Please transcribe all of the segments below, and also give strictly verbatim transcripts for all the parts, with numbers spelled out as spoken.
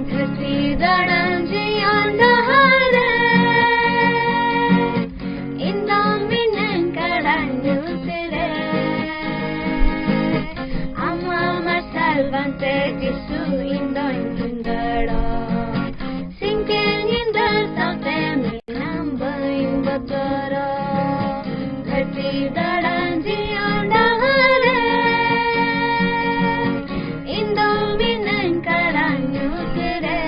ᱫᱷᱟᱹᱨᱛᱤ ᱫᱟᱬᱟᱱ ᱡᱤᱭᱚᱱ ᱰᱟᱦᱟᱨ ᱨᱮ, ᱤᱧ ᱫᱚ ᱢᱤᱱᱟᱹᱧ ᱠᱟᱲᱟ ᱧᱩᱛ ᱨᱮ᱾ ᱟᱢᱟᱜ ᱢᱟᱨᱥᱟᱞ ᱵᱟᱝᱛᱮ ᱡᱤᱥᱩ ᱤᱧ ᱫᱚᱧ ᱵᱷᱤᱸᱫᱟᱹᱲᱚᱜ᱾ ᱥᱤᱧ ᱠᱮ ᱧᱤᱫᱟᱹ ᱥᱟᱶᱛᱮ ᱢᱮᱱᱟᱢ ᱵᱟᱹᱧ ᱵᱚᱛᱚᱨᱚᱜ᱾ ᱫᱷᱟᱹᱨᱛᱤ ᱫᱟᱬᱟᱱ ᱡᱤᱭᱚᱱ ᱰᱟᱦᱟᱨ ᱨᱮ, ᱤᱧ ᱫᱚ ᱢᱤᱱᱟᱹᱧ ᱠᱟᱲᱟ ᱧᱩᱛ ᱨᱮ᱾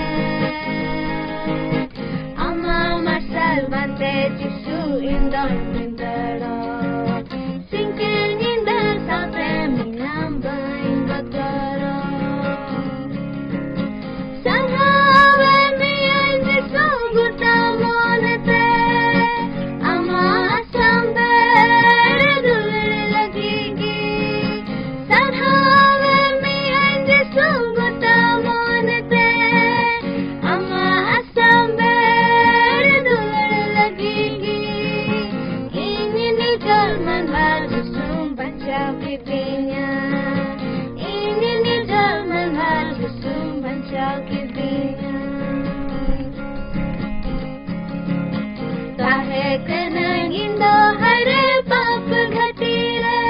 ᱟᱢᱟᱜ ᱢᱟᱨᱥᱟᱞ ᱵᱟᱝᱛᱮ ᱡᱤᱥᱩ ᱤᱧ ᱫᱚᱧ ᱵᱷᱤᱸᱫᱟᱹᱲᱚᱜ᱾ ᱥᱤᱧ ᱠᱮ ᱧᱤᱫᱟᱹ ᱥᱟᱶᱛᱮ ᱢᱮᱱᱟᱢ ᱵᱟᱹᱧ ᱵᱚᱛᱚᱨᱚᱜ᱾ ᱥᱟᱨᱦᱟᱣᱮ ᱢᱤᱭᱟᱹᱧ ᱡᱤᱥᱩ ᱜᱚᱴᱟ ᱢᱚᱱᱮᱛᱮ, ᱟᱢᱟᱜ ᱥᱟᱢᱵᱮᱲ ᱫᱩᱞᱟᱹᱲ ᱞᱟᱹᱜᱤᱫ ᱜᱮ᱾ ᱥᱟᱨᱦᱟᱣᱮ ᱢᱤᱭᱟᱹᱧ ᱡᱤᱥᱩ ᱜᱚᱴᱟ ᱢᱚᱱᱮᱛᱮ, ᱟᱢᱟᱜ ᱥᱟᱢᱵᱮᱲ ᱫᱩᱞᱟᱹᱲ ᱞᱟᱹᱜᱤᱫ ᱜᱮ᱾ ᱤᱧ ᱱᱤᱡᱚᱨ ᱢᱟᱱᱣᱟ ᱡᱤᱥᱩᱢ ᱵᱟᱧᱪᱟᱣ ᱠᱤᱫᱤᱧᱟ᱾ ᱤᱧ ᱱᱤᱡᱚᱨ ᱢᱟᱱᱣᱟ ᱡᱤᱥᱩᱢ ᱵᱟᱧᱪᱟᱣ ᱠᱤᱫᱤᱧᱟ᱾ ᱛᱟᱦᱮᱸ ᱠᱟᱹᱱᱟᱹᱧ ᱤᱧ ᱫᱚ ᱦᱟᱭᱨᱮ ᱯᱟᱯ ᱜᱷᱟᱹᱴᱤ ᱨᱮ,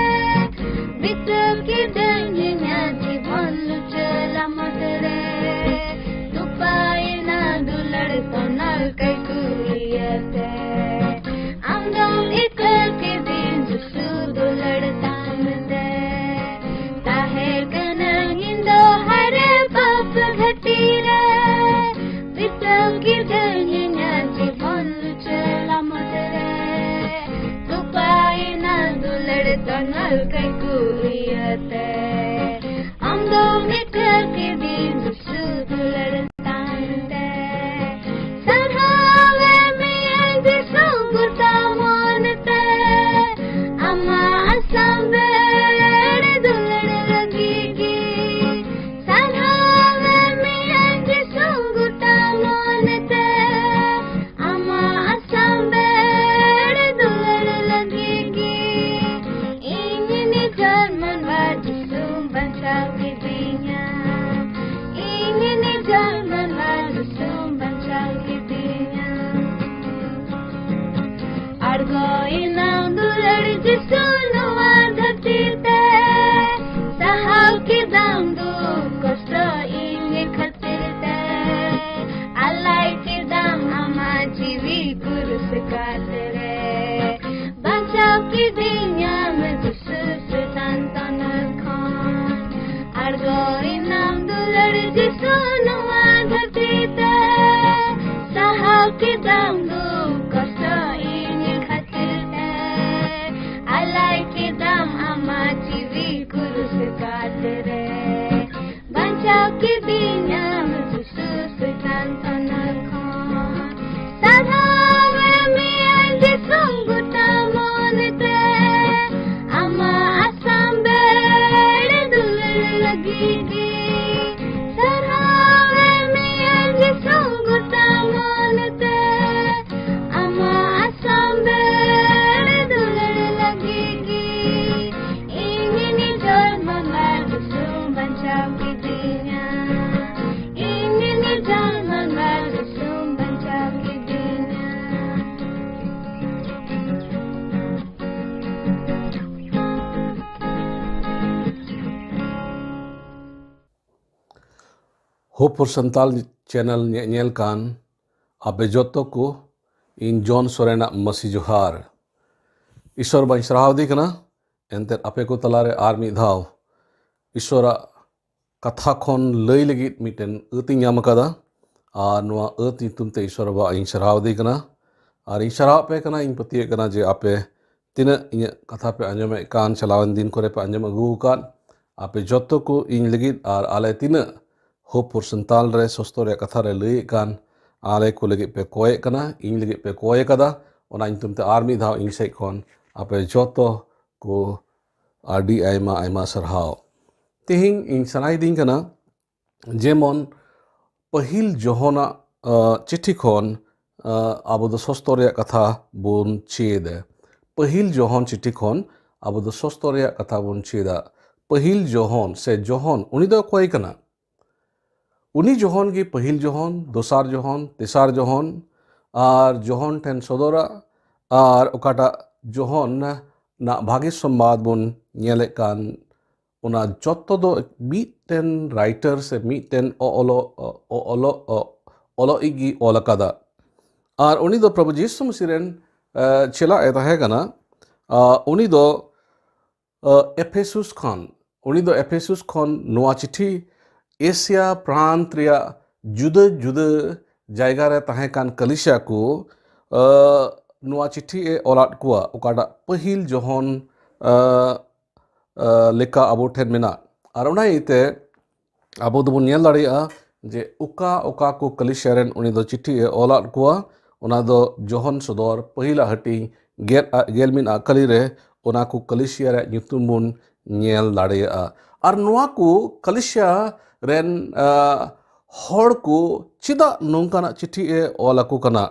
ᱵᱤᱛᱟᱹᱣ ᱠᱤᱫᱟᱹᱧ ᱤᱧᱟᱹᱜ ᱡᱤᱵᱚᱱ ᱞᱩᱪᱟᱹ ᱞᱟᱢᱚᱴ ᱨᱮ᱾ ᱛᱚᱯᱟᱭᱮᱱᱟ ᱫᱩᱞᱟᱹᱲ ᱛᱚᱱᱚᱞ ᱠᱟᱹᱭᱠᱩ ᱤᱭᱟᱹᱛᱮ᱾ ᱟᱢ ᱫᱚᱢ ᱤᱠᱟᱹ ᱠᱤᱫᱤᱧ ᱡᱤᱥᱩ ᱫᱩᱞᱟᱹᱲ ᱛᱟᱢ ᱛᱮ᱾ ᱛᱟᱦᱮᱸ ᱠᱟᱹᱱᱟᱹᱧ ᱤᱧ ᱫᱚ ᱦᱟᱭᱨᱮ ᱯᱟᱯ ᱜᱷᱟᱹᱴᱤ ᱨᱮ᱾ ᱵᱤᱛᱟᱹᱣ ᱠᱤᱫᱟᱹᱧ ᱤᱧᱟᱹᱜ ᱡᱤᱵᱚᱱ ᱞᱩᱪᱟᱹ ᱞᱟᱢᱚᱴ ᱨᱮ᱾ ᱛᱚᱯᱟᱭᱮᱱᱟ ᱫᱩᱞᱟᱹᱲ ᱛᱚᱱᱚᱞ ᱠᱟᱹᱭᱠᱩ ᱤᱭᱟᱹᱛᱮ᱾ ᱟᱢ ᱫᱚᱢ ᱤᱠᱟᱹ ᱠᱤᱫᱤᱧ ᱡᱤᱥᱩ ᱫᱩᱞᱟᱹᱲ ᱛᱟᱢ ᱛᱮ᱾ ᱥᱟᱨᱦᱟᱣᱮ ᱢᱤᱭᱟᱹᱧ ᱡᱤᱥᱩ ᱜᱚᱴᱟ ᱢᱚᱱᱮᱛᱮ᱾ ᱟᱢᱟᱜ ᱥᱟᱢᱵᱮᱲ ᱫᱩᱞᱟᱹᱲ ᱞᱟᱹᱜᱤᱫ ᱜᱮ᱾ ᱥᱟᱨᱦᱟᱣᱮ ᱢᱤᱭᱟᱹᱧ ᱡᱤᱥᱩ ᱜᱚᱴᱟ ᱢᱚᱱᱮᱛᱮ᱾ ᱟᱢᱟᱜ ᱱᱚᱣᱟ ᱫᱷᱟᱹᱨᱛᱤ ᱛᱮ ᱥᱟᱦᱟᱣ ᱠᱮᱫᱟᱢ ᱫᱩᱠ ᱠᱚᱥᱴᱚ ᱤᱧ ᱠᱷᱟᱹᱛᱤᱨ ᱛᱮ, ᱟᱞᱟᱭ ᱠᱮᱫᱟᱢ ᱟᱢᱟᱜ ᱡᱤᱣᱤ ᱠᱩᱨᱩᱥ ᱠᱟᱴ ᱨᱮ, ᱵᱟᱧᱪᱟᱣ ᱠᱤᱫᱤᱧᱟᱢ ᱫᱩᱥᱴᱚ ᱥᱮᱛᱟᱱ ᱛᱟᱱᱟᱞ ᱠᱷᱚᱱ, ᱟᱬᱜᱚᱭᱮᱱᱟᱢ ᱫᱩᱞᱟᱹᱲ ᱡᱤᱥᱩ ᱱᱚᱣᱟ ᱫᱷᱟᱹᱨᱛᱤ ᱛᱮ, ᱥᱟᱦᱟᱣ ᱠᱮᱫᱟᱢ ᱫᱩᱠ ᱠᱚᱥᱴᱚ ᱤᱧ ᱠᱷᱟᱹᱛᱤᱨ ᱛᱮ, ᱟᱞᱟᱭ ᱠᱮᱫᱟᱢ ᱟᱢᱟᱜ ᱡᱤᱣᱤ ᱠᱩᱨᱩᱥ ᱠᱟᱴ ᱨᱮ, ᱵᱟᱧᱪᱟᱣ ᱠᱤᱫᱤᱧᱟᱢ ᱫᱩᱥᱴᱚ ᱥᱮᱛᱟᱱ ᱛᱟᱱᱟᱞ ᱠᱷᱚᱱ᱾ ᱥᱟᱨᱦᱟᱣ ᱮᱢᱤᱭᱟᱹᱧ ᱡᱤᱥᱩ ᱜᱚᱴᱟ ᱢᱚᱱᱮᱛᱮ, ᱟᱢᱟᱜ ᱟᱥᱟᱢ ᱵᱮᱲ ᱫᱩᱞᱟᱹᱲ ᱞᱟᱹᱜᱤᱫ ᱜᱮ᱾ ᱥᱟᱨᱦᱟᱣ ᱮᱢᱤᱭᱟᱹᱧ ᱡᱤᱥᱩ ᱜᱚᱴᱟ ᱢᱚᱱᱮᱛᱮ, ᱟᱢᱟᱜ ᱟᱥᱟᱢ ᱵᱮᱲ ᱫᱩᱞᱟᱹᱲ ᱞᱟᱹᱜᱤᱫ ᱜᱮ᱾ ᱤᱧ ᱱᱤᱡᱚᱨ ᱢᱟᱸᱜᱟᱞ ᱫᱤᱥᱚᱢ ᱵᱟᱧᱪᱟᱣ ᱠᱤᱫᱤᱧᱟ᱾ ᱤᱧ ᱱᱤᱡᱚᱨ ᱢᱟᱸᱜᱟᱞ ᱫᱤᱥᱚᱢ ᱵᱟᱧᱪᱟᱣ ᱠᱤᱫᱤᱧᱟ᱾ Hope for Santal channel ᱧᱮ-, ᱧᱮᱞ ᱠᱟᱱ ᱟᱯᱮ ᱡᱚᱛᱚ ᱠᱚ, ᱤᱧ ᱡᱚᱱ ᱥᱚᱨᱮᱱᱟᱜ ᱢᱟᱹᱥᱤ ᱡᱚᱦᱟᱨ᱾ ᱤᱥᱚᱨ ᱵᱟᱹᱧ ᱥᱟᱨᱦᱟᱣ ᱫᱮ ᱠᱟᱱᱟ, ᱮᱱᱛᱮᱫ ᱟᱯᱮ ᱠᱚ ᱛᱟᱞᱟᱨᱮ ᱟᱨ ᱢᱤᱫ ᱫᱷᱟᱣ ᱤᱥᱚᱨᱟᱜ ᱠᱟᱛᱷᱟ ᱠᱷᱚᱱ ᱞᱟᱹᱭ ᱞᱟᱹᱜᱤᱫ ᱢᱤᱫᱴᱮᱱ ᱟᱹᱛ ᱤᱧ ᱧᱟᱢ ᱟᱠᱟᱫᱟ᱾ ᱟᱨ ᱱᱚᱣᱟ ᱟᱹᱛ ᱧᱩᱛᱩᱢ ᱛᱮ ᱤᱥᱚᱨ ᱵᱟᱵᱟ ᱤᱧ ᱥᱟᱨᱦᱟᱣ ᱫᱮ ᱠᱟᱱᱟ᱾ ᱟᱨ ᱤᱧ ᱥᱟᱨᱦᱟᱣ ᱯᱮ ᱠᱟᱱᱟ, ᱤᱧ ᱯᱟᱹᱛᱭᱟᱹᱜ ᱠᱟᱱᱟ ᱡᱮ ᱟᱯᱮ ᱛᱤᱱᱟᱹᱜ ᱤᱧᱟᱹᱜ ᱠᱟᱛᱷᱟ ᱯᱮ ᱟᱸᱡᱚᱢᱮᱫ ᱠᱟᱱ, ᱪᱟᱞᱟᱣᱮᱱ ᱫᱤᱱ ᱠᱚᱨᱮ ᱯᱮ ᱟᱸᱡᱚᱢ ᱟᱹᱜᱩ ᱟᱠᱟᱫ, ᱟᱯᱮ ᱡᱚᱛᱚ ᱠᱚ ᱤᱧ ᱞᱟᱹᱜᱤᱫ ᱟᱨ ᱟᱞᱮ ᱛᱤᱱᱟᱹᱜ Hope for Santal ᱨᱮ ᱥᱚᱥᱛᱚ ᱨᱮᱭᱟᱜ ᱠᱟᱛᱷᱟ ᱨᱮ ᱞᱟᱹᱭᱮᱫ ᱠᱟᱱ, ᱟᱞᱮ ᱠᱚ ᱞᱟᱹᱜᱤᱫ ᱯᱮ ᱠᱚᱭᱮᱫ ᱠᱟᱱᱟ, ᱤᱧ ᱞᱟᱹᱜᱤᱫ ᱯᱮ ᱠᱚᱭ ᱟᱠᱟᱫᱟ, ᱚᱱᱟ ᱧᱩᱛᱩᱢ ᱛᱮ ᱟᱨ ᱢᱤᱫ ᱫᱷᱟᱣ ᱤᱧ ᱥᱮᱫ ᱠᱷᱚᱱ ᱟᱯᱮ ᱡᱚᱛᱚ ᱠᱚ ᱟᱹᱰᱤ ᱟᱭᱢᱟ ᱟᱭᱢᱟ ᱥᱟᱨᱦᱟᱣ᱾ ᱛᱮᱦᱮᱧ ᱤᱧ ᱥᱟᱱᱟᱭᱤᱫᱤᱧ ᱠᱟᱱᱟ, ᱡᱮᱢᱚᱱ ᱯᱟᱹᱦᱤᱞ ᱡᱚᱦᱚᱱᱟᱜ, ᱟ, ᱪᱤᱴᱷᱤ ᱠᱷᱚᱱ, ᱟ, ᱟᱵᱚ ᱫᱚ ᱥᱚᱥᱛᱚ ᱨᱮᱭᱟᱜ ᱠᱟᱛᱷᱟ ᱵᱚᱱ ᱪᱮᱫᱟ᱾ ᱯᱟᱹᱦᱤᱞ ᱡᱚᱦᱚᱱ ᱪᱤᱴᱷᱤ ᱠᱷᱚᱱ ᱟᱵᱚ ᱫᱚ ᱥᱚᱥᱛᱚ ᱨᱮᱭᱟᱜ ᱠᱟᱛᱷᱟ ᱵᱚᱱ ᱪᱮᱫᱟ᱾ ᱯᱟᱹᱦᱤᱞ ᱡᱚᱦᱚᱱ ᱥᱮ ᱡᱚᱦᱚᱱ, ᱩᱱᱤ ᱫᱚ ᱚᱠᱚᱭ ᱠᱟᱱᱟ? ᱩᱱᱤ ᱡᱚᱦᱚᱱ ᱜᱮ ᱯᱟᱹᱦᱤᱞ ᱡᱚᱦᱚᱱ, ᱫᱚᱥᱟᱨ ᱡᱚᱦᱚᱱ, ᱛᱮᱥᱟᱨ ᱡᱚᱦᱚᱱ, ᱟᱨ ᱡᱚᱦᱚᱱ ᱴᱷᱮᱱ ᱥᱚᱫᱚᱨᱟ, ᱟᱨ ᱚᱠᱟᱴᱟᱜ ᱡᱚᱦᱚᱱ ᱨᱮᱱᱟᱜ ᱵᱷᱟᱜᱮ ᱥᱚᱢᱵᱟᱫ ᱵᱚᱱ ᱧᱮᱞᱮᱫ ᱠᱟᱱ, ᱚᱱᱟ ᱡᱚᱛᱚ ᱫᱚ ᱢᱤᱫᱴᱮᱱ ᱨᱟᱭᱴᱟᱨ ᱥᱮ ᱢᱤᱫᱴᱮᱱ ᱚ-, ᱚᱞᱚᱜ, ᱚ-, ᱚᱞᱚᱜ, ᱚ-, ᱚᱞᱚᱜ ᱤᱡ ᱜᱮ ᱚᱞ ᱟᱠᱟᱫᱟ᱾ ᱟᱨ ᱩᱱᱤ ᱫᱚ ᱯᱨᱚᱵᱷᱩ ᱡᱤᱥᱩ ᱢᱟᱹᱥᱤ ᱨᱮᱱ, ᱮ, ᱪᱮᱞᱟ ᱮ ᱛᱟᱦᱮᱸ ᱠᱟᱱᱟ᱾ ᱟ, ᱩᱱᱤ ᱫᱚ, ᱟ, ᱮᱯᱷᱮᱥᱩᱥ ᱠᱷᱚᱱ, ᱩᱱᱤ ᱫᱚ ᱮᱯᱷᱮᱥᱩᱥ ᱠᱷᱚᱱ ᱱᱚᱣᱟ ᱪᱤᱴᱷᱤ ᱮᱥᱤᱭᱟ ᱯᱨᱟᱱᱛ ᱨᱮᱭᱟᱜ ᱡᱩᱫᱟᱹ ᱡᱩᱫᱟᱹ ᱡᱟᱭᱜᱟ ᱨᱮ ᱛᱟᱦᱮᱸ ᱠᱟᱱ ᱠᱟᱹᱞᱤᱥᱟ ᱠᱚ, ᱟ, ᱱᱚᱣᱟ ᱪᱤᱴᱷᱤ ᱮ ᱚᱞᱟᱫ ᱠᱚᱣᱟ, ᱚᱠᱟᱴᱟᱜ ᱯᱟᱹᱦᱤᱞ ᱡᱚᱦᱚᱱ, ᱟ, ᱟ, ᱞᱮᱠᱟ ᱟᱵᱚ ᱴᱷᱮᱱ ᱢᱮᱱᱟᱜ᱾ ᱟᱨ ᱚᱱᱟ ᱤᱭᱟᱹᱛᱮ ᱟᱵᱚ ᱫᱚᱵᱚᱱ ᱧᱮᱞ ᱫᱟᱲᱮᱭᱟᱜᱼᱟ ᱡᱮ ᱚᱠᱟ ᱚᱠᱟ ᱠᱚ ᱠᱟᱹᱞᱤᱥᱟ ᱨᱮᱱ ᱩᱱᱤ ᱫᱚ ᱪᱤᱴᱷᱤ ᱮ ᱚᱞᱟᱫ ᱠᱚᱣᱟ, ᱚᱱᱟ ᱫᱚ ᱡᱚᱦᱚᱱ ᱥᱚᱫᱚᱨ ᱯᱟᱹᱦᱤᱞᱟᱜ ᱦᱟᱹᱴᱤᱧ ᱜᱮᱞ, ᱜᱮᱞ ᱢᱤᱫ ᱟᱜ ᱠᱟᱹᱞᱤ ᱨᱮ ᱚᱱᱟ ᱠᱚ ᱠᱟᱹᱞᱤᱥᱟ ᱨᱮᱭᱟᱜ ᱧᱩᱛᱩᱢ ᱵᱚᱱ ᱧᱮᱞ ᱫᱟᱲᱮᱭᱟᱜᱼᱟ᱾ ᱟᱨ ᱱᱚᱣᱟ ᱠᱚ ᱠᱟᱹᱞᱤᱥᱟ ᱨᱮᱱ, ᱟ, ᱦᱚᱲ ᱠᱚ ᱪᱮᱫᱟᱜ ᱱᱚᱝᱠᱟᱱᱟᱜ ᱪᱤᱴᱷᱤ ᱮ ᱚᱞ ᱟᱠᱚ ᱠᱟᱱᱟ?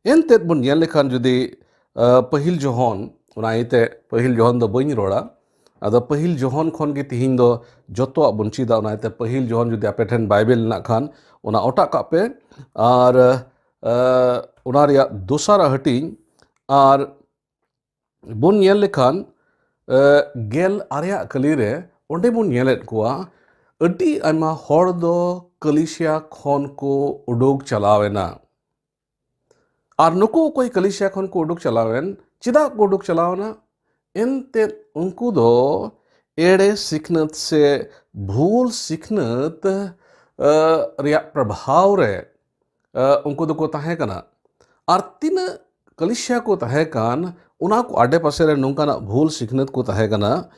ᱮᱱᱛᱮᱫ ᱵᱚᱱ ᱧᱮᱞ ᱞᱮᱠᱷᱟᱱ ᱡᱩᱫᱤ, ᱟ, ᱯᱟᱹᱦᱤᱞ ᱡᱚᱦᱚᱱ, ᱚᱱᱟ ᱤᱭᱟᱹᱛᱮ ᱯᱟᱹᱦᱤᱞ ᱡᱚᱦᱚᱱ ᱫᱚ ᱵᱟᱹᱧ ᱨᱚᱲᱟ, ᱟᱫᱚ ᱯᱟᱹᱦᱤᱞ ᱡᱚᱦᱚᱱ ᱠᱷᱚᱱ ᱜᱮ ᱛᱤᱦᱤᱧ ᱫᱚ ᱡᱚᱛᱚᱣᱟᱜ ᱵᱚᱱ ᱪᱮᱫᱟ᱾ ᱚᱱᱟ ᱤᱭᱟᱹᱛᱮ ᱯᱟᱹᱦᱤᱞ ᱡᱚᱦᱚᱱ ᱡᱩᱫᱤ ᱟᱯᱮ ᱴᱷᱮᱱ ᱵᱟᱭᱵᱮᱞ ᱢᱮᱱᱟᱜ ᱠᱷᱟᱱ, ᱚᱱᱟ ᱚᱴᱟᱜ ᱠᱟᱜ ᱯᱮ᱾ ᱟᱨ, ᱟ, ᱚᱱᱟ ᱨᱮᱭᱟᱜ ᱫᱚᱥᱟᱨᱟᱜ ᱦᱟᱹᱴᱤᱧ ᱟᱨ ᱵᱚᱱ ᱧᱮᱞ ᱞᱮᱠᱷᱟᱱ, ᱮ, ᱜᱮᱞ ᱟᱨᱮᱭᱟᱜ ᱠᱟᱹᱞᱤ ᱨᱮ ᱚᱸᱰᱮ ᱵᱚᱱ ᱧᱮᱞᱮᱫ ᱠᱚᱣᱟ, ᱟᱹᱰᱤ ᱟᱭᱢᱟ ᱦᱚᱲ ᱫᱚ ᱠᱟᱹᱞᱤᱥᱤᱭᱟ ᱠᱷᱚᱱ ᱠᱚ ᱩᱰᱩᱠ ᱪᱟᱞᱟᱣ ᱮᱱᱟ᱾ ᱟᱨ ᱱᱩᱠᱩ ᱚᱠᱚᱭ ᱠᱟᱹᱞᱤᱥᱤᱭᱟ ᱠᱷᱚᱱ ᱠᱚ ᱩᱰᱩᱠ ᱪᱟᱞᱟᱣ ᱮᱱ, ᱪᱮᱫᱟᱜ ᱠᱚ ᱩᱰᱩᱠ ᱪᱟᱞᱟᱣ ᱮᱱᱟ? ᱮᱱᱛᱮᱫ ᱩᱱᱠᱩ ᱫᱚ ᱮᱲᱮ ᱥᱤᱠᱷᱱᱟᱹᱛ ᱥᱮ ᱵᱷᱩᱞ ᱥᱤᱠᱷᱱᱟᱹᱛ, ᱮ, ᱨᱮᱭᱟᱜ ᱯᱨᱚᱵᱷᱟᱣ ᱨᱮ ᱮ, ᱩᱱᱠᱩ ᱫᱚᱠᱚ ᱛᱟᱦᱮᱸ ᱠᱟᱱᱟ᱾ ᱟᱨ ᱛᱤᱱᱟᱹᱜ ᱠᱟᱹᱞᱤᱥᱤᱭᱟ ᱠᱚ ᱛᱟᱦᱮᱸ ᱠᱟᱱ, ᱚᱱᱟ ᱠᱚ ᱟᱰᱮᱯᱟᱥᱮ ᱨᱮ ᱱᱚᱝᱠᱟᱱᱟᱜ ᱵᱷᱩᱞ ᱥᱤᱠᱷᱱᱟᱹᱛ ᱠᱚ ᱛᱟᱦᱮᱸ ᱠᱟᱱᱟ,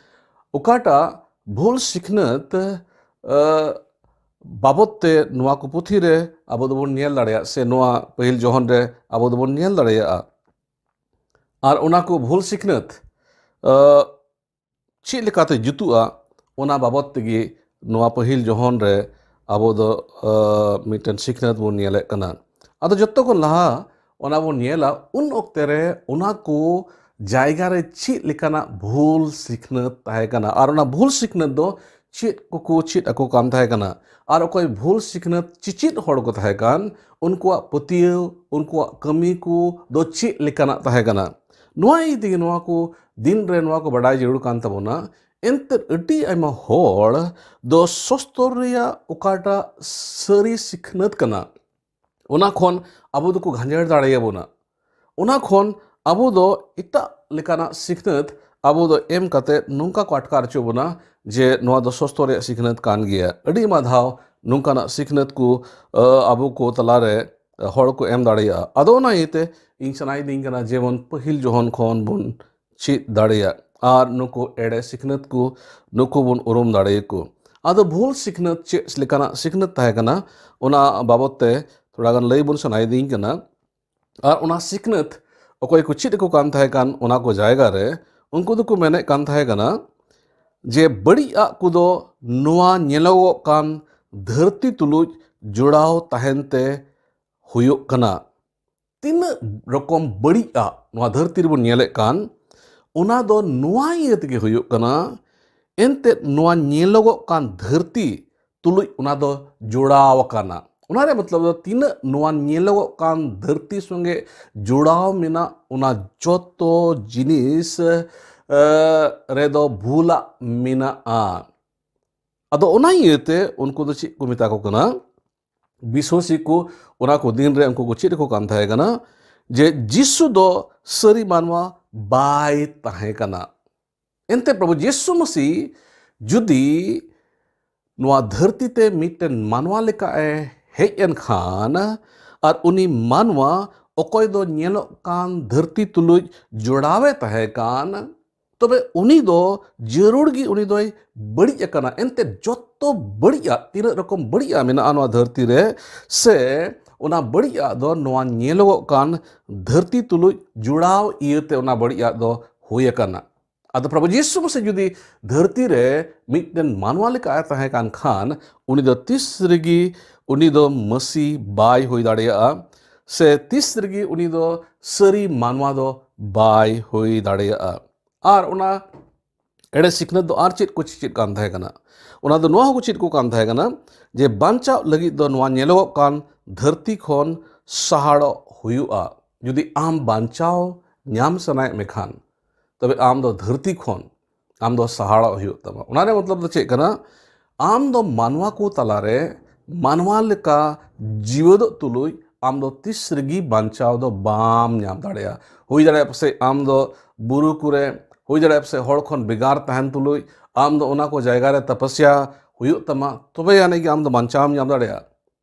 ᱚᱠᱟᱴᱟᱜ ᱵᱷᱩᱞ ᱥᱤᱠᱷᱱᱟᱹᱛ, ᱮ, ᱵᱟᱵᱚᱛ ᱛᱮ ᱱᱚᱣᱟ ᱠᱚ ᱯᱩᱛᱷᱤ ᱨᱮ ᱟᱵᱚ ᱫᱚᱵᱚᱱ ᱧᱮᱞ ᱫᱟᱲᱮᱭᱟᱜᱼᱟ, ᱥᱮ ᱱᱚᱣᱟ ᱯᱟᱹᱦᱤᱞ ᱡᱚᱦᱚᱱ ᱨᱮ ᱟᱵᱚ ᱫᱚᱵᱚᱱ ᱧᱮᱞ ᱫᱟᱲᱮᱭᱟᱜᱼᱟ᱾ ᱟᱨ ᱚᱱᱟ ᱠᱚ ᱵᱷᱩᱞ ᱥᱤᱠᱷᱱᱟᱹᱛ, ᱮ, ᱪᱮᱫ ᱞᱮᱠᱟᱛᱮ ᱡᱩᱛᱩᱜᱼᱟ, ᱚᱱᱟ ᱵᱟᱵᱚᱛ ᱛᱮᱜᱮ ᱱᱚᱣᱟ ᱯᱟᱹᱦᱤᱞ ᱡᱚᱦᱚᱱ ᱨᱮ ᱟᱵᱚ ᱫᱚ, ᱟ, ᱢᱤᱫᱴᱮᱱ ᱥᱤᱠᱷᱱᱟᱹᱛ ᱵᱚᱱ ᱧᱮᱞᱮᱫ ᱠᱟᱱᱟ᱾ ᱟᱫᱚ ᱡᱚᱛᱚ ᱠᱷᱚᱱ ᱞᱟᱦᱟ ᱚᱱᱟ ᱵᱚᱱ ᱧᱮᱞᱟ, ᱩᱱ ᱚᱠᱛᱮ ᱨᱮ ᱚᱱᱟ ᱠᱚ ᱡᱟᱭᱜᱟ ᱨᱮ ᱪᱮᱫ ᱞᱮᱠᱟᱱᱟᱜ ᱵᱷᱩᱞ ᱥᱤᱠᱷᱱᱟᱹᱛ ᱛᱟᱦᱮᱸ ᱠᱟᱱᱟ, ᱟᱨ ᱚᱱᱟ ᱵᱷᱩᱞ ᱥᱤᱠᱷᱱᱟᱹᱛ ᱫᱚ ᱪᱮᱫ ᱠᱚᱠᱚ ᱪᱮᱫ ᱟᱠᱚ ᱠᱟᱱ ᱛᱟᱦᱮᱸ ᱠᱟᱱᱟ, ᱟᱨ ᱚᱠᱚᱭ ᱵᱷᱩᱞ ᱥᱤᱠᱷᱱᱟᱹᱛ ᱪᱮᱪᱮᱫ ᱦᱚᱲ ᱠᱚ ᱛᱟᱦᱮᱸ ᱠᱟᱱ, ᱩᱱᱠᱩᱣᱟᱜ ᱯᱟᱹᱛᱭᱟᱹᱣ, ᱩᱱᱠᱩᱣᱟᱜ ᱠᱟᱹᱢᱤ ᱠᱚ ᱫᱚ ᱪᱮᱫ ᱞᱮᱠᱟᱱᱟᱜ ᱛᱟᱦᱮᱸ ᱠᱟᱱᱟ᱾ ᱱᱚᱣᱟ ᱤᱫᱤ ᱛᱮᱜᱮ ᱱᱚᱣᱟ ᱠᱚ ᱫᱤᱱ ᱨᱮ ᱱᱚᱣᱟ ᱠᱚ ᱵᱟᱰᱟᱭ ᱡᱟᱹᱨᱩᱲ ᱠᱟᱱ ᱛᱟᱵᱚᱱᱟ᱾ ᱮᱱᱛᱮᱫ ᱟᱹᱰᱤ ᱟᱭᱢᱟ ᱦᱚᱲ ᱫᱚ ᱥᱚᱥᱛᱚᱨ ᱨᱮᱭᱟᱜ ᱚᱠᱟᱴᱟᱜ ᱥᱟᱹᱨᱤ ᱥᱤᱠᱷᱱᱟᱹᱛ ᱠᱟᱱᱟ, ᱚᱱᱟ ᱠᱷᱚᱱ ᱟᱵᱚ ᱫᱚᱠᱚ ᱜᱷᱟᱸᱡᱮᱲ ᱫᱟᱲᱮᱭᱟᱵᱚᱱᱟ᱾ ᱚᱱᱟ ᱠᱷᱚᱱ ᱟᱵᱚ ᱫᱚ ᱮᱴᱟᱜ ᱞᱮᱠᱟᱱᱟᱜ ᱥᱤᱠᱷᱱᱟᱹᱛ ᱟᱵᱚ ᱫᱚ ᱮᱢ ᱠᱟᱛᱮ ᱱᱚᱝᱠᱟ ᱠᱚ ᱟᱴᱠᱟᱨ ᱦᱚᱪᱚ ᱵᱚᱱᱟ ᱡᱮ ᱱᱚᱣᱟ ᱫᱚ ᱥᱚᱥᱛᱚ ᱨᱮᱭᱟᱜ ᱥᱤᱠᱷᱱᱟᱹᱛ ᱠᱟᱱ ᱜᱮᱭᱟ᱾ ᱟᱹᱰᱤ ᱟᱭᱢᱟ ᱫᱷᱟᱣ ᱱᱚᱝᱠᱟᱱᱟᱜ ᱥᱤᱠᱷᱱᱟᱹᱛ ᱠᱚ, ᱟᱹ, ᱟᱵᱚ ᱠᱚ ᱛᱟᱞᱟᱨᱮ, ᱟᱹ, ᱦᱚᱲ ᱠᱚ ᱮᱢ ᱫᱟᱲᱮᱭᱟᱜᱼᱟ᱾ ᱟᱫᱚ ᱚᱱᱟ ᱤᱭᱟᱹᱛᱮ ᱤᱧ ᱥᱟᱱᱟᱭᱤᱫᱤᱧ ᱠᱟᱱᱟ, ᱡᱮᱢᱚᱱ ᱯᱟᱹᱦᱤᱞ ᱡᱚᱦᱚᱱ ᱠᱷᱚᱱ ᱵᱚᱱ ᱪᱮᱫ ᱫᱟᱲᱮᱭᱟᱜ ᱟᱨ ᱱᱩᱠᱩ ᱮᱲᱮ ᱥᱤᱠᱷᱱᱟᱹᱛ ᱠᱚ, ᱱᱩᱠᱩ ᱵᱚᱱ ᱩᱨᱩᱢ ᱫᱟᱲᱮᱭᱟᱠᱚ᱾ ᱟᱫᱚ ᱵᱷᱩᱞ ᱥᱤᱠᱷᱱᱟᱹᱛ ᱪᱮᱫ ᱞᱮᱠᱟᱱᱟᱜ ᱥᱤᱠᱷᱱᱟᱹᱛ ᱛᱟᱦᱮᱸ ᱠᱟᱱᱟ, ᱚᱱᱟ ᱵᱟᱵᱚᱛ ᱛᱮ ᱛᱷᱚᱲᱟ ᱜᱟᱱ ᱞᱟᱹᱭ ᱵᱚᱱ ᱥᱟᱱᱟᱭᱤᱫᱤᱧ ᱠᱟᱱᱟ᱾ ᱟᱨ ᱚᱱᱟ ᱥᱤᱠᱷᱱᱟᱹᱛ ᱚᱠᱚᱭ ᱠᱚ ᱪᱮᱫ ᱟᱠᱚ ᱠᱟᱱ ᱛᱟᱦᱮᱸ ᱠᱟᱱ, ᱚᱱᱟ ᱠᱚ ᱡᱟᱭᱜᱟ ᱨᱮ ᱩᱱᱠᱩ ᱫᱚᱠᱚ ᱢᱮᱱᱮᱫ ᱠᱟᱱ ᱛᱟᱦᱮᱸ ᱠᱟᱱᱟ ᱡᱮ ᱵᱟᱹᱲᱤᱡ ᱟᱜ ᱠᱚᱫᱚ ᱱᱚᱣᱟ ᱧᱮᱞᱚᱜᱚᱜ ᱠᱟᱱ ᱫᱷᱟᱹᱨᱛᱤ ᱛᱩᱞᱩᱡ ᱡᱚᱲᱟᱣ ᱛᱟᱦᱮᱱ ᱛᱮ ᱦᱩᱭᱩᱜ ᱠᱟᱱᱟ᱾ ᱛᱤᱱᱟᱹᱜ ᱨᱚᱠᱚᱢ ᱵᱟᱹᱲᱤᱡ ᱟᱜ ᱱᱚᱣᱟ ᱫᱷᱟᱹᱨᱛᱤ ᱨᱮᱵᱚᱱ ᱧᱮᱞᱮᱫ ᱠᱟᱱ, ᱚᱱᱟ ᱫᱚ ᱱᱚᱣᱟ ᱤᱭᱟᱹ ᱛᱮᱜᱮ ᱦᱩᱭᱩᱜ ᱠᱟᱱᱟ᱾ ᱮᱱᱛᱮᱫ ᱱᱚᱣᱟ ᱧᱮᱞᱚᱜᱚᱜ ᱠᱟᱱ ᱫᱷᱟᱹᱨᱛᱤ ᱛᱩᱞᱩᱡ ᱚᱱᱟ ᱫᱚ ᱡᱚᱲᱟᱣ ᱟᱠᱟᱱᱟ᱾ ᱚᱱᱟ ᱨᱮᱭᱟᱜ ᱢᱚᱛᱞᱚᱵ ᱫᱚ ᱛᱤᱱᱟᱹᱜ ᱱᱚᱣᱟ ᱧᱮᱞᱚᱜᱚᱜ ᱠᱟᱱ ᱫᱷᱟᱹᱨᱛᱤ ᱥᱚᱸᱜᱮ ᱡᱚᱲᱟᱣ ᱢᱮᱱᱟᱜ, ᱚᱱᱟ ᱡᱚᱛᱚ ᱡᱤᱱᱤᱥ, ᱮ, ᱨᱮᱫᱚ ᱵᱷᱩᱞᱟᱜ ᱢᱮᱱᱟᱜᱼᱟ᱾ ᱟᱫᱚ ᱚᱱᱟ ᱤᱭᱟᱹᱛᱮ ᱩᱱᱠᱩ ᱫᱚ ᱪᱮᱫ ᱠᱚ ᱢᱮᱛᱟ ᱠᱚ ᱠᱟᱱᱟ? ᱵᱤᱥᱣᱟᱹᱥᱤ ᱠᱚ ᱚᱱᱟ ᱠᱚ ᱫᱤᱱ ᱨᱮ ᱩᱱᱠᱩ ᱠᱚ ᱪᱮᱫ ᱟᱠᱚ ᱠᱟᱱ ᱛᱟᱦᱮᱸ ᱠᱟᱱᱟ? ᱡᱮ ᱡᱤᱥᱩ ᱫᱚ ᱥᱟᱹᱨᱤ ᱢᱟᱱᱣᱟ ᱵᱟᱭ ᱛᱟᱦᱮᱸ ᱠᱟᱱᱟ᱾ ᱮᱱᱛᱮ ᱯᱨᱚᱵᱷᱩ ᱡᱤᱥᱩ ᱢᱟᱹᱥᱤ ᱡᱩᱫᱤ ᱱᱚᱣᱟ ᱫᱷᱟᱹᱨᱛᱤ ᱛᱮ ᱢᱤᱫᱴᱮᱱ ᱢᱟᱱᱣᱟ ᱞᱮᱠᱟᱭ ᱦᱮᱡ ᱮᱱ ᱠᱷᱟᱱ, ᱟᱨ ᱩᱱᱤ ᱢᱟᱱᱣᱟ ᱚᱠᱚᱭ ᱫᱚ ᱧᱮᱞᱚᱜ ᱠᱟᱱ ᱫᱷᱟᱹᱨᱛᱤ ᱛᱩᱞᱩᱡ ᱡᱚᱲᱟᱣᱮ ᱛᱟᱦᱮᱸ ᱠᱟᱱ, ᱛᱚᱵᱮ ᱩᱱᱤ ᱫᱚ ᱡᱟᱹᱨᱩᱲ ᱜᱮ ᱩᱱᱤ ᱫᱚᱭ ᱵᱟᱹᱲᱤᱡ ᱟᱠᱟᱱᱟ᱾ ᱮᱱᱛᱮ ᱡᱚᱛᱚ ᱵᱟᱹᱲᱤᱡᱟᱜ, ᱛᱤᱱᱟᱹᱜ ᱨᱚᱠᱚᱢ ᱵᱟᱹᱲᱤᱡᱟᱜ ᱢᱮᱱᱟᱜᱼᱟ ᱱᱚᱣᱟ ᱫᱷᱟᱹᱨᱛᱤ ᱨᱮ, ᱥᱮ ᱚᱱᱟ ᱵᱟᱹᱲᱤᱡᱟᱜ ᱫᱚ ᱱᱚᱣᱟ ᱧᱮᱞᱚᱜᱚᱜ ᱠᱟᱱ ᱫᱷᱟᱹᱨᱛᱤ ᱛᱩᱞᱩᱡ ᱡᱚᱲᱟᱣ ᱤᱭᱟᱹᱛᱮ ᱚᱱᱟ ᱵᱟᱹᱲᱤᱡᱟᱜ ᱫᱚ ᱦᱩᱭ ᱟᱠᱟᱱᱟ᱾ ᱟᱫᱚ ᱯᱨᱚᱵᱷᱩ ᱡᱤᱥᱩ ᱢᱟᱥᱤ ᱡᱩᱫᱤ ᱫᱷᱟᱹᱨᱛᱤ ᱨᱮ ᱢᱤᱫᱴᱮᱱ ᱢᱟᱱᱣᱟ ᱞᱮᱠᱟ ᱮ ᱛᱟᱦᱮᱸ ᱠᱟᱱ ᱠᱷᱟᱱ, ᱩᱱᱤ ᱫᱚ ᱛᱤᱥ ᱨᱮᱜᱮ ᱩᱱᱤ ᱫᱚ ᱢᱟᱹᱥᱤ ᱵᱟᱭ ᱦᱩᱭ ᱫᱟᱲᱮᱭᱟᱜᱼᱟ, ᱥᱮ ᱛᱤᱥ ᱨᱮᱜᱮ ᱩᱱᱤ ᱫᱚ ᱥᱟᱹᱨᱤ ᱢᱟᱱᱣᱟ ᱫᱚ ᱵᱟᱭ ᱦᱩᱭ ᱫᱟᱲᱮᱭᱟᱜᱼᱟ᱾ ᱟᱨ ᱚᱱᱟ ᱮᱲᱮ ᱥᱤᱠᱷᱱᱟᱹᱛ ᱫᱚ ᱟᱨ ᱪᱮᱫ ᱠᱚ ᱪᱮᱫ ᱠᱟᱱ ᱛᱟᱦᱮᱸ ᱠᱟᱱᱟ? ᱚᱱᱟ ᱫᱚ ᱱᱚᱣᱟ ᱦᱚᱸᱠᱚ ᱪᱮᱫ ᱠᱚ ᱠᱟᱱ ᱛᱟᱦᱮᱸ ᱠᱟᱱᱟ ᱡᱮ ᱵᱟᱧᱪᱟᱣ ᱞᱟᱹᱜᱤᱫ ᱫᱚ ᱱᱚᱣᱟ ᱧᱮᱞᱚᱜᱚᱜ ᱠᱟᱱ ᱫᱷᱟᱹᱨᱛᱤ ᱠᱷᱚᱱ ᱥᱟᱦᱟᱲᱚᱜ ᱦᱩᱭᱩᱜᱼᱟ᱾ ᱡᱩᱫᱤ ᱟᱢ ᱵᱟᱧᱪᱟᱣ ᱧᱟᱢ ᱥᱟᱱᱟᱭᱮᱫ ᱢᱮᱠᱷᱟᱱ, ᱛᱚᱵᱮ ᱟᱢ ᱫᱚ ᱫᱷᱟᱹᱨᱛᱤ ᱠᱷᱚᱱ ᱟᱢ ᱫᱚ ᱥᱟᱦᱟᱲᱚᱜ ᱦᱩᱭᱩᱜ ᱛᱟᱢᱟ᱾ ᱚᱱᱟ ᱨᱮᱭᱟᱜ ᱢᱚᱛᱞᱚᱵ ᱫᱚ ᱪᱮᱫ ᱠᱟᱱᱟ? ᱟᱢ ᱫᱚ ᱢᱟᱱᱣᱟ ᱠᱚ ᱛᱟᱞᱟᱨᱮ ᱢᱟᱱᱣᱟ ᱞᱮᱠᱟ ᱡᱤᱣᱮᱫᱚᱜ ᱛᱩᱞᱩᱡ ᱟᱢ ᱫᱚ ᱛᱤᱥ ᱨᱮᱜᱮ ᱵᱟᱧᱪᱟᱣ ᱫᱚ ᱵᱟᱢ ᱧᱟᱢ ᱫᱟᱲᱮᱭᱟᱜᱼᱟ᱾ ᱦᱩᱭ ᱫᱟᱲᱮᱭᱟᱜᱼᱟ ᱯᱟᱥᱮᱡ ᱟᱢ ᱫᱚ ᱵᱩᱨᱩ ᱠᱚᱨᱮ, ᱦᱩᱭ ᱫᱟᱲᱮᱭᱟᱜᱼᱟ ᱯᱟᱥᱮᱡ ᱦᱚᱲ ᱠᱷᱚᱱ ᱵᱷᱮᱜᱟᱨ ᱛᱟᱦᱮᱱ ᱛᱩᱞᱩᱡ ᱟᱢ ᱫᱚ ᱚᱱᱟ ᱠᱚ ᱡᱟᱭᱜᱟ ᱨᱮ ᱛᱟᱯᱟᱥᱭᱟ ᱦᱩᱭᱩᱜ ᱛᱟᱢᱟ, ᱛᱚᱵᱮ ᱟᱹᱱᱤᱡ ᱜᱮ ᱟᱢ ᱫᱚ ᱵᱟᱧᱪᱟᱣ ᱮᱢ ᱧᱟᱢ ᱫᱟᱲᱮᱭᱟᱜᱼᱟ᱾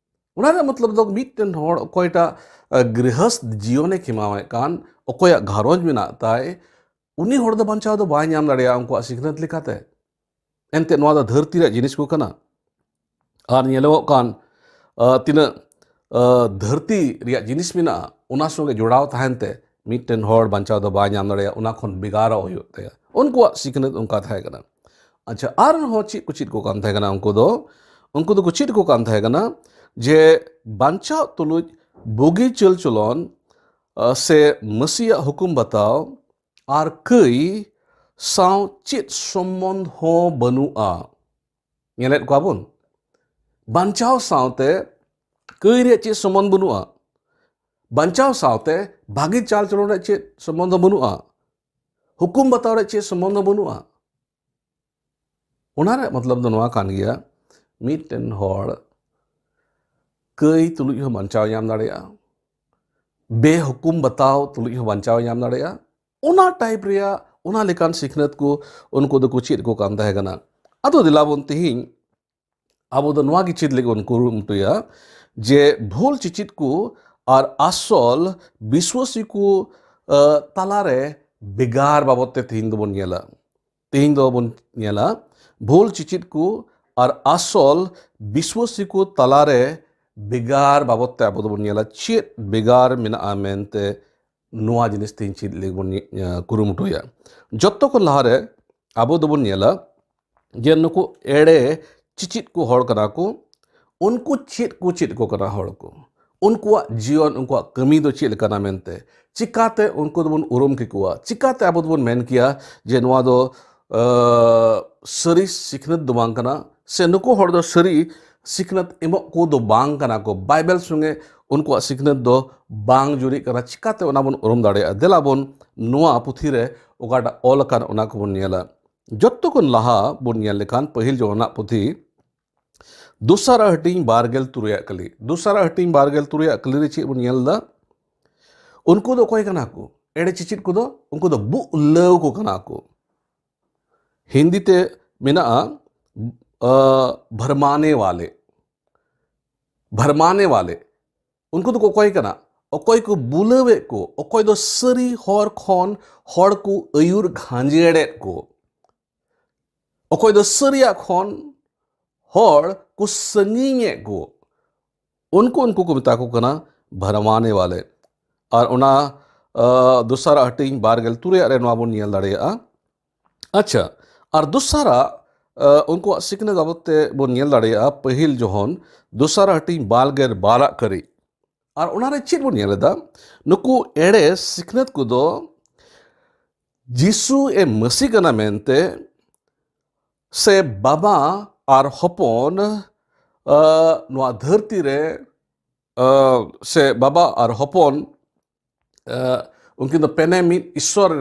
ᱚᱱᱟ ᱨᱮᱭᱟᱜ ᱢᱚᱛᱞᱚᱵ ᱫᱚ ᱢᱤᱫᱴᱮᱱ ᱦᱚᱲ ᱚᱠᱚᱭᱴᱟᱜ, ᱟ, ᱜᱨᱤᱦᱚᱥᱛ ᱡᱤᱭᱚᱱᱮ ᱠᱷᱮᱢᱟᱣᱮᱫ ᱠᱟᱱ, ᱚᱠᱚᱭᱟᱜ ᱜᱷᱟᱨᱚᱸᱡᱽ ᱢᱮᱱᱟᱜ ᱛᱟᱭ, ᱩᱱᱤ ᱦᱚᱲ ᱫᱚ ᱵᱟᱧᱪᱟᱣ ᱫᱚ ᱵᱟᱭ ᱧᱟᱢ ᱫᱟᱲᱮᱭᱟᱜᱼᱟ ᱩᱱᱠᱩᱣᱟᱜ ᱥᱤᱠᱷᱱᱟᱹᱛ ᱞᱮᱠᱟᱛᱮ᱾ ᱮᱱᱛᱮᱫ ᱱᱚᱣᱟ ᱫᱚ ᱫᱷᱟᱹᱨᱛᱤ ᱨᱮᱭᱟᱜ ᱡᱤᱱᱤᱥ ᱠᱚ ᱠᱟᱱᱟ᱾ ᱟᱨ ᱧᱮᱞᱚᱜᱚᱜ ᱠᱟᱱ, ᱟ, ᱛᱤᱱᱟᱹᱜ, ᱟ, ᱫᱷᱟᱹᱨᱛᱤ ᱨᱮᱭᱟᱜ ᱡᱤᱱᱤᱥ ᱢᱮᱱᱟᱜᱼᱟ, ᱚᱱᱟ ᱥᱚᱸᱜᱮ ᱡᱚᱲᱟᱣ ᱛᱟᱦᱮᱱ ᱛᱮ ᱢᱤᱫᱴᱮᱱ ᱦᱚᱲ ᱵᱟᱧᱪᱟᱣ ᱫᱚ ᱵᱟᱭ ᱧᱟᱢ ᱫᱟᱲᱮᱭᱟᱜᱼᱟ, ᱚᱱᱟ ᱠᱷᱚᱱ ᱵᱷᱮᱜᱟᱨᱚᱜ ᱦᱩᱭᱩᱜ ᱛᱟᱭᱟ᱾ ᱩᱱᱠᱩᱣᱟᱜ ᱥᱤᱠᱷᱱᱟᱹᱛ ᱚᱱᱠᱟ ᱛᱟᱦᱮᱸ ᱠᱟᱱᱟ᱾ ᱟᱪᱪᱷᱟ, ᱟᱨᱦᱚᱸ ᱪᱮᱫ ᱠᱚ ᱪᱮᱫ ᱠᱚ ᱠᱟᱱ ᱛᱟᱦᱮᱸ ᱠᱟᱱᱟ ᱩᱱᱠᱩ ᱫᱚ? ᱩᱱᱠᱩ ᱫᱚᱠᱚ ᱪᱮᱫ ᱠᱚ ᱠᱟᱱ ᱛᱟᱦᱮᱸ ᱠᱟᱱᱟ? ᱡᱮ ᱵᱟᱧᱪᱟᱣ ᱛᱩᱞᱩᱡ ᱵᱩᱜᱤ ᱪᱟᱹᱞ ᱪᱚᱞᱚᱱ, ᱟ, ᱥᱮ ᱢᱟᱹᱥᱤᱭᱟᱜ ᱦᱩᱠᱩᱢ ᱵᱟᱛᱟᱣ ᱟᱨ ᱠᱟᱹᱭ ᱥᱟᱶ ᱪᱮᱫ ᱥᱚᱢᱵᱚᱱᱫᱷ ᱦᱚᱸ ᱵᱟᱹᱱᱩᱜᱼᱟ᱾ ᱧᱮᱞᱮᱫ ᱠᱚᱣᱟ ᱵᱚᱱ, ᱵᱟᱧᱪᱟᱣ ᱥᱟᱶᱛᱮ ᱠᱟᱹᱭ ᱨᱮᱭᱟᱜ ᱪᱮᱫ ᱥᱚᱢᱵᱚᱱᱫᱷ ᱵᱟᱹᱱᱩᱜᱼᱟ᱾ ᱵᱟᱧᱪᱟᱣ ᱥᱟᱶᱛᱮ ᱵᱷᱟᱹᱜᱤ ᱪᱟᱞ ᱪᱚᱞᱚᱱ ᱨᱮᱭᱟᱜ ᱪᱮᱫ ᱥᱚᱢᱵᱚᱱᱫᱷ ᱵᱟᱹᱱᱩᱜᱼᱟ᱾ ᱦᱩᱠᱩᱢ ᱵᱟᱛᱟᱣ ᱨᱮᱭᱟᱜ ᱪᱮᱫ ᱥᱚᱢᱵᱚᱱᱫᱷ ᱵᱟᱹᱱᱩᱜᱼᱟ᱾ ᱚᱱᱟ ᱨᱮᱭᱟᱜ ᱢᱚᱛᱞᱚᱵ ᱫᱚ ᱱᱚᱣᱟ ᱠᱟᱱ ᱜᱮᱭᱟ, ᱢᱤᱫᱴᱮᱱ ᱦᱚᱲ ᱠᱟᱹᱭ ᱛᱩᱞᱩᱡ ᱦᱚᱸ ᱵᱟᱧᱪᱟᱣ ᱧᱟᱢ ᱫᱟᱲᱮᱭᱟᱜᱼᱟ, ᱵᱮᱦᱩᱠᱩᱢ ᱵᱟᱛᱟᱣ ᱛᱩᱞᱩᱡ ᱦᱚᱸ ᱵᱟᱧᱪᱟᱣ ᱧᱟᱢ ᱫᱟᱲᱮᱭᱟᱜᱼᱟ᱾ ᱚᱱᱟ ᱴᱟᱭᱤᱯ ᱨᱮᱭᱟᱜ, ᱚᱱᱟ ᱞᱮᱠᱟᱱ ᱥᱤᱠᱷᱱᱟᱹᱛ ᱠᱚ ᱩᱱᱠᱩ ᱫᱚᱠᱚ ᱪᱮᱫ ᱠᱚ ᱠᱟᱱ ᱛᱟᱦᱮᱸ ᱠᱟᱱᱟ᱾ ᱟᱫᱚ ᱫᱮᱞᱟ ᱵᱚᱱ ᱛᱤᱦᱤᱧ ᱟᱵᱚ ᱫᱚ ᱱᱚᱣᱟ ᱜᱮ ᱪᱮᱫ ᱞᱟᱹᱜᱤᱫ ᱵᱚᱱ ᱠᱩᱨᱩᱢᱩᱴᱩᱭᱟ ᱡᱮ ᱵᱷᱩᱞ ᱪᱤᱪᱤᱫ ᱠᱚ ᱟᱨ ᱟᱥᱚᱞ ᱵᱤᱥᱣᱟᱥᱤ ᱠᱚ, ᱟ, ᱛᱟᱞᱟᱨᱮ ᱵᱷᱮᱜᱟᱨ ᱵᱟᱵᱚᱫ ᱛᱮ ᱛᱤᱦᱤᱧ ᱫᱚᱵᱚᱱ ᱧᱮᱞᱟ᱾ ᱛᱤᱦᱤᱧ ᱫᱚᱵᱚᱱ ᱧᱮᱞᱟ ᱵᱷᱩᱞ ᱪᱤᱪᱤᱫ ᱠᱚ ᱟᱨ ᱟᱥᱚᱞ ᱵᱤᱥᱣᱟᱥᱤ ᱠᱚ ᱛᱟᱞᱟᱨᱮ ᱵᱷᱮᱜᱟᱨ ᱵᱟᱵᱚᱫ ᱛᱮ ᱟᱵᱚ ᱫᱚᱵᱚᱱ ᱧᱮᱞᱟ᱾ ᱪᱮᱫ ᱵᱷᱮᱜᱟᱨ ᱢᱮᱱᱟᱜᱼᱟ ᱢᱮᱱᱛᱮ ᱱᱚᱣᱟ ᱡᱤᱱᱤᱥ ᱛᱤᱦᱤᱧ ᱪᱮᱫ ᱞᱟᱹᱜᱤᱫ ᱵᱚᱱ ᱧᱮ-, ᱠᱩᱨᱩᱢᱩᱴᱩᱭᱟ? ᱡᱚᱛᱚ ᱠᱷᱚᱱ ᱞᱟᱦᱟᱨᱮ ᱟᱵᱚ ᱫᱚᱵᱚᱱ ᱧᱮᱞᱟ ᱡᱮ ᱱᱩᱠᱩ ᱮᱲᱮ ᱪᱤᱪᱤᱫ ᱠᱚ ᱦᱚᱲ ᱠᱟᱱᱟ ᱠᱚ᱾ ᱩᱱᱠᱩ ᱪᱮᱫ ᱠᱚ ᱪᱮᱫ ᱠᱚ ᱠᱟᱱᱟ ᱦᱚᱲ ᱠᱚ, ᱩᱱᱠᱩᱣᱟᱜ ᱡᱤᱭᱚᱱ, ᱩᱱᱠᱩᱣᱟᱜ ᱠᱟᱹᱢᱤ ᱫᱚ ᱪᱮᱫ ᱞᱮᱠᱟᱱᱟ ᱢᱮᱱᱛᱮ, ᱪᱤᱠᱟᱛᱮ ᱩᱱᱠᱩ ᱫᱚᱵᱚᱱ ᱩᱨᱩᱢ ᱠᱮᱠᱚᱣᱟ, ᱪᱤᱠᱟᱛᱮ ᱟᱵᱚ ᱫᱚᱵᱚᱱ ᱢᱮᱱ ᱠᱮᱭᱟ ᱡᱮ ᱱᱚᱣᱟ ᱫᱚ, ᱟ, ᱥᱟᱹᱨᱤ ᱥᱤᱠᱷᱱᱟᱹᱛ ᱫᱚ ᱵᱟᱝ ᱠᱟᱱᱟ, ᱥᱮ ᱱᱩᱠᱩ ᱦᱚᱲ ᱫᱚ ᱥᱟᱹᱨᱤ ᱥᱤᱠᱷᱱᱟᱹᱛ ᱮᱢᱚᱜ ᱠᱚ ᱫᱚ ᱵᱟᱝ ᱠᱟᱱᱟ ᱠᱚ, ᱵᱟᱭᱵᱮᱞ ᱥᱚᱸᱜᱮ ᱩᱱᱠᱩᱣᱟᱜ ᱥᱤᱠᱷᱱᱟᱹᱛ ᱫᱚ ᱵᱟᱝ ᱡᱩᱨᱤᱜ ᱠᱟᱱᱟ, ᱪᱤᱠᱟᱛᱮ ᱚᱱᱟ ᱵᱚᱱ ᱩᱨᱩᱢ ᱫᱟᱲᱮᱭᱟᱜᱼᱟ? ᱫᱮᱞᱟ ᱵᱚᱱ ᱱᱚᱣᱟ ᱯᱩᱛᱷᱤ ᱨᱮ ᱚᱠᱟᱴᱟᱜ ᱚᱞ ᱟᱠᱟᱱ ᱚᱱᱟ ᱠᱚᱵᱚᱱ ᱧᱮᱞᱟ᱾ ᱡᱚᱛᱚ ᱠᱷᱚᱱ ᱞᱟᱦᱟ ᱵᱚᱱ ᱧᱮᱞ ᱞᱮᱠᱷᱟᱱ ᱯᱟᱹᱦᱤᱞ ᱡᱚᱦᱚᱱᱟᱜ ᱯᱩᱛᱷᱤ ᱫᱚᱥᱟᱨᱟᱜ ᱦᱟᱹᱴᱤᱧ ᱵᱟᱨ ᱜᱮᱞ ᱛᱩᱨᱩᱭᱟᱜ ᱠᱟᱹᱞᱤ, ᱫᱚᱥᱟᱨᱟᱜ ᱦᱟᱹᱴᱤᱧ ᱵᱟᱨ ᱜᱮᱞ ᱛᱩᱨᱩᱭᱟᱜ ᱠᱟᱹᱞᱤ ᱨᱮ ᱪᱮᱫ ᱵᱚᱱ ᱧᱮᱞ ᱮᱫᱟ? ᱩᱱᱠᱩ ᱫᱚ ᱚᱠᱚᱭ ᱠᱟᱱᱟ ᱠᱚ? ᱮᱲᱮ ᱪᱤᱪᱤᱫ ᱠᱚᱫᱚ ᱩᱱᱠᱩ ᱫᱚ ᱵᱩᱞᱟᱹᱣ ᱠᱚ ᱠᱟᱱᱟ ᱠᱚ᱾ ᱦᱤᱱᱫᱤ ᱛᱮ ᱢᱮᱱᱟᱜᱼᱟ ᱵᱷᱟᱨᱢᱟᱱᱮ ᱣᱟᱞᱮ, ᱵᱷᱟᱨᱢᱟᱱᱮ ᱣᱟᱞᱮ᱾ ᱩᱱᱠᱩ ᱫᱚᱠᱚ ᱚᱠᱚᱭ ᱠᱟᱱᱟ? ᱚᱠᱚᱭ ᱠᱚ ᱵᱩᱞᱟᱹᱣᱮᱫ ᱠᱚ, ᱚᱠᱚᱭ ᱫᱚ ᱥᱟᱹᱨᱤ ᱦᱚᱨ ᱠᱷᱚᱱ ᱦᱚᱲ ᱠᱚ ᱟᱹᱭᱩᱨ ᱜᱷᱟᱸᱡᱮᱲᱮᱫ ᱠᱚ, ᱚᱠᱚᱭ ᱫᱚ ᱥᱟᱹᱨᱤᱭᱟᱜ ᱠᱷᱚᱱ ᱦᱚᱲ ᱠᱚ ᱥᱟᱺᱜᱤᱧᱮᱫ ᱠᱚ, ᱩᱱᱠᱩ ᱩᱱᱠᱩ ᱠᱚ ᱢᱮᱛᱟ ᱠᱚ ᱠᱟᱱᱟ ᱵᱷᱟᱨᱢᱟᱱᱮ ᱣᱟᱞᱮ᱾ ᱟᱨ ᱚᱱᱟ ᱫᱚᱥᱟᱨᱟᱜ ᱦᱟᱹᱴᱤᱧ ᱵᱟᱨ ᱜᱮᱞ ᱛᱩᱨᱩᱭᱟᱜ ᱨᱮ ᱱᱚᱣᱟ ᱵᱚᱱ ᱧᱮᱞ ᱫᱟᱲᱮᱭᱟᱜᱼᱟ᱾ ᱟᱪᱪᱷᱟ, ᱟᱨ ᱫᱚᱥᱟᱨᱟᱜ ᱩᱱᱠᱩᱣᱟᱜ ᱥᱤᱠᱷᱱᱟᱹᱛ ᱵᱟᱵᱚᱫ ᱛᱮ ᱵᱚᱱ ᱧᱮᱞ ᱫᱟᱲᱮᱭᱟᱜᱼᱟ ᱯᱟᱹᱦᱤᱞ ᱡᱚᱦᱚᱱ ᱫᱚᱥᱟᱨᱟᱜ ᱦᱟᱹᱴᱤᱧ ᱵᱟᱨ ᱜᱮᱞ ᱵᱟᱨᱟᱜ ᱠᱟᱹᱨᱤ᱾ ᱟᱨ ᱚᱱᱟᱨᱮ ᱪᱮᱫ ᱵᱚᱱ ᱧᱮᱞ ᱮᱫᱟ? ᱱᱩᱠᱩ ᱮᱲᱮ ᱥᱤᱠᱷᱱᱟᱹᱛ ᱠᱚᱫᱚ ᱡᱤᱥᱩ ᱮ ᱢᱟᱹᱥᱤ ᱠᱟᱱᱟ ᱢᱮᱱᱛᱮ ᱥᱮ ᱵᱟᱵᱟ ᱟᱨ ᱦᱚᱯᱚᱱ ᱱᱚᱣᱟ ᱫᱷᱟᱹᱨᱛᱤ ᱨᱮ ᱥᱮ ᱵᱟᱵᱟ ᱟᱨ ᱦᱚᱯᱚᱱ ᱩᱱᱠᱤᱱ ᱫᱚ ᱯᱮᱱᱮ ᱢᱤᱫ ᱤᱥᱥᱚᱨ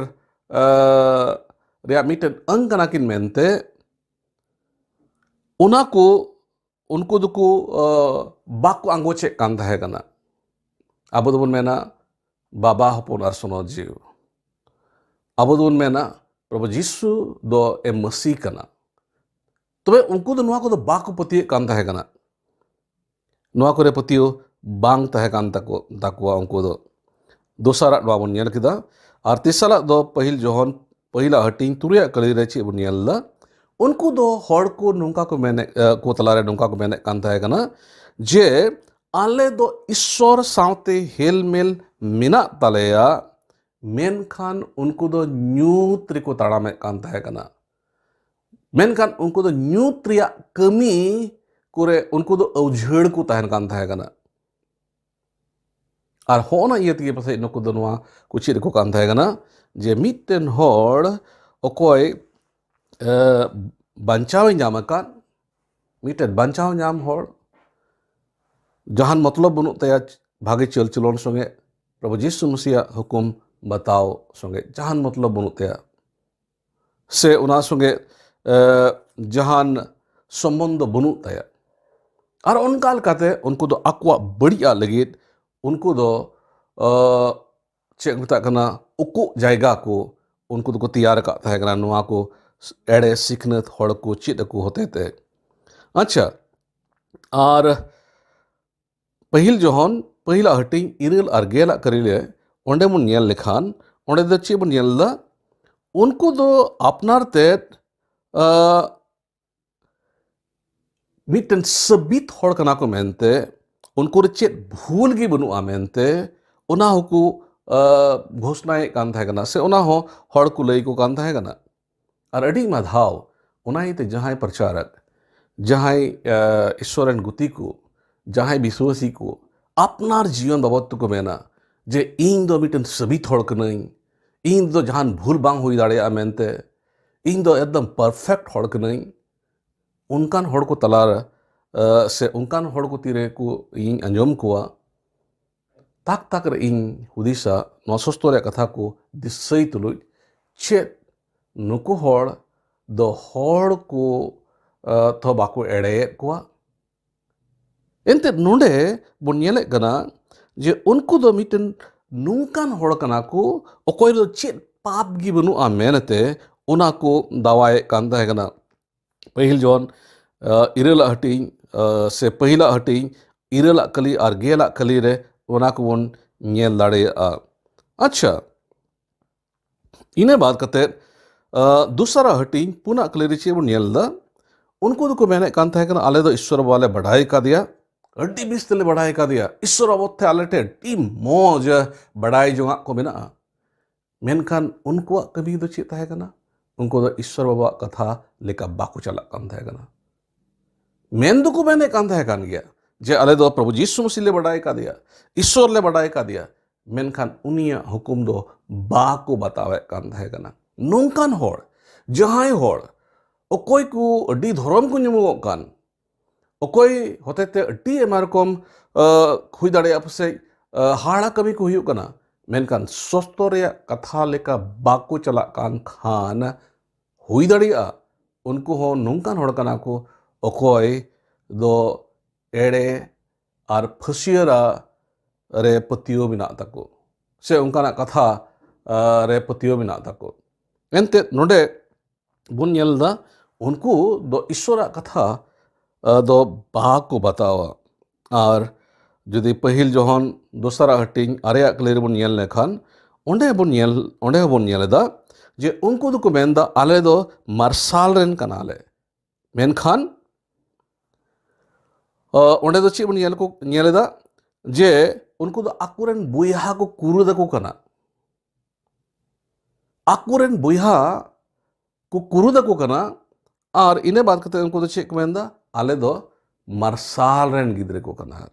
ᱨᱮᱭᱟᱜ ᱢᱤᱫᱴᱮᱱ ᱟᱹᱝ ᱠᱟᱱᱟ ᱠᱤᱱ ᱢᱮᱱᱛᱮ ᱚᱱᱟ ᱠᱚ ᱩᱱᱠᱩ ᱫᱚᱠᱚ ᱵᱟᱠᱚ ᱟᱸᱜᱚᱪᱮᱫ ᱠᱟᱱ ᱛᱟᱦᱮᱸ ᱠᱟᱱᱟ᱾ ᱟᱵᱚ ᱫᱚᱵᱚᱱ ᱢᱮᱱᱟ ᱵᱟᱵᱟ, ᱦᱚᱯᱚᱱ ᱟᱨ ᱥᱚᱱᱚᱛ ᱡᱤᱣᱤ᱾ ᱟᱵᱚ ᱫᱚᱵᱚᱱ ᱢᱮᱱᱟ ᱯᱨᱚᱵᱷᱩ ᱡᱤᱥᱩ ᱫᱚ ᱮ ᱢᱟᱹᱥᱤ ᱠᱟᱱᱟ᱾ ᱛᱚᱵᱮ ᱩᱱᱠᱩ ᱫᱚ ᱱᱚᱣᱟ ᱠᱚᱫᱚ ᱵᱟᱠᱚ ᱯᱟᱹᱛᱭᱟᱹᱜ ᱠᱟᱱ ᱛᱟᱦᱮᱸ ᱠᱟᱱᱟ᱾ ᱱᱚᱣᱟ ᱠᱚᱨᱮ ᱯᱟᱹᱛᱭᱟᱹᱣ ᱵᱟᱝ ᱛᱟᱦᱮᱸ ᱠᱟᱱ ᱛᱟᱠᱚ ᱛᱟᱠᱚᱣᱟ ᱩᱱᱠᱩ ᱫᱚ᱾ ᱫᱚᱥᱟᱨᱟᱜ ᱱᱚᱣᱟ ᱵᱚᱱ ᱧᱮᱞ ᱠᱮᱫᱟ᱾ ᱟᱨ ᱛᱮᱥᱟᱨᱟᱜ ᱫᱚ ᱯᱟᱹᱦᱤᱞ ᱡᱚᱦᱚᱱ ᱯᱟᱹᱦᱤᱞᱟᱜ ᱦᱟᱹᱴᱤᱧ ᱛᱩᱨᱩᱭᱟᱜ ᱠᱟᱹᱞᱤ ᱨᱮ ᱪᱮᱫ ᱵᱚᱱ ᱧᱮᱞ ᱮᱫᱟ? ᱩᱱᱠᱩ ᱫᱚ ᱦᱚᱲ ᱠᱚ ᱱᱚᱝᱠᱟ ᱠᱚ ᱢᱮᱱᱮᱫ ᱠᱚ ᱛᱟᱞᱟᱨᱮ ᱱᱚᱝᱠᱟ ᱠᱚ ᱢᱮᱱᱮᱫ ᱠᱟᱱ ᱛᱟᱦᱮᱸ ᱠᱟᱱᱟ ᱡᱮ ᱟᱞᱮ ᱫᱚ ᱤᱥᱥᱚᱨ ᱥᱟᱶᱛᱮ ᱦᱮᱞᱢᱮᱞ ᱢᱮᱱᱟᱜ ᱛᱟᱞᱮᱭᱟ, ᱢᱮᱱᱠᱷᱟᱱ ᱩᱱᱠᱩ ᱫᱚ ᱧᱩᱛ ᱨᱮᱠᱚ ᱛᱟᱲᱟᱢᱮᱫ ᱠᱟᱱ ᱛᱟᱦᱮᱸ ᱠᱟᱱᱟ᱾ ᱢᱮᱱᱠᱷᱟᱱ ᱩᱱᱠᱩ ᱫᱚ ᱧᱩᱛ ᱨᱮᱭᱟᱜ ᱠᱟᱹᱢᱤ ᱠᱚᱨᱮ ᱩᱱᱠᱩ ᱫᱚ ᱟᱹᱣᱡᱷᱟᱹᱲ ᱠᱚ ᱛᱟᱦᱮᱱ ᱠᱟᱱ ᱛᱟᱦᱮᱸ ᱠᱟᱱᱟ᱾ ᱟᱨ ᱦᱚᱸᱜᱼᱚ ᱱᱟ ᱤᱭᱟᱹ ᱛᱮᱜᱮ ᱯᱟᱥᱮᱡ ᱱᱩᱠᱩ ᱫᱚ ᱱᱚᱣᱟ ᱠᱚ ᱪᱮᱫ ᱨᱮᱠᱚ ᱠᱟᱱ ᱛᱟᱦᱮᱸ ᱠᱟᱱᱟ ᱡᱮ ᱢᱤᱫᱴᱮᱱ ᱦᱚᱲ ᱚᱠᱚᱭ ᱵᱟᱧᱪᱟᱣ ᱮ ᱧᱟᱢ ᱟᱠᱟᱫ, ᱢᱤᱫᱴᱮᱱ ᱵᱟᱧᱪᱟᱣ ᱧᱟᱢ ᱦᱚᱲ ᱡᱟᱦᱟᱱ ᱢᱚᱛᱞᱚᱵ ᱵᱟᱹᱱᱩᱜ ᱛᱟᱭᱟ ᱵᱷᱟᱜᱮ ᱪᱟᱹᱞ ᱪᱚᱞᱚᱱ ᱥᱚᱸᱜᱮ, ᱯᱨᱚᱵᱷᱩ ᱡᱤᱥᱩ ᱢᱟᱥᱤᱭᱟᱜ ᱦᱩᱠᱩᱢ ᱵᱟᱛᱟᱣ ᱥᱚᱸᱜᱮ ᱡᱟᱦᱟᱱ ᱢᱚᱛᱞᱚᱵ ᱵᱟᱹᱱᱩᱜ ᱛᱟᱭᱟ, ᱥᱮ ᱚᱱᱟ ᱥᱚᱸᱜᱮ ᱡᱟᱦᱟᱱ ᱥᱚᱢᱵᱚᱱᱫᱷᱚ ᱵᱟᱹᱱᱩᱜ ᱛᱟᱭᱟ᱾ ᱟᱨ ᱚᱱᱠᱟ ᱞᱮᱠᱟᱛᱮ ᱩᱱᱠᱩ ᱫᱚ ᱟᱠᱚᱣᱟᱜ ᱵᱟᱹᱲᱤᱡᱟᱜ ᱞᱟᱹᱜᱤᱫ ᱩᱱᱠᱩ ᱫᱚ ᱪᱮᱫ ᱠᱚ ᱢᱮᱛᱟᱜ ᱠᱟᱱᱟ, ᱩᱠᱩᱜ ᱡᱟᱭᱜᱟ ᱠᱚ ᱩᱱᱠᱩ ᱫᱚᱠᱚ ᱛᱮᱭᱟᱨ ᱟᱠᱟᱫ ᱛᱟᱦᱮᱸ ᱠᱟᱱᱟ, ᱱᱚᱣᱟ ᱠᱚ ᱮᱲᱮ ᱥᱤᱠᱷᱱᱟᱹᱛ ᱦᱚᱲ ᱠᱚ ᱪᱮᱫ ᱟᱠᱚ ᱦᱚᱛᱮ ᱛᱮ᱾ ᱟᱪᱪᱷᱟ, ᱟᱨ ᱯᱟᱹᱦᱤᱞ ᱡᱚᱦᱚᱱ ᱯᱟᱹᱦᱤᱞᱟᱜ ᱦᱟᱹᱴᱤᱧ ᱤᱨᱟᱹᱞ ᱟᱨ ᱜᱮᱞᱟᱜ ᱠᱟᱹᱨᱤ ᱨᱮ ᱚᱸᱰᱮ ᱵᱚᱱ ᱧᱮᱞ ᱞᱮᱠᱷᱟᱱ, ᱚᱸᱰᱮ ᱫᱚ ᱪᱮᱫ ᱵᱚᱱ ᱧᱮᱞ ᱮᱫᱟ? ᱩᱱᱠᱩ ᱫᱚ ᱟᱯᱱᱟᱨ ᱛᱮᱫ ᱢᱤᱫᱴᱮᱱ ᱥᱟᱹᱵᱤᱛ ᱦᱚᱲ ᱠᱟᱱᱟ ᱠᱚ ᱢᱮᱱᱛᱮ, ᱩᱱᱠᱩ ᱨᱮ ᱪᱮᱫ ᱵᱷᱩᱞ ᱜᱮ ᱵᱟᱹᱱᱩᱜᱼᱟ ᱢᱮᱱᱛᱮ ᱚᱱᱟ ᱦᱚᱸᱠᱚ ᱜᱷᱳᱥᱱᱟᱭᱮᱫ ᱠᱟᱱ ᱛᱟᱦᱮᱸ ᱠᱟᱱᱟ, ᱥᱮ ᱚᱱᱟ ᱦᱚᱸ ᱦᱚᱲ ᱠᱚ ᱞᱟᱹᱭ ᱠᱚ ᱠᱟᱱ ᱛᱟᱦᱮᱸ ᱠᱟᱱᱟ᱾ ᱟᱨ ᱟᱹᱰᱤ ᱟᱭᱢᱟ ᱫᱷᱟᱣ ᱚᱱᱟ ᱤᱭᱟᱹᱛᱮ ᱡᱟᱦᱟᱸᱭ ᱯᱨᱚᱪᱟᱨᱚᱠ, ᱡᱟᱦᱟᱸᱭ ᱤᱥᱥᱚᱨ ᱨᱮᱱ ᱜᱩᱛᱤ ᱠᱚ, ᱡᱟᱦᱟᱸᱭ ᱵᱤᱥᱣᱟᱹᱥᱤ ᱠᱚ ᱟᱯᱱᱟᱨ ᱡᱤᱭᱚᱱ ᱵᱟᱵᱚᱫ ᱛᱮᱠᱚ ᱢᱮᱱᱟ ᱡᱮ ᱤᱧ ᱫᱚ ᱢᱤᱫᱴᱮᱱ ᱥᱟᱹᱵᱤᱛ ᱦᱚᱲ ᱠᱟᱹᱱᱟᱹᱧ, ᱤᱧ ᱫᱚ ᱡᱟᱦᱟᱱ ᱵᱷᱩᱞ ᱵᱟᱝ ᱦᱩᱭ ᱫᱟᱲᱮᱭᱟᱜᱼᱟ ᱢᱮᱱᱛᱮ, ᱤᱧ ᱫᱚ ᱮᱠᱫᱚᱢ ᱯᱟᱨᱯᱷᱮᱠᱴ ᱦᱚᱲ ᱠᱟᱹᱱᱟᱹᱧ, ᱚᱱᱠᱟᱱ ᱦᱚᱲ ᱠᱚ ᱛᱟᱞᱟᱨᱮ ᱥᱮ ᱚᱱᱠᱟᱱ ᱦᱚᱲ ᱠᱚ ᱛᱤᱨᱮ ᱠᱚ ᱤᱧ ᱟᱸᱡᱚᱢ ᱠᱚᱣᱟ, ᱛᱟᱠ ᱛᱟᱠ ᱨᱮ ᱤᱧ ᱦᱩᱫᱤᱥᱟ, ᱱᱚᱣᱟ ᱥᱚᱥᱛᱚ ᱨᱮᱭᱟᱜ ᱠᱟᱛᱷᱟ ᱠᱚ ᱫᱤᱥᱟᱹᱭ ᱛᱩᱞᱩᱡ, ᱪᱮᱫ ᱱᱩᱠᱩ ᱦᱚᱲ ᱫᱚ ᱦᱚᱲ ᱠᱚ ᱛᱚ ᱵᱟᱠᱚ ᱮᱲᱮᱭᱮᱫ ᱠᱚᱣᱟ? ᱮᱱᱛᱮᱫ ᱱᱚᱰᱮ ᱵᱚᱱ ᱧᱮᱞᱮᱫ ᱠᱟᱱᱟ ᱡᱮ ᱩᱱᱠᱩ ᱫᱚ ᱢᱤᱫᱴᱮᱱ ᱱᱚᱝᱠᱟᱱ ᱦᱚᱲ ᱠᱟᱱᱟ ᱠᱚ, ᱚᱠᱚᱭ ᱨᱮᱫᱚ ᱪᱮᱫ ᱯᱟᱯ ᱜᱮ ᱵᱟᱹᱱᱩᱜᱼᱟ ᱢᱮᱱᱛᱮ ᱚᱱᱟ ᱠᱚ ᱫᱟᱣᱟᱭᱮᱫ ᱠᱟᱱ ᱛᱟᱦᱮᱸ ᱠᱟᱱᱟ᱾ ᱯᱟᱹᱦᱤᱞ ᱡᱚᱦᱚᱱ ᱤᱨᱟᱹᱞᱟᱜ ᱦᱟᱹᱴᱤᱧ ᱥᱮ ᱯᱟᱹᱦᱤᱞᱟᱜ ᱦᱟᱹᱴᱤᱧ ᱤᱨᱟᱹᱞᱟᱜ ᱠᱟᱹᱞᱤ ᱟᱨ ᱜᱮᱞᱟᱜ ᱠᱟᱹᱞᱤ ᱨᱮ ᱚᱱᱟ ᱠᱚᱵᱚᱱ ᱧᱮᱞ ᱫᱟᱲᱮᱭᱟᱜᱼᱟ᱾ ᱟᱪᱪᱷᱟ, ᱤᱱᱟᱹ ᱵᱟᱫ ᱠᱟᱛᱮ ᱫᱚᱥᱟᱨᱟᱜ ᱦᱟᱹᱴᱤᱧ ᱯᱩᱱᱟᱜ ᱠᱟᱹᱞᱤ ᱨᱮ ᱪᱮᱫ ᱵᱚᱱ ᱧᱮᱞ ᱮᱫᱟ? ᱩᱱᱠᱩ ᱫᱚᱠᱚ ᱢᱮᱱᱮᱫ ᱠᱟᱱ ᱛᱟᱦᱮᱸ ᱠᱟᱱᱟ, ᱟᱞᱮ ᱫᱚ ᱤᱥᱥᱚᱨ ᱵᱟᱵᱟ ᱞᱮ ᱵᱟᱰᱟᱭ ᱠᱟᱫᱮᱭᱟ, ᱟᱹᱰᱤ ᱵᱮᱥ ᱛᱮᱞᱮ ᱵᱟᱰᱟᱭ ᱠᱟᱫᱮᱭᱟ, ᱤᱥᱥᱚᱨ ᱵᱟᱵᱚᱫ ᱛᱮ ᱟᱞᱮ ᱴᱷᱮᱱ ᱟᱹᱰᱤ ᱢᱚᱡᱽ ᱵᱟᱰᱟᱭ ᱡᱚᱝᱟᱜ ᱠᱚ ᱢᱮᱱᱟᱜᱼᱟ᱾ ᱢᱮᱱᱠᱷᱟᱱ ᱩᱱᱠᱩᱣᱟᱜ ᱠᱟᱹᱢᱤ ᱫᱚ ᱪᱮᱫ ᱛᱟᱦᱮᱸ ᱠᱟᱱᱟ? ᱩᱱᱠᱩ ᱫᱚ ᱤᱥᱥᱚᱨ ᱵᱟᱵᱟᱣᱟᱜ ᱠᱟᱛᱷᱟ ᱞᱮᱠᱟ ᱵᱟᱠᱚ ᱪᱟᱞᱟᱜ ᱠᱟᱱ ᱛᱟᱦᱮᱸ ᱠᱟᱱᱟ᱾ ᱢᱮᱱ ᱫᱚᱠᱚ ᱢᱮᱱᱮᱫ ᱠᱟᱱ ᱛᱟᱦᱮᱸ ᱠᱟᱱ ᱜᱮᱭᱟ ᱡᱮ ᱟᱞᱮ ᱫᱚ ᱯᱨᱚᱵᱷᱩ ᱡᱤᱥᱩ ᱢᱟᱹᱥᱤ ᱞᱮ ᱵᱟᱰᱟᱭ ᱠᱟᱫᱮᱭᱟ, ᱤᱥᱥᱚᱨ ᱞᱮ ᱵᱟᱰᱟᱭ ᱠᱟᱫᱮᱭᱟ, ᱢᱮᱱᱠᱷᱟᱱ ᱩᱱᱤᱭᱟᱜ ᱦᱩᱠᱩᱢ ᱫᱚ ᱵᱟᱠᱚ ᱵᱟᱛᱟᱣᱮᱫ ᱠᱟᱱ ᱛᱟᱦᱮᱸ ᱠᱟᱱᱟ᱾ ᱱᱚᱝᱠᱟᱱ ᱦᱚᱲ, ᱡᱟᱦᱟᱸᱭ ᱦᱚᱲ ᱚᱠᱚᱭ ᱠᱚ ᱟᱹᱰᱤ ᱫᱷᱚᱨᱚᱢ ᱠᱚ ᱧᱩᱢᱚᱜᱚᱜ ᱠᱟᱱ, ᱚᱠᱚᱭ ᱦᱚᱛᱮᱛᱮ ᱟᱹᱰᱤ ᱟᱭᱢᱟ ᱨᱚᱠᱚᱢ ᱦᱩᱭ ᱫᱟᱲᱮᱭᱟᱜᱼᱟ ᱯᱟᱥᱮᱡ ᱦᱟᱦᱟᱲᱟ ᱠᱟᱹᱢᱤ ᱠᱚ ᱦᱩᱭᱩᱜ ᱠᱟᱱᱟ, ᱢᱮᱱᱠᱷᱟᱱ ᱥᱚᱥᱛᱚ ᱨᱮᱭᱟᱜ ᱠᱟᱛᱷᱟ ᱞᱮᱠᱟ ᱵᱟᱠᱚ ᱪᱟᱞᱟᱜ ᱠᱟᱱ ᱠᱷᱟᱱ, ᱦᱩᱭ ᱫᱟᱲᱮᱭᱟᱜᱼᱟ ᱩᱱᱠᱩ ᱦᱚᱸ ᱱᱚᱝᱠᱟᱱ ᱦᱚᱲ ᱠᱟᱱᱟ ᱠᱚ, ᱚᱠᱚᱭ ᱫᱚ ᱮᱲᱮ ᱟᱨ ᱯᱷᱟᱹᱥᱭᱟᱹᱨᱟ ᱨᱮ ᱯᱟᱹᱛᱭᱟᱹᱣ ᱢᱮᱱᱟᱜ ᱛᱟᱠᱚ, ᱥᱮ ᱚᱱᱠᱟᱱᱟᱜ ᱠᱟᱛᱷᱟ ᱨᱮ ᱯᱟᱹᱛᱭᱟᱹᱣ ᱢᱮᱱᱟᱜ ᱛᱟᱠᱚ᱾ ᱮᱱᱛᱮᱫ ᱱᱚᱰᱮ ᱵᱚᱱ ᱧᱮᱞ ᱮᱫᱟ, ᱩᱱᱠᱩ ᱫᱚ ᱤᱥᱥᱚᱨᱟᱜ ᱠᱟᱛᱷᱟ ᱫᱚ ᱵᱟᱠᱚ ᱵᱟᱛᱟᱣᱟ᱾ ᱟᱨ ᱡᱩᱫᱤ ᱯᱟᱹᱦᱤᱞ ᱡᱚᱦᱚᱱ ᱫᱚᱥᱟᱨᱟᱜ ᱦᱟᱹᱴᱤᱧ ᱟᱨᱮᱭᱟᱜ ᱠᱟᱹᱞᱤ ᱨᱮᱵᱚᱱ ᱧᱮᱞ ᱞᱮᱠᱷᱟᱱ, ᱚᱸᱰᱮ ᱵᱚᱱ ᱧᱮᱞ ᱚᱸᱰᱮ ᱦᱚᱸᱵᱚᱱ ᱧᱮᱞ ᱮᱫᱟ ᱡᱮ ᱩᱱᱠᱩ ᱫᱚᱠᱚ ᱢᱮᱱᱫᱟ, "ᱟᱞᱮ ᱫᱚ ᱢᱟᱨᱥᱟᱞ ᱨᱮᱱ ᱠᱟᱱᱟᱞᱮ᱾" ᱢᱮᱱᱠᱷᱟᱱ ᱚᱸᱰᱮ ᱫᱚ ᱪᱮᱫ ᱵᱚᱱ ᱧᱮᱞ ᱠᱚ ᱧᱮᱞ ᱮᱫᱟ? ᱡᱮ ᱩᱱᱠᱩ ᱫᱚ ᱟᱠᱚᱨᱮᱱ ᱵᱚᱭᱦᱟ ᱠᱚ ᱠᱩᱨᱩᱫ ᱟᱠᱚ ᱠᱟᱱᱟ᱾ ᱟᱠᱚᱨᱮᱱ ᱵᱚᱭᱦᱟ ᱠᱚ ᱠᱩᱨᱩᱫ ᱟᱠᱚ ᱠᱟᱱᱟ᱾ ᱟᱨ ᱤᱱᱟᱹ ᱵᱟᱫ ᱠᱟᱛᱮ ᱩᱱᱠᱩ ᱫᱚ ᱪᱮᱫ ᱠᱚ ᱢᱮᱱᱫᱟ? "ᱟᱞᱮ ᱫᱚ ᱢᱟᱨᱥᱟᱞ ᱨᱮᱱ ᱜᱤᱫᱽᱨᱟᱹ ᱠᱚ ᱠᱟᱱᱟ᱾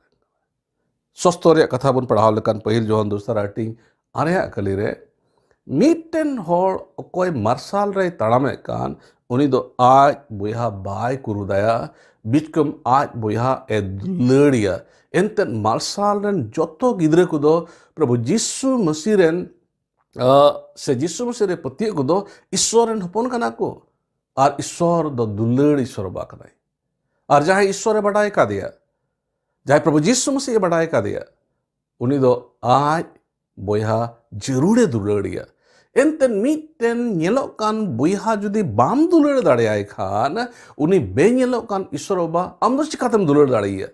ᱥᱚᱥᱛᱚ ᱨᱮᱭᱟᱜ ᱠᱟᱛᱷᱟ ᱵᱚᱱ ᱯᱟᱲᱦᱟᱣ ᱞᱮᱠᱷᱟᱱ, ᱯᱟᱹᱦᱤᱞ ᱡᱚᱦᱚᱱ ᱫᱚᱥᱟᱨ ᱦᱟᱹᱴᱤᱧ ᱟᱨᱮᱭᱟᱜ ᱠᱟᱹᱞᱤ ᱨᱮ, ᱢᱤᱫᱴᱮᱱ ᱦᱚᱲ ᱚᱠᱚᱭ ᱢᱟᱨᱥᱟᱞ ᱨᱮᱭ ᱛᱟᱲᱟᱢᱮᱫ ᱠᱟᱱ, ᱩᱱᱤ ᱫᱚ ᱟᱡ ᱵᱚᱭᱦᱟ ᱵᱟᱭ ᱠᱩᱨᱩᱫᱟᱭᱟ, ᱵᱤᱪᱠᱚᱢ ᱟᱡ ᱵᱚᱭᱦᱟ ᱮ ᱫᱩᱞᱟᱹᱲᱤᱭᱟ᱾ ᱮᱱᱛᱮᱫ ᱢᱟᱨᱥᱟᱞ ᱨᱮᱱ ᱡᱚᱛᱚ ᱜᱤᱫᱽᱨᱟᱹ ᱠᱚᱫᱚ ᱯᱨᱚᱵᱷᱩ ᱡᱤᱥᱩ ᱢᱟᱹᱥᱤ ᱨᱮᱱ ᱥᱮ ᱡᱤᱥᱩ ᱢᱟᱹᱥᱤ ᱨᱮ ᱯᱟᱹᱛᱭᱟᱹᱜ ᱠᱚᱫᱚ ᱤᱥᱥᱚᱨ ᱨᱮᱱ ᱦᱚᱯᱚᱱ ᱠᱟᱱᱟ ᱠᱚ᱾ ᱟᱨ ᱤᱥᱥᱚᱨ ᱫᱚ ᱫᱩᱞᱟᱹᱲ ᱤᱥᱥᱚᱨ ᱵᱟᱵᱟ ᱠᱟᱱᱟᱭ᱾ ᱟᱨ ᱡᱟᱦᱟᱸᱭ ᱤᱥᱥᱚᱨᱮ ᱵᱟᱰᱟᱭ ᱠᱟᱫᱮᱭᱟ, ᱡᱟᱦᱟᱸᱭ ᱯᱨᱚᱵᱷᱩ ᱡᱤᱥᱩ ᱢᱟᱹᱥᱤ ᱮ ᱵᱟᱰᱟᱭ ᱠᱟᱫᱮᱭᱟ, ᱩᱱᱤ ᱫᱚ ᱟᱡ ᱵᱚᱭᱦᱟ ᱡᱟᱹᱨᱩᱲᱮ ᱫᱩᱞᱟᱹᱲᱤᱭᱟ᱾ ᱮᱱᱛᱮ ᱢᱤᱫᱴᱮᱱ ᱧᱮᱞᱚᱜ ᱠᱟᱱ ᱵᱚᱭᱦᱟ ᱡᱩᱫᱤ ᱵᱟᱢ ᱫᱩᱞᱟᱹᱲ ᱫᱟᱲᱮᱭᱟᱭ ᱠᱷᱟᱱ, ᱩᱱᱤ ᱵᱮᱧᱮᱞᱚᱜ ᱠᱟᱱ ᱤᱥᱥᱚᱨ ᱵᱟᱵᱟ ᱟᱢ ᱫᱚ ᱪᱤᱠᱟᱛᱮᱢ ᱫᱩᱞᱟᱹᱲ ᱫᱟᱲᱮᱭᱟᱭᱟ?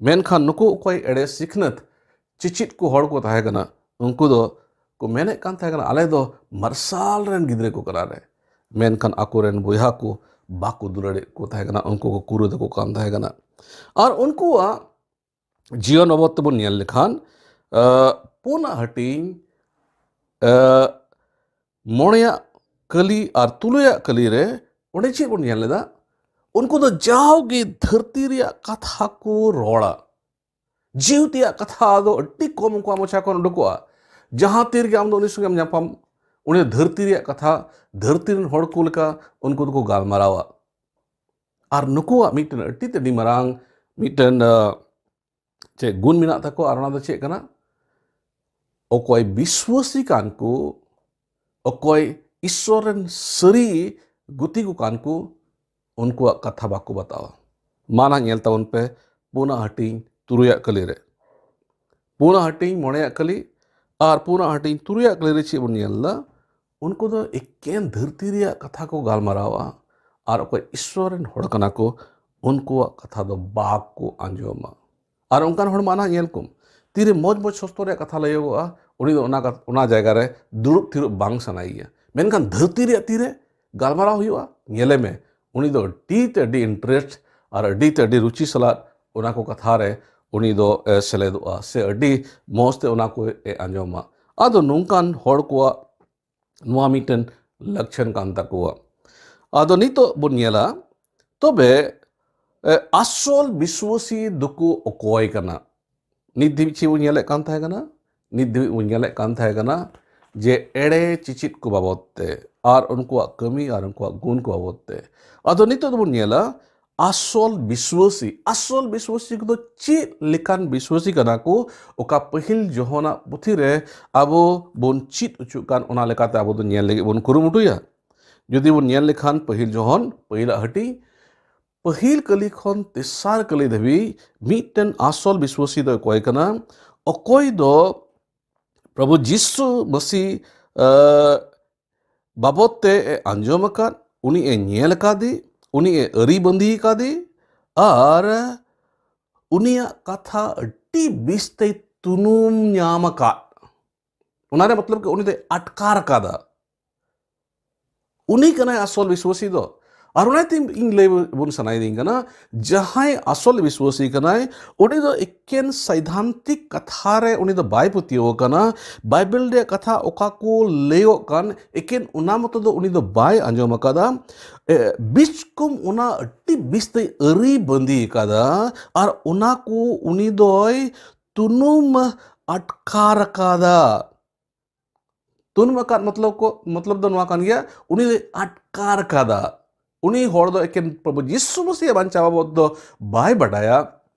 ᱢᱮᱱᱠᱷᱟᱱ ᱱᱩᱠᱩ ᱚᱠᱚᱭ ᱮᱲᱮ ᱥᱤᱠᱷᱱᱟᱹᱛ ᱪᱤᱪᱤᱫ ᱠᱚ ᱦᱚᱲ ᱠᱚ ᱛᱟᱦᱮᱸ ᱠᱟᱱᱟ, ᱩᱱᱠᱩ ᱫᱚ ᱠᱚ ᱢᱮᱱᱮᱫ ᱠᱟᱱ ᱛᱟᱦᱮᱸ ᱠᱟᱱᱟ, "ᱟᱞᱮ ᱫᱚ ᱢᱟᱨᱥᱟᱞ ᱨᱮᱱ ᱜᱤᱫᱽᱨᱟᱹ ᱠᱚ ᱠᱟᱱᱟᱞᱮ", ᱢᱮᱱᱠᱷᱟᱱ ᱟᱠᱚᱨᱮᱱ ᱵᱚᱭᱦᱟ ᱠᱚ ᱵᱟᱠᱚ ᱫᱩᱞᱟᱹᱲᱮᱫ ᱠᱚ ᱛᱟᱦᱮᱸ ᱠᱟᱱᱟ, ᱩᱱᱠᱩ ᱠᱚ ᱠᱩᱨᱩᱫ ᱟᱠᱚ ᱠᱟᱱ ᱛᱟᱦᱮᱸ ᱠᱟᱱᱟ᱾ ᱟᱨ ᱩᱱᱠᱩᱣᱟᱜ ᱡᱤᱭᱚᱱ ᱵᱟᱵᱚᱫ ᱛᱮᱵᱚᱱ ᱧᱮᱞ ᱞᱮᱠᱷᱟᱱ, ᱟᱸ, ᱯᱩᱱᱟᱜ ᱦᱟᱹᱴᱤᱧ, ᱟᱸ, ᱢᱚᱬᱮᱭᱟᱜ ᱠᱟᱹᱞᱤ ᱟᱨ ᱛᱩᱞᱩᱭᱟᱜ ᱠᱟᱹᱞᱤ ᱨᱮ ᱚᱸᱰᱮ ᱪᱮᱫ ᱵᱚᱱ ᱧᱮᱞ ᱞᱮᱫᱟ? ᱩᱱᱠᱩ ᱫᱚ ᱡᱟᱣᱜᱮ ᱫᱷᱟᱹᱨᱛᱤ ᱨᱮᱭᱟᱜ ᱠᱟᱛᱷᱟ ᱠᱚ ᱨᱚᱲᱟ᱾ ᱡᱤᱣᱤ ᱛᱮᱭᱟᱜ ᱠᱟᱛᱷᱟ ᱫᱚ ᱟᱹᱰᱤ ᱠᱚᱢ ᱩᱱᱠᱩᱣᱟᱜ ᱢᱚᱪᱟ ᱠᱷᱚᱱ ᱩᱰᱩᱠᱚᱜᱼᱟ᱾ ᱡᱟᱦᱟᱸ ᱛᱤ ᱨᱮᱜᱮ ᱟᱢ ᱫᱚ ᱩᱱᱤ ᱥᱚᱸᱜᱮᱢ ᱧᱟᱯᱟᱢ, ᱩᱱᱤ ᱫᱚ ᱫᱷᱟᱹᱨᱛᱤ ᱨᱮᱭᱟᱜ ᱠᱟᱛᱷᱟ, ᱫᱷᱟᱹᱨᱛᱤ ᱨᱮᱱ ᱦᱚᱲ ᱠᱚ ᱞᱮᱠᱟ ᱩᱱᱠᱩ ᱫᱚᱠᱚ ᱜᱟᱞᱢᱟᱨᱟᱣᱟ᱾ ᱟᱨ ᱱᱩᱠᱩᱣᱟᱜ ᱢᱤᱫᱴᱮᱱ ᱟᱹᱰᱤ ᱛᱮᱫ ᱟᱹᱰᱤ ᱢᱟᱨᱟᱝ ᱢᱤᱫᱴᱮᱱ, ᱟᱸ, ᱪᱮᱫ ᱜᱩᱱ ᱢᱮᱱᱟᱜ ᱛᱟᱠᱚᱣᱟ, ᱟᱨ ᱚᱱᱟ ᱫᱚ ᱪᱮᱫ ᱠᱟᱱᱟ? ᱚᱠᱚᱭ ᱵᱤᱥᱣᱟᱹᱥᱤ ᱠᱟᱱ ᱠᱚ, ᱚᱠᱚᱭ ᱤᱥᱥᱚᱨ ᱨᱮᱱ ᱥᱟᱹᱨᱤ ᱜᱩᱛᱤ ᱠᱚ ᱠᱟᱱ ᱠᱚ, ᱩᱱᱠᱩᱣᱟᱜ ᱠᱟᱛᱷᱟ ᱵᱟᱠᱚ ᱵᱟᱛᱟᱣᱟ᱾ ᱢᱟ ᱱᱟᱦᱟᱜ ᱧᱮᱞ ᱛᱟᱵᱚᱱ ᱯᱮ, ᱯᱩᱱᱟᱜ ᱦᱟᱹᱴᱤᱧ ᱛᱩᱨᱩᱭᱟᱜ ᱠᱟᱹᱞᱤ ᱨᱮ, ᱯᱩᱱᱟᱜ ᱦᱟᱹᱴᱤᱧ ᱢᱚᱬᱮᱭᱟᱜ ᱠᱟᱹᱞᱤ ᱟᱨ ᱯᱩᱱᱟᱜ ᱦᱟᱹᱴᱤᱧ ᱛᱩᱨᱩᱭᱟᱜ ᱠᱟᱹᱞᱤ ᱨᱮ ᱪᱮᱫ ᱵᱚᱱ ᱧᱮᱞ ᱮᱫᱟ? ᱩᱱᱠᱩ ᱫᱚ ᱮᱠᱮᱱ ᱫᱷᱟᱹᱨᱛᱤ ᱨᱮᱭᱟᱜ ᱠᱟᱛᱷᱟ ᱠᱚ ᱜᱟᱞᱢᱟᱨᱟᱣᱟ, ᱟᱨ ᱚᱠᱚᱭ ᱤᱥᱥᱚᱨ ᱨᱮᱱ ᱦᱚᱲ ᱠᱟᱱᱟ ᱠᱚ, ᱩᱱᱠᱩᱣᱟᱜ ᱠᱟᱛᱷᱟ ᱫᱚ ᱵᱟᱠᱚ ᱟᱸᱡᱚᱢᱟ᱾ ᱟᱨ ᱚᱱᱠᱟᱱ ᱦᱚᱲ ᱢᱟ ᱱᱟᱦᱟᱜ ᱧᱮᱞ ᱠᱚᱢ, ᱛᱤᱨᱮ ᱢᱚᱡᱽ ᱢᱚᱡᱽ ᱥᱚᱥᱛᱚ ᱨᱮᱭᱟᱜ ᱠᱟᱛᱷᱟ ᱞᱟᱹᱭᱚᱜᱚᱜᱼᱟ, ᱩᱱᱤ ᱫᱚ ᱚᱱᱟ ᱠᱟᱛ-, ᱚᱱᱟ ᱡᱟᱭᱜᱟ ᱨᱮ ᱫᱩᱲᱩᱵ ᱛᱷᱤᱨᱚᱜ ᱵᱟᱝ ᱥᱟᱱᱟᱭᱮᱭᱟ᱾ ᱢᱮᱱᱠᱷᱟᱱ ᱫᱷᱟᱹᱨᱛᱤ ᱨᱮᱭᱟᱜ ᱛᱤᱨᱮ ᱜᱟᱞᱢᱟᱨᱟᱣ ᱦᱩᱭᱩᱜᱼᱟ, ᱧᱮᱞᱮ ᱢᱮ, ᱩᱱᱤ ᱫᱚ ᱟᱹᱰᱤ ᱛᱮ ᱟᱹᱰᱤ interest ᱟᱨ ᱟᱹᱰᱤ ᱛᱮ ᱟᱹᱰᱤ ᱨᱩᱪᱤ ᱥᱟᱞᱟᱜ ᱚᱱᱟ ᱠᱚ ᱠᱟᱛᱷᱟ ᱨᱮ ᱩᱱᱤ ᱫᱚ, ᱮ, ᱥᱮᱞᱮᱫᱚᱜᱼᱟ, ᱥᱮ ᱟᱹᱰᱤ ᱢᱚᱡᱽ ᱛᱮ ᱚᱱᱟ ᱠᱚ ᱮ ᱟᱸᱡᱚᱢᱟ᱾ ᱟᱫᱚ ᱱᱚᱝᱠᱟᱱ ᱦᱚᱲ ᱠᱚᱣᱟᱜ ᱱᱚᱣᱟ ᱢᱤᱫᱴᱮᱱ ᱞᱟᱠᱪᱷᱟᱱ ᱠᱟᱱ ᱛᱟᱠᱚᱣᱟ᱾ ᱟᱫᱚ ᱱᱤᱛᱚᱜ ᱵᱚᱱ ᱧᱮᱞᱟ, ᱛᱚᱵᱮ, ᱮ, ᱟᱥᱚᱞ ᱵᱤᱥᱣᱟᱹᱥᱤ ᱫᱚᱠᱚ ᱚᱠᱚᱭ ᱠᱟᱱᱟ? ᱱᱤᱛ ᱫᱷᱟᱹᱵᱤᱡ ᱪᱮᱫ ᱵᱚᱱ ᱧᱮᱞᱮᱫ ᱠᱟᱱ ᱛᱟᱦᱮᱸ ᱠᱟᱱᱟ? ᱱᱤᱛ ᱫᱷᱟᱹᱵᱤᱡ ᱵᱚᱱ ᱧᱮᱞᱮᱫ ᱠᱟᱱ ᱛᱟᱦᱮᱸ ᱠᱟᱱᱟ ᱡᱮ ᱮᱲᱮ ᱪᱤᱪᱤᱫ ᱠᱚ ᱵᱟᱵᱚᱫ ᱛᱮ ᱟᱨ ᱩᱱᱠᱩᱣᱟᱜ ᱠᱟᱹᱢᱤ ᱟᱨ ᱩᱱᱠᱩᱣᱟᱜ ᱜᱩᱱ ᱠᱚ ᱵᱟᱵᱚᱫ ᱛᱮ᱾ ᱟᱫᱚ ᱱᱤᱛᱚᱜ ᱫᱚᱵᱚᱱ ᱧᱮᱞᱟ ᱟᱥᱚᱞ ᱵᱤᱥᱣᱟᱹᱥᱤ᱾ ᱟᱥᱚᱞ ᱵᱤᱥᱣᱟᱹᱥᱤ ᱠᱚᱫᱚ ᱪᱮᱫ ᱞᱮᱠᱟᱱ ᱵᱤᱥᱣᱟᱹᱥᱤ ᱠᱟᱱᱟ ᱠᱚ? ᱚᱠᱟ ᱯᱟᱹᱦᱤᱞ ᱡᱚᱦᱚᱱᱟᱜ ᱯᱩᱛᱷᱤ ᱨᱮ ᱟᱵᱚ ᱵᱚᱱ ᱪᱮᱫ ᱦᱚᱪᱚᱜ ᱠᱟᱱ, ᱚᱱᱟ ᱞᱮᱠᱟᱛᱮ ᱟᱵᱚ ᱫᱚ ᱧᱮᱞ ᱞᱟᱹᱜᱤᱫ ᱵᱚᱱ ᱠᱩᱨᱩᱢᱩᱴᱩᱭᱟ᱾ ᱡᱩᱫᱤ ᱵᱚᱱ ᱧᱮᱞ ᱞᱮᱠᱷᱟᱱ, ᱯᱟᱹᱦᱤᱞ ᱡᱚᱦᱚᱱ, ᱯᱟᱹᱦᱤᱞᱟᱜ ᱦᱟᱹᱴᱤᱧ, ᱯᱟᱹᱦᱤᱞ ᱠᱟᱹᱞᱤ ᱠᱷᱚᱱ ᱛᱮᱥᱟᱨ ᱠᱟᱹᱞᱤ ᱫᱷᱟᱹᱵᱤᱡ ᱢᱤᱫᱴᱮᱱ ᱟᱥᱚᱞ ᱵᱤᱥᱣᱟᱹᱥᱤ ᱫᱚ ᱚᱠᱚᱭ ᱠᱟᱱᱟ? ᱚᱠᱚᱭ ᱫᱚ ᱯᱨᱚᱵᱷᱩ ᱡᱤᱥᱩ ᱢᱟᱹᱥᱤ, ᱟ, ᱵᱟᱵᱚᱫ ᱛᱮ ᱮ ᱟᱸᱡᱚᱢ ᱟᱠᱟᱫ, ᱩᱱᱤ ᱮ ᱧᱮᱞ ᱟᱠᱟᱫᱮ, ᱩᱱᱤ ᱮ ᱟᱹᱨᱤ ᱵᱟᱸᱫᱤ ᱟᱠᱟᱫᱮ, ᱟᱨ ᱩᱱᱤᱭᱟᱜ ᱠᱟᱛᱷᱟ ᱟᱹᱰᱤ ᱵᱮᱥ ᱛᱮᱭ ᱛᱩᱱᱩᱢ ᱧᱟᱢ ᱟᱠᱟᱫ᱾ ᱚᱱᱟ ᱨᱮ ᱢᱚᱛᱞᱚᱵ ᱠᱤ ᱩᱱᱤ ᱫᱚᱭ ᱟᱴᱠᱟᱨ ᱟᱠᱟᱫᱟ᱾ ᱩᱱᱤ ᱠᱟᱱᱟᱭ ᱟᱥᱚᱞ ᱵᱤᱥᱣᱟᱹᱥᱤ ᱫᱚ᱾ ᱟᱨ ᱚᱱᱟᱛᱮ ᱤᱧ ᱞᱟᱹᱭ ᱵᱚᱱ ᱥᱟᱱᱟᱭᱤᱫᱤᱧ ᱠᱟᱱᱟ, ᱡᱟᱦᱟᱸᱭ ᱟᱥᱚᱞ ᱵᱤᱥᱣᱟᱹᱥᱤ ᱠᱟᱱᱟᱭ, ᱩᱱᱤ ᱫᱚ ᱮᱠᱮᱱ ᱥᱟᱭᱫᱷᱟᱱᱛᱤᱠ ᱠᱟᱛᱷᱟ ᱨᱮ ᱩᱱᱤ ᱫᱚ ᱵᱟᱭ ᱯᱟᱹᱛᱭᱟᱹᱣ ᱟᱠᱟᱱᱟ᱾ ᱵᱟᱭᱵᱮᱞ ᱨᱮᱭᱟᱜ ᱠᱟᱛᱷᱟ ᱚᱠᱟ ᱠᱚ ᱞᱟᱹᱭᱚᱜ ᱠᱟᱱ, ᱮᱠᱮᱱ ᱚᱱᱟ ᱢᱚᱛᱚ ᱫᱚ ᱩᱱᱤ ᱫᱚ ᱵᱟᱭ ᱟᱸᱡᱚᱢ ᱟᱠᱟᱫᱟ᱾ ᱮ, ᱵᱤᱪᱠᱚᱢ ᱚᱱᱟ ᱟᱹᱰᱤ ᱵᱮᱥ ᱛᱮᱭ ᱟᱹᱨᱤ ᱵᱟᱸᱫᱤ ᱟᱠᱟᱫᱟ, ᱟᱨ ᱚᱱᱟ ᱠᱚ ᱩᱱᱤ ᱫᱚᱭ ᱛᱩᱱᱩᱢ ᱟᱴᱠᱟᱨ ᱟᱠᱟᱫᱟ᱾ ᱛᱩᱱᱩᱢ ᱟᱠᱟᱫ ᱢᱚᱛᱞᱚᱵ ᱠᱚ, ᱢᱚᱛᱞᱚᱵ ᱫᱚ ᱱᱚᱣᱟ ᱠᱟᱱ ᱜᱮᱭᱟ, ᱩᱱᱤ ᱫᱚᱭ ᱟᱴᱠᱟᱨ ᱟᱠᱟᱫᱟ᱾ ᱩᱱᱤ ᱦᱚᱲ ᱫᱚ ᱮᱠᱮᱱ ᱯᱨᱚᱵᱷᱩ ᱡᱤᱥᱩ ᱢᱟᱹᱥᱤᱭᱟᱜ ᱵᱟᱧᱪᱟᱣ ᱵᱟᱵᱚᱫ ᱫᱚ ᱵᱟᱭ ᱵᱟᱰᱟᱭᱟ᱾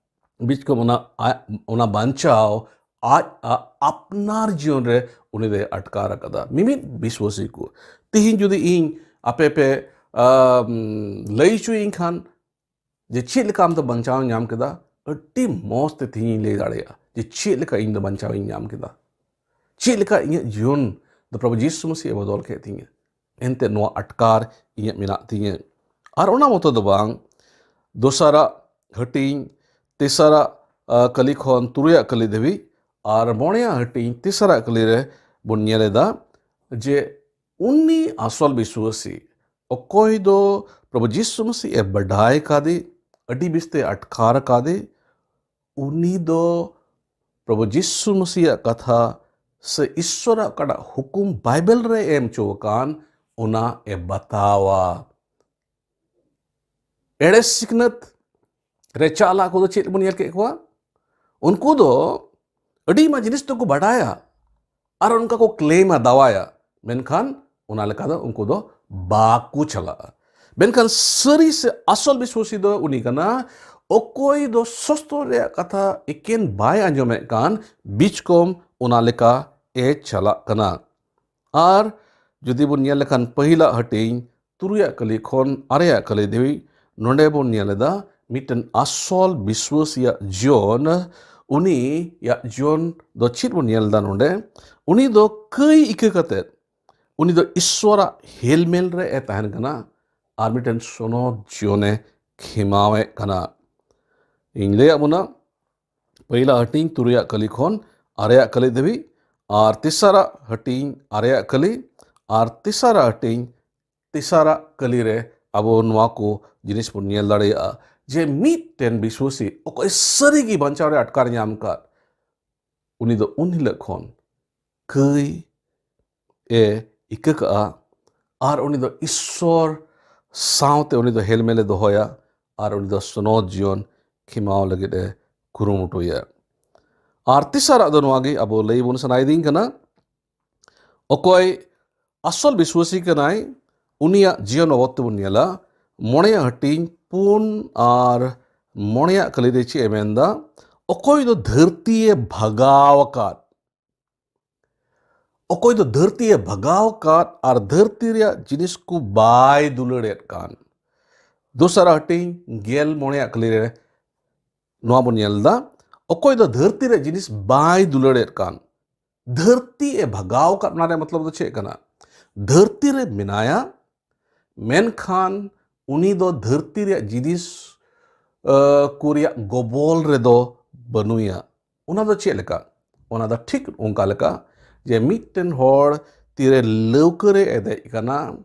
ᱵᱤᱪᱠᱚᱢ ᱚᱱᱟ ᱟᱡ, ᱚᱱᱟ ᱵᱟᱧᱪᱟᱣ ᱟᱡ ᱟ-, ᱟᱯᱱᱟᱨ ᱡᱤᱭᱚᱱ ᱨᱮ ᱩᱱᱤ ᱫᱚᱭ ᱟᱴᱠᱟᱨ ᱟᱠᱟᱫᱟ᱾ ᱢᱤᱢᱤᱫ ᱵᱤᱥᱣᱟᱹᱥᱤ ᱠᱚ, ᱛᱤᱦᱤᱧ ᱡᱩᱫᱤ ᱤᱧ ᱟᱯᱮ ᱯᱮ, ᱟᱢ, ᱞᱟᱹᱭ ᱦᱚᱪᱚᱭᱤᱧ ᱠᱷᱟᱱ ᱡᱮ ᱪᱮᱫ ᱞᱮᱠᱟ ᱟᱢ ᱫᱚ ᱵᱟᱧᱪᱟᱣ ᱧᱟᱢ ᱠᱮᱫᱟ, ᱟᱹᱰᱤ ᱢᱚᱡᱽ ᱛᱮ ᱛᱤᱦᱤᱧ ᱤᱧ ᱞᱟᱹᱭ ᱫᱟᱲᱮᱭᱟᱜᱼᱟ ᱡᱮ ᱪᱮᱫ ᱞᱮᱠᱟ ᱤᱧ ᱫᱚ ᱵᱟᱧᱪᱟᱣ ᱤᱧ ᱧᱟᱢ ᱠᱮᱫᱟ, ᱪᱮᱫ ᱞᱮᱠᱟ ᱤᱧᱟᱹᱜ ᱡᱤᱭᱚᱱ ᱫᱚ ᱯᱨᱚᱵᱷᱩ ᱡᱤᱥᱩ ᱢᱟᱹᱥᱤ ᱮ ᱵᱚᱫᱚᱞ ᱠᱮᱫ ᱛᱤᱧᱟᱹ᱾ ᱮᱱᱛᱮ ᱱᱚᱣᱟ ᱟᱴᱠᱟᱨ ᱤᱧᱟᱹᱜ ᱢᱮᱱᱟᱜ ᱛᱤᱧᱟᱹ᱾ ᱟᱨ ᱚᱱᱟ ᱢᱚᱛᱚ ᱫᱚ ᱵᱟᱝ, ᱫᱚᱥᱟᱨᱟᱜ ᱦᱟᱹᱴᱤᱧ, ᱛᱮᱥᱟᱨᱟᱜ, ᱟ, ᱠᱟᱹᱞᱤ ᱠᱷᱚᱱ ᱛᱩᱨᱩᱭᱟᱜ ᱠᱟᱹᱞᱤ ᱫᱷᱟᱹᱵᱤᱡ, ᱟᱨ ᱢᱚᱬᱮᱭᱟᱜ ᱦᱟᱹᱴᱤᱧ, ᱛᱮᱥᱟᱨᱟᱜ ᱠᱟᱹᱞᱤ ᱨᱮ ᱵᱚᱱ ᱧᱮᱞ ᱮᱫᱟ ᱡᱮ ᱩᱱᱤ ᱟᱥᱚᱞ ᱵᱤᱥᱣᱟᱹᱥᱤ, ᱚᱠᱚᱭ ᱫᱚ ᱯᱨᱚᱵᱷᱩ ᱡᱤᱥᱩ ᱢᱟᱹᱥᱤ ᱮ ᱵᱟᱰᱟᱭ ᱠᱟᱫᱮ, ᱟᱹᱰᱤ ᱵᱮᱥᱛᱮ ᱟᱴᱠᱟᱨ ᱠᱟᱫᱮ, ᱩᱱᱤ ᱫᱚ ᱯᱨᱚᱵᱷᱩ ᱡᱤᱥᱩ ᱢᱟᱹᱥᱤᱭᱟᱜ ᱠᱟᱛᱷᱟ ᱥᱮ ᱤᱥᱥᱚᱨᱟᱜ ᱚᱠᱟᱴᱟᱜ ᱦᱩᱠᱩᱢ ᱵᱟᱭᱵᱮᱞ ᱨᱮ ᱮᱢ ᱦᱚᱪᱚ ᱟᱠᱟᱱ, ᱚᱱᱟ ᱮ ᱵᱟᱛᱟᱣᱟ᱾ ᱮᱲᱮ ᱥᱤᱠᱷᱱᱟᱹᱛ ᱨᱮ ᱪᱟᱞᱟᱜ ᱠᱚᱫᱚ ᱪᱮᱫ ᱵᱚᱱ ᱧᱮᱞ ᱠᱮᱫ ᱠᱚᱣᱟ? ᱩᱱᱠᱩ ᱫᱚ ᱟᱹᱰᱤ ᱟᱭᱢᱟ ᱡᱤᱱᱤᱥ ᱫᱚᱠᱚ ᱵᱟᱰᱟᱭᱟ ᱟᱨ ᱚᱱᱠᱟ ᱠᱚ ᱠᱞᱮᱢᱟ, ᱫᱟᱣᱟᱭᱟ, ᱢᱮᱱᱠᱷᱟᱱ ᱚᱱᱟ ᱞᱮᱠᱟ ᱫᱚ ᱩᱱᱠᱩ ᱫᱚ ᱵᱟᱠᱚ ᱪᱟᱞᱟᱜᱼᱟ᱾ ᱢᱮᱱᱠᱷᱟᱱ ᱥᱟᱹᱨᱤ ᱥᱮ ᱟᱥᱚᱞ ᱵᱤᱥᱣᱟᱥᱤ ᱫᱚ ᱩᱱᱤ ᱠᱟᱱᱟ, ᱚᱠᱚᱭ ᱫᱚ ᱥᱚᱥᱛᱚᱨ ᱨᱮᱭᱟᱜ ᱠᱟᱛᱷᱟ ᱮᱠᱮᱱ ᱵᱟᱭ ᱟᱸᱡᱚᱢᱮᱫ ᱠᱟᱱ, ᱵᱤᱪᱠᱚᱢ ᱚᱱᱟ ᱞᱮᱠᱟ ᱮ ᱪᱟᱞᱟᱜ ᱠᱟᱱᱟ᱾ ᱟᱨ ᱡᱩᱫᱤ ᱵᱚᱱ ᱧᱮᱞ ᱞᱮᱠᱷᱟᱱ ᱯᱟᱹᱦᱤᱞᱟᱜ ᱦᱟᱹᱴᱤᱧ ᱛᱩᱨᱩᱭᱟᱜ ᱠᱟᱹᱞᱤ ᱠᱷᱚᱱ ᱟᱨᱮᱭᱟᱜ ᱠᱟᱹᱞᱤ ᱫᱷᱟᱹᱵᱤᱡ, ᱱᱚᱰᱮ ᱵᱚᱱ ᱧᱮᱞ ᱮᱫᱟ ᱢᱤᱫᱴᱮᱱ ᱟᱥᱚᱞ ᱵᱤᱥᱣᱟᱹᱥᱤᱭᱟᱜ ᱡᱤᱭᱚᱱ, ᱩᱱᱤᱭᱟᱜ ᱡᱤᱭᱚᱱ ᱫᱚ ᱪᱮᱫ ᱵᱚᱱ ᱧᱮᱞ ᱮᱫᱟ ᱱᱚᱰᱮ? ᱩᱱᱤ ᱫᱚ ᱠᱟᱹᱭ ᱤᱠᱟᱹ ᱠᱟᱛᱮᱫ, ᱩᱱᱤ ᱫᱚ ᱤᱥᱥᱚᱨᱟᱜ ᱦᱮᱞᱢᱮᱞ ᱨᱮ ᱮ ᱛᱟᱦᱮᱱ ᱠᱟᱱᱟ ᱟᱨ ᱢᱤᱫᱴᱮᱱ ᱥᱚᱱᱚᱛ ᱡᱤᱭᱚᱱᱮ ᱠᱷᱮᱢᱟᱣᱮᱫ ᱠᱟᱱᱟ᱾ ᱤᱧ ᱞᱟᱹᱭᱟᱫ ᱵᱚᱱᱟ, ᱯᱟᱹᱭᱞᱟ ᱦᱟᱹᱴᱤᱧ ᱛᱩᱨᱩᱭᱟᱜ ᱠᱟᱹᱞᱤ ᱠᱷᱚᱱ ᱟᱨᱮᱭᱟᱜ ᱠᱟᱹᱞᱤ ᱫᱷᱟᱹᱵᱤᱡ, ᱟᱨ ᱛᱮᱥᱟᱨᱟᱜ ᱦᱟᱹᱴᱤᱧ ᱟᱨᱮᱭᱟᱜ ᱠᱟᱹᱞᱤ, ᱟᱨ ᱛᱮᱥᱟᱨᱟᱜ ᱦᱟᱹᱴᱤᱧ ᱛᱮᱥᱟᱨᱟᱜ ᱠᱟᱹᱞᱤ ᱨᱮ ᱟᱵᱚ ᱱᱚᱣᱟ ᱠᱚ ᱡᱤᱱᱤᱥ ᱵᱚᱱ ᱧᱮᱞ ᱫᱟᱲᱮᱭᱟᱜᱼᱟ ᱡᱮ ᱢᱤᱫᱴᱮᱱ ᱵᱤᱥᱣᱟᱹᱥᱤ ᱚᱠᱚᱭ ᱥᱟᱹᱨᱤᱜᱮ ᱵᱟᱧᱪᱟᱣ ᱨᱮ ᱟᱴᱠᱟᱨ ᱧᱟᱢ ᱟᱠᱟᱫ, ᱩᱱᱤ ᱫᱚ ᱩᱱ ᱦᱤᱞᱳᱜ ᱠᱷᱚᱱ ᱠᱟᱹᱭ ᱮ ᱤᱠᱟᱹ ᱠᱟᱜᱼᱟ ᱟᱨ ᱩᱱᱤ ᱫᱚ ᱤᱥᱥᱚᱨ ᱥᱟᱶᱛᱮ ᱩᱱᱤ ᱫᱚ ᱦᱮᱞᱢᱮᱞᱮ ᱫᱚᱦᱚᱭᱟ ᱟᱨ ᱩᱱᱤ ᱫᱚ ᱥᱚᱱᱚᱛ ᱡᱤᱭᱚᱱ ᱠᱷᱮᱢᱟᱣ ᱞᱟᱹᱜᱤᱫ ᱮ ᱠᱩᱨᱩᱢᱩᱴᱩᱭᱟ᱾ ᱟᱨ ᱛᱮᱥᱟᱨᱟᱜ ᱫᱚ ᱱᱚᱣᱟ ᱜᱮ ᱟᱵᱚ ᱞᱟᱹᱭ ᱵᱚᱱ ᱥᱟᱱᱟᱭᱮᱫᱤᱧ ᱠᱟᱱᱟ, ᱚᱠᱚᱭ ᱟᱥᱚᱞ ᱵᱤᱥᱣᱟᱹᱥᱤ ᱠᱟᱱᱟᱭ, ᱩᱱᱤᱭᱟᱜ ᱡᱤᱭᱚᱱ ᱵᱟᱵᱚᱫ ᱛᱮᱵᱚᱱ ᱧᱮᱞᱟ, ᱢᱚᱬᱮᱭᱟᱜ ᱦᱟᱹᱴᱤᱧ ᱯᱩᱱ ᱟᱨ ᱢᱚᱬᱮᱭᱟᱜ ᱠᱟᱹᱞᱤ ᱨᱮ ᱪᱮᱫ ᱮ ᱢᱮᱱᱫᱟ? ᱚᱠᱚᱭ ᱫᱚ ᱫᱷᱟᱹᱨᱛᱤ ᱮ ᱵᱷᱟᱜᱟᱣ ᱟᱠᱟᱫ? ᱚᱠᱚᱭ ᱫᱚ ᱫᱷᱟᱹᱨᱛᱤ ᱮ ᱵᱷᱟᱜᱟᱣ ᱟᱠᱟᱫ ᱟᱨ ᱫᱷᱟᱹᱨᱛᱤ ᱨᱮᱭᱟᱜ ᱡᱤᱱᱤᱥ ᱠᱚ ᱵᱟᱭ ᱫᱩᱞᱟᱹᱲᱮᱫ ᱠᱟᱱ? ᱫᱚᱥᱟᱨ ᱦᱟᱹᱴᱤᱧ ᱜᱮᱞ ᱢᱚᱬᱮᱭᱟᱜ ᱠᱟᱹᱞᱤ ᱨᱮ ᱱᱚᱣᱟ ᱵᱚᱱ ᱧᱮᱞ ᱮᱫᱟ, ᱚᱠᱚᱭ ᱫᱚ ᱫᱷᱟᱹᱨᱛᱤ ᱨᱮᱭᱟᱜ ᱡᱤᱱᱤᱥ ᱵᱟᱭ ᱫᱩᱞᱟᱹᱲᱮᱫ ᱠᱟᱱ? ᱫᱷᱟᱹᱨᱛᱤ ᱮ ᱵᱷᱟᱜᱟᱣ ᱟᱠᱟᱫ, ᱚᱱᱟ ᱨᱮᱭᱟᱜ ᱢᱚᱛᱞᱚᱵ ᱫᱚ ᱪᱮᱫ ᱠᱟᱱᱟ? ᱫᱷᱟᱹᱨᱛᱤ ᱨᱮ ᱢᱮᱱᱟᱭᱟ, ᱢᱮᱱᱠᱷᱟᱱ ᱩᱱᱤ ᱫᱚ ᱫᱷᱟᱹᱨᱛᱤ ᱨᱮᱭᱟᱜ ᱡᱤᱱᱤᱥ, ᱟᱹ, ᱠᱚ ᱨᱮᱭᱟᱜ ᱜᱚᱵᱚᱞ ᱨᱮᱫᱚ ᱵᱟᱹᱱᱩᱭᱟ᱾ ᱚᱱᱟ ᱫᱚ ᱪᱮᱫ ᱞᱮᱠᱟ? ᱚᱱᱟ ᱫᱚ ᱴᱷᱤᱠ ᱚᱱᱠᱟ ᱞᱮᱠᱟ ᱡᱮ ᱢᱤᱫᱴᱮᱱ ᱦᱚᱲ ᱛᱤᱨᱮ ᱞᱟᱹᱣᱠᱟᱹ ᱨᱮ ᱮ ᱫᱮᱡ ᱠᱟᱱᱟ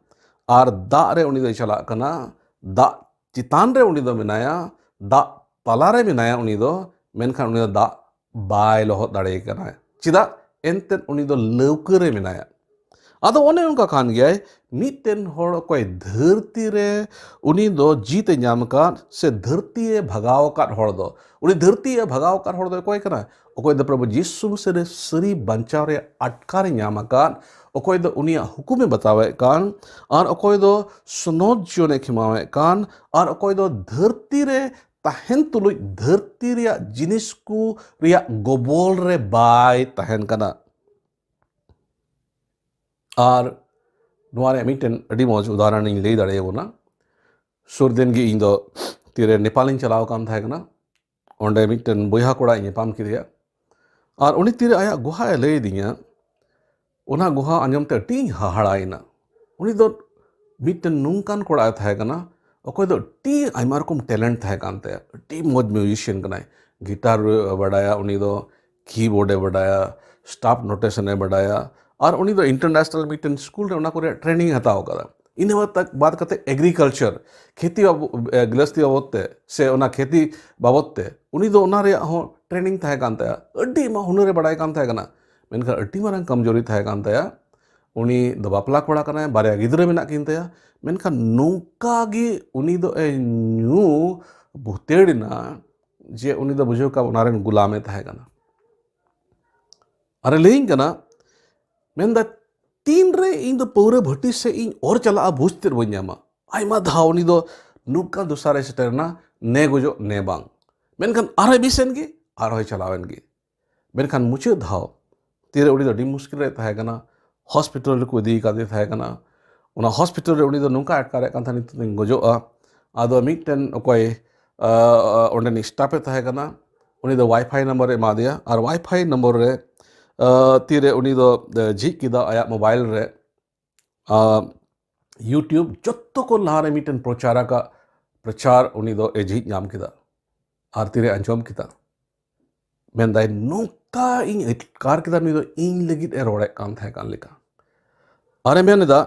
ᱟᱨ ᱫᱟᱜ ᱨᱮ ᱩᱱᱤ ᱫᱚᱭ ᱪᱟᱞᱟᱜ ᱠᱟᱱᱟ, ᱫᱟᱜ ᱪᱮᱛᱟᱱ ᱨᱮ ᱩᱱᱤ ᱫᱚ ᱢᱮᱱᱟᱭᱟ, ᱫᱟᱜ ᱛᱟᱞᱟ ᱨᱮ ᱢᱮᱱᱟᱭᱟ ᱩᱱᱤ ᱫᱚ, ᱢᱮᱱᱠᱷᱟᱱ ᱩᱱᱤ ᱫᱚ ᱫᱟᱜ ᱵᱟᱭ ᱞᱚᱦᱚᱫ ᱫᱟᱲᱮᱭᱟᱭ ᱠᱟᱱᱟ᱾ ᱪᱮᱫᱟᱜ? ᱮᱱᱛᱮᱫ ᱩᱱᱤ ᱫᱚ ᱞᱟᱹᱣᱠᱟᱹ ᱨᱮ ᱢᱮᱱᱟᱭᱟ᱾ ᱟᱫᱚ ᱚᱱᱮ ᱚᱱᱠᱟ ᱠᱟᱱ ᱜᱮᱭᱟᱭ, ᱢᱤᱫᱴᱮᱱ ᱦᱚᱲ ᱚᱠᱚᱭ ᱫᱷᱟᱹᱨᱛᱤ ᱨᱮ ᱩᱱᱤ ᱫᱚ ᱡᱤᱛ ᱮ ᱧᱟᱢ ᱟᱠᱟᱫ ᱥᱮ ᱫᱷᱟᱹᱨᱛᱤ ᱮ ᱵᱷᱟᱜᱟᱣ ᱟᱠᱟᱫ ᱦᱚᱲ ᱫᱚ, ᱩᱱᱤ ᱫᱷᱟᱹᱨᱛᱤ ᱮ ᱵᱷᱟᱜᱟᱣ ᱟᱠᱟᱫ ᱦᱚᱲ ᱫᱚ ᱚᱠᱚᱭ ᱠᱟᱱᱟᱭ? ᱚᱠᱚᱭ ᱫᱚ ᱯᱨᱚᱵᱷᱩ ᱡᱤᱥᱩ ᱢᱟᱹᱥᱤ ᱨᱮ ᱥᱟᱹᱨᱤ ᱵᱟᱧᱪᱟᱣ ᱨᱮᱭᱟᱜ ᱟᱴᱠᱟᱨ ᱮ ᱧᱟᱢ ᱟᱠᱟᱫ, ᱚᱠᱚᱭ ᱫᱚ ᱩᱱᱤᱭᱟᱜ ᱦᱩᱠᱩᱢ ᱮ ᱵᱟᱛᱟᱣᱮᱫ ᱠᱟᱱ, ᱟᱨ ᱚᱠᱚᱭ ᱫᱚ ᱥᱚᱱᱚᱛ ᱡᱤᱭᱚᱱ ᱮ ᱠᱷᱮᱢᱟᱣᱮᱫ ᱠᱟᱱ, ᱟᱨ ᱚᱠᱚᱭ ᱫᱚ ᱫᱷᱟᱹᱨᱛᱤ ᱨᱮ ᱛᱟᱦᱮᱱ ᱛᱩᱞᱩᱡ ᱫᱷᱟᱹᱨᱛᱤ ᱨᱮᱭᱟᱜ ᱡᱤᱱᱤᱥ ᱠᱚ ᱨᱮᱭᱟᱜ ᱜᱚᱵᱚᱞ ᱨᱮ ᱵᱟᱭ ᱛᱟᱦᱮᱱ ᱠᱟᱱᱟ᱾ ᱟᱨ ᱱᱚᱣᱟ ᱨᱮᱭᱟᱜ ᱢᱤᱫᱴᱮᱱ ᱟᱹᱰᱤ ᱢᱚᱡᱽ ᱩᱫᱟᱦᱚᱨᱚᱱ ᱤᱧ ᱞᱟᱹᱭ ᱫᱟᱲᱮᱭᱟᱵᱚᱱᱟ᱾ ᱥᱩᱨ ᱫᱤᱱ ᱜᱮ ᱤᱧ ᱫᱚ ᱛᱤᱨᱮ ᱱᱮᱯᱟᱞᱤᱧ ᱪᱟᱞᱟᱣ ᱟᱠᱟᱱ ᱛᱟᱦᱮᱸ ᱠᱟᱱᱟ᱾ ᱚᱸᱰᱮ ᱢᱤᱫᱴᱮᱱ ᱵᱚᱭᱦᱟ ᱠᱚᱲᱟᱧ ᱧᱟᱯᱟᱢ ᱠᱮᱫᱮᱭᱟ᱾ ᱟᱨ ᱩᱱᱤ ᱛᱤᱨᱮ ᱟᱭᱟᱜ ᱜᱩᱦᱟᱭ ᱞᱟᱹᱭ ᱟᱹᱫᱤᱧᱟ, ᱚᱱᱟ ᱜᱩᱦᱟ ᱟᱸᱡᱚᱢ ᱛᱮ ᱟᱹᱰᱤᱧ ᱦᱟᱦᱟᱲᱟᱭᱮᱱᱟ᱾ ᱩᱱᱤ ᱫᱚ ᱢᱤᱫᱴᱮᱱ ᱱᱚᱝᱠᱟᱱ ᱠᱚᱲᱟᱭ ᱛᱟᱦᱮᱸ ᱠᱟᱱᱟ, ᱚᱠᱚᱭ ᱫᱚ ᱟᱹᱰᱤ ᱟᱭᱢᱟ ᱨᱚᱠᱚᱢ ᱴᱮᱞᱮᱱᱴ ᱛᱟᱦᱮᱸ ᱠᱟᱱ ᱛᱟᱭᱟ᱾ ᱟᱹᱰᱤ ᱢᱚᱡᱽ ᱢᱤᱭᱩᱡᱤᱥᱤᱭᱟᱱ ᱠᱟᱱᱟᱭ, ᱜᱤᱴᱟᱨ ᱮ ᱵᱟᱰᱟᱭᱟ, ᱩᱱᱤ ᱫᱚ ᱠᱤᱵᱳᱨᱰ ᱮ ᱵᱟᱰᱟᱭᱟ, ᱥᱴᱟᱯ ᱱᱳᱴᱮᱥᱚᱱ ᱮ ᱵᱟᱰᱟᱭᱟ, ᱟᱨ ᱩᱱᱤ ᱫᱚ ᱤᱱᱴᱟᱨᱱᱮᱥᱱᱟᱞ ᱢᱤᱫᱴᱮᱱ ᱥᱠᱩᱞ ᱨᱮ ᱚᱱᱟ ᱠᱚ ᱨᱮᱭᱟᱜ ᱴᱨᱮᱱᱤᱝ ᱮ ᱦᱟᱛᱟᱣ ᱟᱠᱟᱫᱟ᱾ ᱤᱱᱟᱹ ᱵᱟᱫ, ᱵᱟᱫ ᱠᱟᱛᱮ ᱮᱜᱽᱨᱤᱠᱟᱞᱪᱟᱨ, ᱠᱷᱮᱛᱤ ᱵᱟᱵᱚ-, ᱮ, ᱜᱤᱞᱟᱹᱥᱛᱤ ᱵᱟᱵᱚᱫ ᱛᱮ ᱥᱮ ᱚᱱᱟ ᱠᱷᱮᱛᱤ ᱵᱟᱵᱚᱫ ᱛᱮ ᱩᱱᱤ ᱫᱚ ᱚᱱᱟ ᱨᱮᱭᱟᱜ ᱦᱚᱸ ᱴᱨᱮᱱᱤᱝ ᱛᱟᱦᱮᱸ ᱠᱟᱱ ᱛᱟᱭᱟ᱾ ᱟᱹᱰᱤ ᱟᱭᱢᱟ ᱦᱩᱱᱟᱹᱨ ᱮ ᱵᱟᱰᱟᱭ ᱠᱟᱱ ᱛᱟᱦᱮᱸ ᱠᱟᱱᱟ, ᱢᱮᱱᱠᱷᱟᱱ ᱟᱹᱰᱤ ᱢᱟᱨᱟᱝ ᱠᱚᱢᱡᱳᱨᱤ ᱛᱟᱦᱮᱸ ᱠᱟᱱ ᱛᱟᱭᱟ᱾ ᱩᱱᱤ ᱫᱚ ᱵᱟᱯᱞᱟ ᱠᱚᱲᱟ ᱠᱟᱱᱟᱭ, ᱵᱟᱨᱭᱟ ᱜᱤᱫᱽᱨᱟᱹ ᱢᱮᱱᱟᱜ ᱠᱤᱱ ᱛᱟᱭᱟ, ᱢᱮᱱᱠᱷᱟᱱ ᱱᱚᱝᱠᱟ ᱜᱮ ᱩᱱᱤ ᱫᱚ ᱮ ᱧᱩ ᱵᱷᱩᱛᱮᱲ ᱮᱱᱟ ᱡᱮ ᱩᱱᱤ ᱫᱚ ᱵᱩᱡᱷᱟᱹᱣ ᱠᱟᱜ ᱚᱱᱟ ᱨᱮᱱ ᱜᱩᱞᱟᱢ ᱮ ᱛᱟᱦᱮᱸ ᱠᱟᱱᱟ᱾ ᱟᱨᱮ ᱞᱟᱹᱭᱟᱹᱧ ᱠᱟᱱᱟ, ᱢᱮᱱᱫᱟ, "ᱛᱤᱱᱨᱮ ᱤᱧ ᱫᱚ ᱯᱟᱹᱣᱨᱟᱹ ᱵᱷᱟᱹᱴᱤ ᱥᱮᱫ ᱤᱧ ᱚᱨ ᱪᱟᱞᱟᱜᱼᱟ, ᱵᱩᱡᱽ ᱛᱮᱫ ᱵᱟᱹᱧ ᱧᱟᱢᱟ᱾" ᱟᱭᱢᱟ ᱫᱷᱟᱣ ᱩᱱᱤ ᱫᱚ ᱱᱚᱝᱠᱟ ᱫᱚᱥᱟᱨᱮ ᱥᱮᱴᱮᱨ ᱮᱱᱟ, ᱱᱮ ᱜᱚᱡᱚᱜ ᱱᱮ ᱵᱟᱝ᱾ ᱢᱮᱱᱠᱷᱟᱱ ᱟᱨᱦᱚᱸᱭ ᱵᱮᱥ ᱮᱱ ᱜᱮ, ᱟᱨᱦᱚᱸᱭ ᱪᱟᱞᱟᱣ ᱮᱱ ᱜᱮ᱾ ᱢᱮᱱᱠᱷᱟᱱ ᱢᱩᱪᱟᱹᱫ ᱫᱷᱟᱣ ᱛᱤᱨᱮ ᱩᱱᱤ ᱫᱚ ᱟᱹᱰᱤ ᱢᱩᱥᱠᱤᱞ ᱨᱮ ᱛᱟᱦᱮᱸ ᱠᱟᱱᱟ, ᱦᱚᱥᱯᱤᱴᱟᱞ ᱨᱮᱠᱚ ᱤᱫᱤ ᱠᱟᱫᱮ ᱛᱟᱦᱮᱸ ᱠᱟᱱᱟ᱾ ᱚᱱᱟ ᱦᱚᱥᱯᱤᱴᱟᱞ ᱨᱮ ᱩᱱᱤ ᱫᱚ ᱱᱚᱝᱠᱟ ᱟᱴᱠᱟᱨᱮᱫ ᱠᱟᱱ ᱛᱟᱦᱮᱸ, "ᱱᱤᱛᱚᱜ ᱫᱚᱧ ᱜᱚᱡᱚᱜᱼᱟ᱾" ᱟᱫᱚ ᱢᱤᱫᱴᱮᱱ ᱚᱠᱚᱭ, ᱟᱸ, ᱚᱸᱰᱮᱱᱤᱡ ᱥᱴᱟᱯᱷ ᱮ ᱛᱟᱦᱮᱸ ᱠᱟᱱᱟ, ᱩᱱᱤ ᱫᱚ ᱣᱟᱭᱯᱷᱟᱭ ᱱᱚᱢᱵᱚᱨ ᱮ ᱮᱢᱟ ᱫᱮᱭᱟ, ᱟᱨ ᱣᱟᱭᱯᱷᱟᱭ ᱱᱚᱢᱵᱚᱨ ᱨᱮ, ᱟᱸ, ᱛᱤᱨᱮ ᱩᱱᱤ ᱫᱚ, ᱮ, ᱡᱷᱤᱡ ᱠᱮᱫᱟ ᱟᱭᱟᱜ ᱢᱳᱵᱟᱭᱤᱞ ᱨᱮ, ᱟᱸ, YouTube ᱡᱚᱛᱚ ᱠᱷᱚᱱ ᱞᱟᱦᱟᱨᱮ ᱢᱤᱫᱴᱮᱱ ᱯᱨᱚᱪᱟᱨ ᱟᱠᱟᱫ ᱯᱨᱚᱪᱟᱨ ᱩᱱᱤ ᱫᱚ ᱮ ᱡᱷᱤᱡ ᱧᱟᱢ ᱠᱮᱫᱟ᱾ ᱟᱨ ᱛᱤᱨᱮ ᱟᱸᱡᱚᱢ ᱠᱮᱫᱟ, ᱢᱮᱱᱫᱟᱭ, "ᱱᱚᱝᱠᱟ ᱤᱧ ᱟᱴᱠᱟᱨ ᱠᱮᱫᱟ, ᱱᱩᱭ ᱫᱚ ᱤᱧ ᱞᱟᱹᱜᱤᱫ ᱮ ᱨᱚᱲᱮᱫ ᱠᱟᱱ ᱛᱟᱦᱮᱸ ᱠᱟᱱ ᱞᱮᱠᱟ᱾" ᱟᱨᱮ ᱢᱮᱱ ᱮᱫᱟ,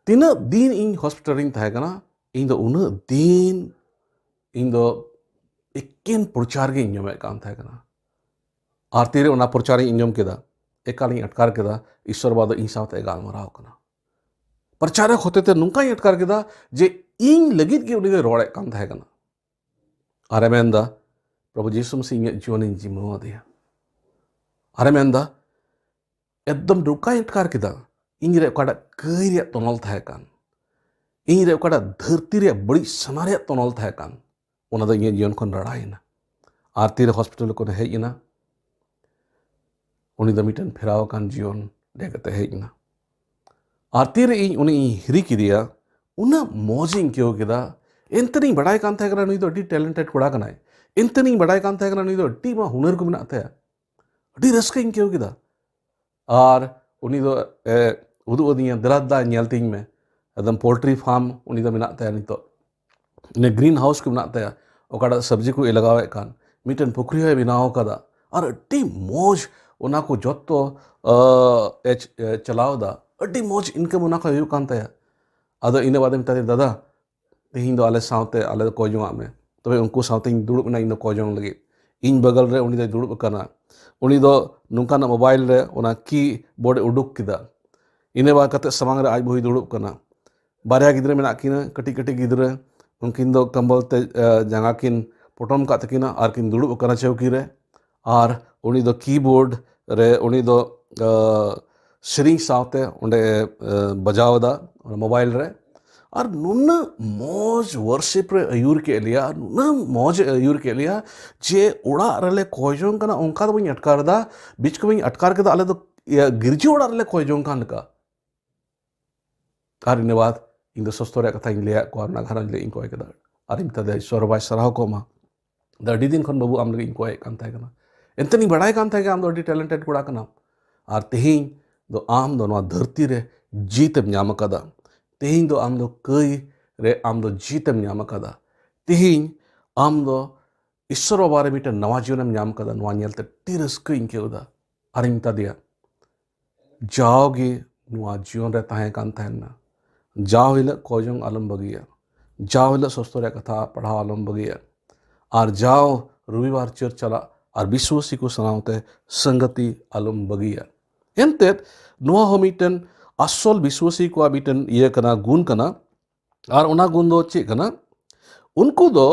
"ᱛᱤᱱᱟᱹᱜ ᱫᱤᱱ ᱤᱧ ᱦᱚᱥᱯᱤᱴᱟᱞ ᱨᱤᱧ ᱛᱟᱦᱮᱸ ᱠᱟᱱᱟ, ᱤᱧ ᱫᱚ ᱩᱱᱟᱹᱜ ᱫᱤᱱ ᱤᱧ ᱫᱚ ᱮᱠᱮᱱ ᱯᱨᱚᱪᱟᱨ ᱜᱤᱧ ᱟᱸᱡᱚᱢᱮᱫ ᱠᱟᱱ ᱛᱟᱦᱮᱸ ᱠᱟᱱᱟ᱾ ᱟᱨ ᱛᱤᱨᱮ ᱚᱱᱟ ᱯᱨᱚᱪᱟᱨᱤᱧ ᱟᱸᱡᱚᱢ ᱠᱮᱫᱟ, ᱮᱠᱟᱞᱤᱧ ᱟᱴᱠᱟᱨ ᱠᱮᱫᱟ ᱤᱥᱥᱚᱨ ᱵᱟᱵᱟ ᱫᱚ ᱤᱧ ᱥᱟᱶᱛᱮ ᱜᱟᱞᱢᱟᱨᱟᱣ ᱠᱟᱱᱟ᱾ ᱯᱨᱚᱪᱟᱨᱚᱠ ᱦᱚᱛᱮᱛᱮ ᱱᱚᱝᱠᱟᱧ ᱟᱴᱠᱟᱨ ᱠᱮᱫᱟ ᱡᱮ ᱤᱧ ᱞᱟᱹᱜᱤᱫ ᱜᱮ ᱩᱱᱤ ᱫᱚᱭ ᱨᱚᱲᱮᱫ ᱠᱟᱱ ᱛᱟᱦᱮᱸ ᱠᱟᱱᱟ᱾" ᱟᱨᱮ ᱢᱮᱱᱫᱟ, "ᱯᱨᱚᱵᱷᱩ ᱡᱤᱥᱩ ᱢᱟᱥᱤ ᱤᱧᱟᱹᱜ ᱡᱤᱭᱚᱱᱤᱧ ᱡᱤᱢᱟᱹᱣ ᱟᱫᱮᱭᱟ᱾" ᱟᱨᱮ ᱢᱮᱱᱫᱟ, "ᱮᱠᱫᱚᱢ ᱱᱚᱝᱠᱟᱧ ᱟᱴᱠᱟᱨ ᱠᱮᱫᱟ, ᱤᱧ ᱨᱮ ᱚᱠᱟᱴᱟᱜ ᱠᱟᱹᱭ ᱨᱮᱭᱟᱜ ᱛᱚᱱᱚᱞ ᱛᱟᱦᱮᱸ ᱠᱟᱱ, ᱤᱧ ᱨᱮ ᱚᱠᱟᱴᱟᱜ ᱫᱷᱟᱹᱨᱛᱤ ᱨᱮᱭᱟᱜ ᱵᱟᱹᱲᱤᱡ ᱥᱟᱱᱟ ᱨᱮᱭᱟᱜ ᱛᱚᱱᱚᱞ ᱛᱟᱦᱮᱸ ᱠᱟᱱ, ᱚᱱᱟ ᱫᱚ ᱤᱧᱟᱹᱜ ᱡᱤᱭᱚᱱ ᱠᱷᱚᱱ ᱨᱟᱲᱟᱭᱮᱱᱟ᱾" ᱟᱨ ᱛᱤᱨᱮ ᱦᱚᱥᱯᱤᱴᱟᱞ ᱠᱷᱚᱱᱮ ᱦᱮᱡ ᱮᱱᱟ, ᱩᱱᱤ ᱫᱚ ᱢᱤᱫᱴᱮᱱ ᱯᱷᱮᱨᱟᱣ ᱟᱠᱟᱱ ᱡᱤᱭᱚᱱ ᱞᱮᱠᱟᱛᱮ ᱦᱮᱡ ᱮᱱᱟ᱾ ᱟᱨ ᱛᱤᱨᱮ ᱤᱧ ᱩᱱᱤ ᱤᱧ ᱦᱤᱨᱤ ᱠᱮᱫᱮᱭᱟ, ᱩᱱᱟᱹᱜ ᱢᱚᱡᱽ ᱤᱧ ᱟᱹᱭᱠᱟᱹᱣ ᱠᱮᱫᱟ᱾ ᱮᱱᱛᱮ ᱤᱧ ᱵᱟᱰᱟᱭ ᱠᱟᱱ ᱛᱟᱦᱮᱸ ᱠᱟᱱᱟ ᱱᱩᱭ ᱫᱚ ᱟᱹᱰᱤ ᱴᱮᱞᱮᱱᱴᱮᱰ ᱠᱚᱲᱟ ᱠᱟᱱᱟᱭ, ᱮᱱᱛᱮ ᱤᱧ ᱵᱟᱰᱟᱭ ᱠᱟᱱ ᱛᱟᱦᱮᱸ ᱠᱟᱱᱟ ᱱᱩᱭ ᱫᱚ ᱟᱹᱰᱤ ᱢᱟ ᱦᱩᱱᱟᱹᱨ ᱠᱚ ᱢᱮᱱᱟᱜ ᱛᱟᱭᱟ᱾ ᱟᱹᱰᱤ ᱨᱟᱹᱥᱠᱟᱹᱧ ᱟᱹᱭᱠᱟᱹᱣ ᱠᱮᱫᱟ᱾ ᱟᱨ ᱩᱱᱤ ᱫᱚ, ᱮ, ᱩᱫᱩᱜ ᱟᱹᱫᱤᱧᱟ, "ᱫᱮᱞᱟ ᱫᱟ, ᱧᱮᱞ ᱛᱤᱧ ᱢᱮ, ᱮᱠᱫᱚᱢ ᱯᱳᱞᱴᱨᱤ ᱯᱷᱟᱨᱢ ᱩᱱᱤ ᱫᱚ ᱢᱮᱱᱟᱜ ᱛᱟᱭᱟ ᱱᱤᱛᱚᱜ, ᱤᱱᱟᱹ ᱜᱨᱤᱱ ᱦᱟᱣᱩᱥ ᱠᱚ ᱢᱮᱱᱟᱜ ᱛᱟᱭᱟ, ᱚᱠᱟᱴᱟᱜ ᱥᱚᱵᱽᱡᱤ ᱠᱚᱭ ᱞᱟᱜᱟᱣᱮᱫ ᱠᱟᱱ, ᱢᱤᱫᱴᱮᱱ ᱯᱩᱠᱷᱨᱤ ᱦᱚᱸᱭ ᱵᱮᱱᱟᱣ ᱟᱠᱟᱫᱟ, ᱟᱨ ᱟᱹᱰᱤ ᱢᱚᱡᱽ ᱚᱱᱟ ᱠᱚ ᱡᱚᱛᱚ, ᱟ, ᱮ ᱪ-, ᱮ ᱪᱟᱞᱟᱣ ᱮᱫᱟ, ᱟᱹᱰᱤ ᱢᱚᱡᱽ ᱤᱱᱠᱟᱢ ᱚᱱᱟ ᱠᱷᱚᱱ ᱦᱩᱭᱩᱜ ᱠᱟᱱ ᱛᱟᱭᱟ᱾" ᱟᱫᱚ ᱤᱱᱟᱹ ᱵᱟᱫᱮ ᱢᱮᱛᱟᱫᱤᱧ, "ᱫᱟᱫᱟ, ᱛᱮᱦᱮᱧ ᱫᱚ ᱟᱞᱮ ᱥᱟᱶᱛᱮ ᱟᱞᱮ ᱫᱚ ᱠᱚᱭ ᱡᱚᱝᱟᱜ ᱢᱮ᱾" ᱛᱚᱵᱮ ᱩᱱᱠᱩ ᱥᱟᱶᱛᱮᱧ ᱫᱩᱲᱩᱵ ᱮᱱᱟ, ᱤᱧ ᱫᱚ ᱠᱚᱭ ᱡᱚᱝ ᱞᱟᱹᱜᱤᱫ᱾ ᱤᱧ ᱵᱟᱜᱟᱞ ᱨᱮ ᱩᱱᱤ ᱫᱚᱭ ᱫᱩᱲᱩᱵ ᱟᱠᱟᱱᱟ᱾ ᱩᱱᱤ ᱫᱚ ᱱᱚᱝᱠᱟᱱᱟᱜ ᱢᱳᱵᱟᱭᱤᱞ ᱨᱮ ᱚᱱᱟ ᱠᱤᱵᱳᱨᱰ ᱮ ᱩᱰᱩᱠ ᱠᱮᱫᱟ᱾ ᱤᱱᱟᱹ ᱵᱟᱫ ᱠᱟᱛᱮ ᱥᱟᱢᱟᱝ ᱨᱮ ᱟᱡ ᱵᱟᱹᱦᱩᱭ ᱫᱩᱲᱩᱵ ᱠᱟᱱᱟ᱾ ᱵᱟᱨᱭᱟ ᱜᱤᱫᱽᱨᱟᱹ ᱢᱮᱱᱟᱜ ᱠᱤᱱᱟ, ᱠᱟᱹᱴᱤᱡ ᱠᱟᱹᱴᱤᱡ ᱜᱤᱫᱽᱨᱟᱹ᱾ ᱩᱱᱠᱤᱱ ᱫᱚ ᱠᱚᱢᱵᱚᱞ ᱛᱮ, ᱮ, ᱡᱟᱸᱜᱟ ᱠᱤᱱ ᱯᱚᱴᱚᱢ ᱠᱟᱜ ᱛᱟᱹᱠᱤᱱᱟ ᱟᱨ ᱠᱤᱱ ᱫᱩᱲᱩᱵ ᱟᱠᱟᱱᱟ ᱪᱟᱹᱣᱠᱤ ᱨᱮ᱾ ᱟᱨ ᱩᱱᱤ ᱫᱚ ᱠᱤᱵᱳᱨᱰ ᱨᱮ ᱩᱱᱤ ᱫᱚ, ᱮ, ᱥᱮᱨᱮᱧ ᱥᱟᱶᱛᱮ ᱚᱸᱰᱮ, ᱮ, ᱵᱟᱡᱟᱣ ᱮᱫᱟ ᱚᱱᱟ ᱢᱳᱵᱟᱭᱤᱞ ᱨᱮ᱾ ᱟᱨ ᱱᱩᱱᱟᱹᱜ ᱢᱚᱡᱽ ᱣᱟᱨᱥᱤᱯ ᱨᱮ ᱟᱹᱭᱩᱨ ᱠᱮᱫ ᱞᱮᱭᱟ, ᱱᱩᱱᱟᱹᱜ ᱢᱚᱡᱽ ᱮ ᱟᱹᱭᱩᱨ ᱠᱮᱫ ᱞᱮᱭᱟ ᱡᱮ ᱚᱲᱟᱜ ᱨᱮᱞᱮ ᱠᱚᱭ ᱡᱚᱝ ᱠᱟᱱᱟ, ᱚᱱᱠᱟ ᱫᱚ ᱵᱟᱹᱧ ᱟᱴᱠᱟᱨ ᱮᱫᱟ᱾ ᱵᱤᱪᱠᱚᱢ ᱤᱧ ᱟᱴᱠᱟᱨ ᱠᱮᱫᱟ, ᱟᱞᱮ ᱫᱚ ᱤᱭᱟᱹ ᱜᱤᱨᱡᱟᱹ ᱚᱲᱟᱜ ᱨᱮᱞᱮ ᱠᱚᱭ ᱡᱚᱝ ᱠᱟᱱ ᱞᱮᱠᱟ᱾ ᱟᱨ ᱤᱱᱟᱹ ᱵᱟᱫ ᱤᱧ ᱫᱚ ᱥᱚᱥᱛᱚ ᱨᱮᱭᱟᱜ ᱠᱟᱛᱷᱟᱧ ᱞᱟᱹᱭᱟᱫ ᱠᱚᱣᱟ, ᱚᱱᱟ ᱜᱷᱟᱨᱚᱸᱡᱽ ᱞᱟᱹᱜᱤᱫ ᱤᱧ ᱠᱚᱭ ᱠᱮᱫᱟ᱾ ᱟᱨ ᱤᱧ ᱢᱮᱛᱟ ᱫᱮᱭᱟ, ᱤᱥᱚᱨ ᱵᱟᱭ ᱥᱟᱨᱦᱟᱣ ᱠᱚᱜ ᱢᱟ᱾ ᱟᱫᱚ ᱟᱹᱰᱤ ᱫᱤᱱ ᱠᱷᱚᱱ ᱵᱟᱹᱵᱩ ᱟᱢ ᱞᱟᱹᱜᱤᱫ ᱤᱧ ᱠᱚᱭᱮᱫ ᱠᱟᱱ ᱛᱟᱦᱮᱸ ᱠᱟᱱᱟ᱾ ᱮᱱᱛᱮ ᱤᱧ ᱵᱟᱲᱟᱭ ᱠᱟᱱ ᱛᱟᱦᱮᱸ ᱠᱟᱱᱟ ᱟᱢ ᱫᱚ ᱟᱹᱰᱤ ᱴᱮᱞᱮᱱᱴᱮᱰ ᱠᱚᱲᱟ ᱠᱟᱱᱟᱢ᱾ ᱟᱨ ᱛᱮᱦᱮᱧ ᱫᱚ ᱟᱢ ᱫᱚ ᱱᱚᱣᱟ ᱫᱷᱟᱹᱨᱛᱤ ᱨᱮ ᱡᱤᱛ ᱮᱢ ᱧᱟᱢ ᱟᱠᱟᱫᱟ᱾ ᱛᱮᱦᱮᱧ ᱫᱚ ᱟᱢ ᱫᱚ ᱠᱟᱹᱭ ᱨᱮ ᱟᱢ ᱫᱚ ᱡᱤᱛ ᱮᱢ ᱧᱟᱢ ᱟᱠᱟᱫᱟ᱾ ᱛᱮᱦᱮᱧ ᱟᱢ ᱫᱚ ᱤᱥᱚᱨ ᱵᱟᱵᱟ ᱨᱮ ᱢᱤᱫᱴᱮᱱ ᱱᱟᱣᱟ ᱡᱤᱭᱚᱱ ᱮᱢ ᱧᱟᱢ ᱟᱠᱟᱫᱟ᱾ ᱱᱚᱣᱟ ᱧᱮᱞᱛᱮ ᱟᱹᱰᱤ ᱨᱟᱹᱥᱠᱟᱹᱧ ᱟᱹᱭᱠᱟᱹᱣ ᱮᱫᱟ᱾ ᱟᱨᱤᱧ ᱢᱮᱛᱟ ᱫᱮᱭᱟ, ᱡᱟᱣᱜᱮ ᱱᱚᱣᱟ ᱡᱤᱭᱚᱱ ᱨᱮ ᱛᱟᱦᱮᱸ ᱠᱟᱱ ᱛᱟᱦᱮᱱᱟ, ᱡᱟᱣ ᱦᱤᱞᱳᱜ ᱠᱚᱭ ᱡᱚᱝ ᱟᱞᱚᱢ ᱵᱟᱹᱜᱤᱭᱟ, ᱡᱟᱣ ᱦᱤᱞᱳᱜ ᱥᱚᱥᱛᱚ ᱨᱮᱭᱟᱜ ᱠᱟᱛᱷᱟ ᱯᱟᱲᱦᱟᱣ ᱟᱞᱚᱢ ᱵᱟᱹᱜᱤᱭᱟ, ᱟᱨ ᱡᱟᱣ ᱨᱚᱵᱤᱵᱟᱨ ᱪᱟᱨᱪ ᱪᱟᱞᱟᱜ ᱟᱨ ᱵᱤᱥᱣᱟᱹᱥᱤ ᱠᱚ ᱥᱟᱶᱛᱮ ᱥᱟᱝᱜᱟᱛᱤ ᱟᱞᱚᱢ ᱵᱟᱹᱜᱤᱭᱟ᱾ ᱮᱱᱛᱮᱫ ᱱᱚᱣᱟ ᱦᱚᱸ ᱢᱤᱫᱴᱮᱱ ᱟᱥᱚᱞ ᱵᱤᱥᱣᱟᱹᱥᱤ ᱠᱚᱣᱟᱜ ᱢᱤᱫᱴᱮᱱ ᱤᱭᱟᱹ ᱠᱟᱱᱟ, ᱜᱩᱱ ᱠᱟᱱᱟ᱾ ᱟᱨ ᱚᱱᱟ ᱜᱩᱱ ᱫᱚ ᱪᱮᱫ ᱠᱟᱱᱟ? ᱩᱱᱠᱩ ᱫᱚ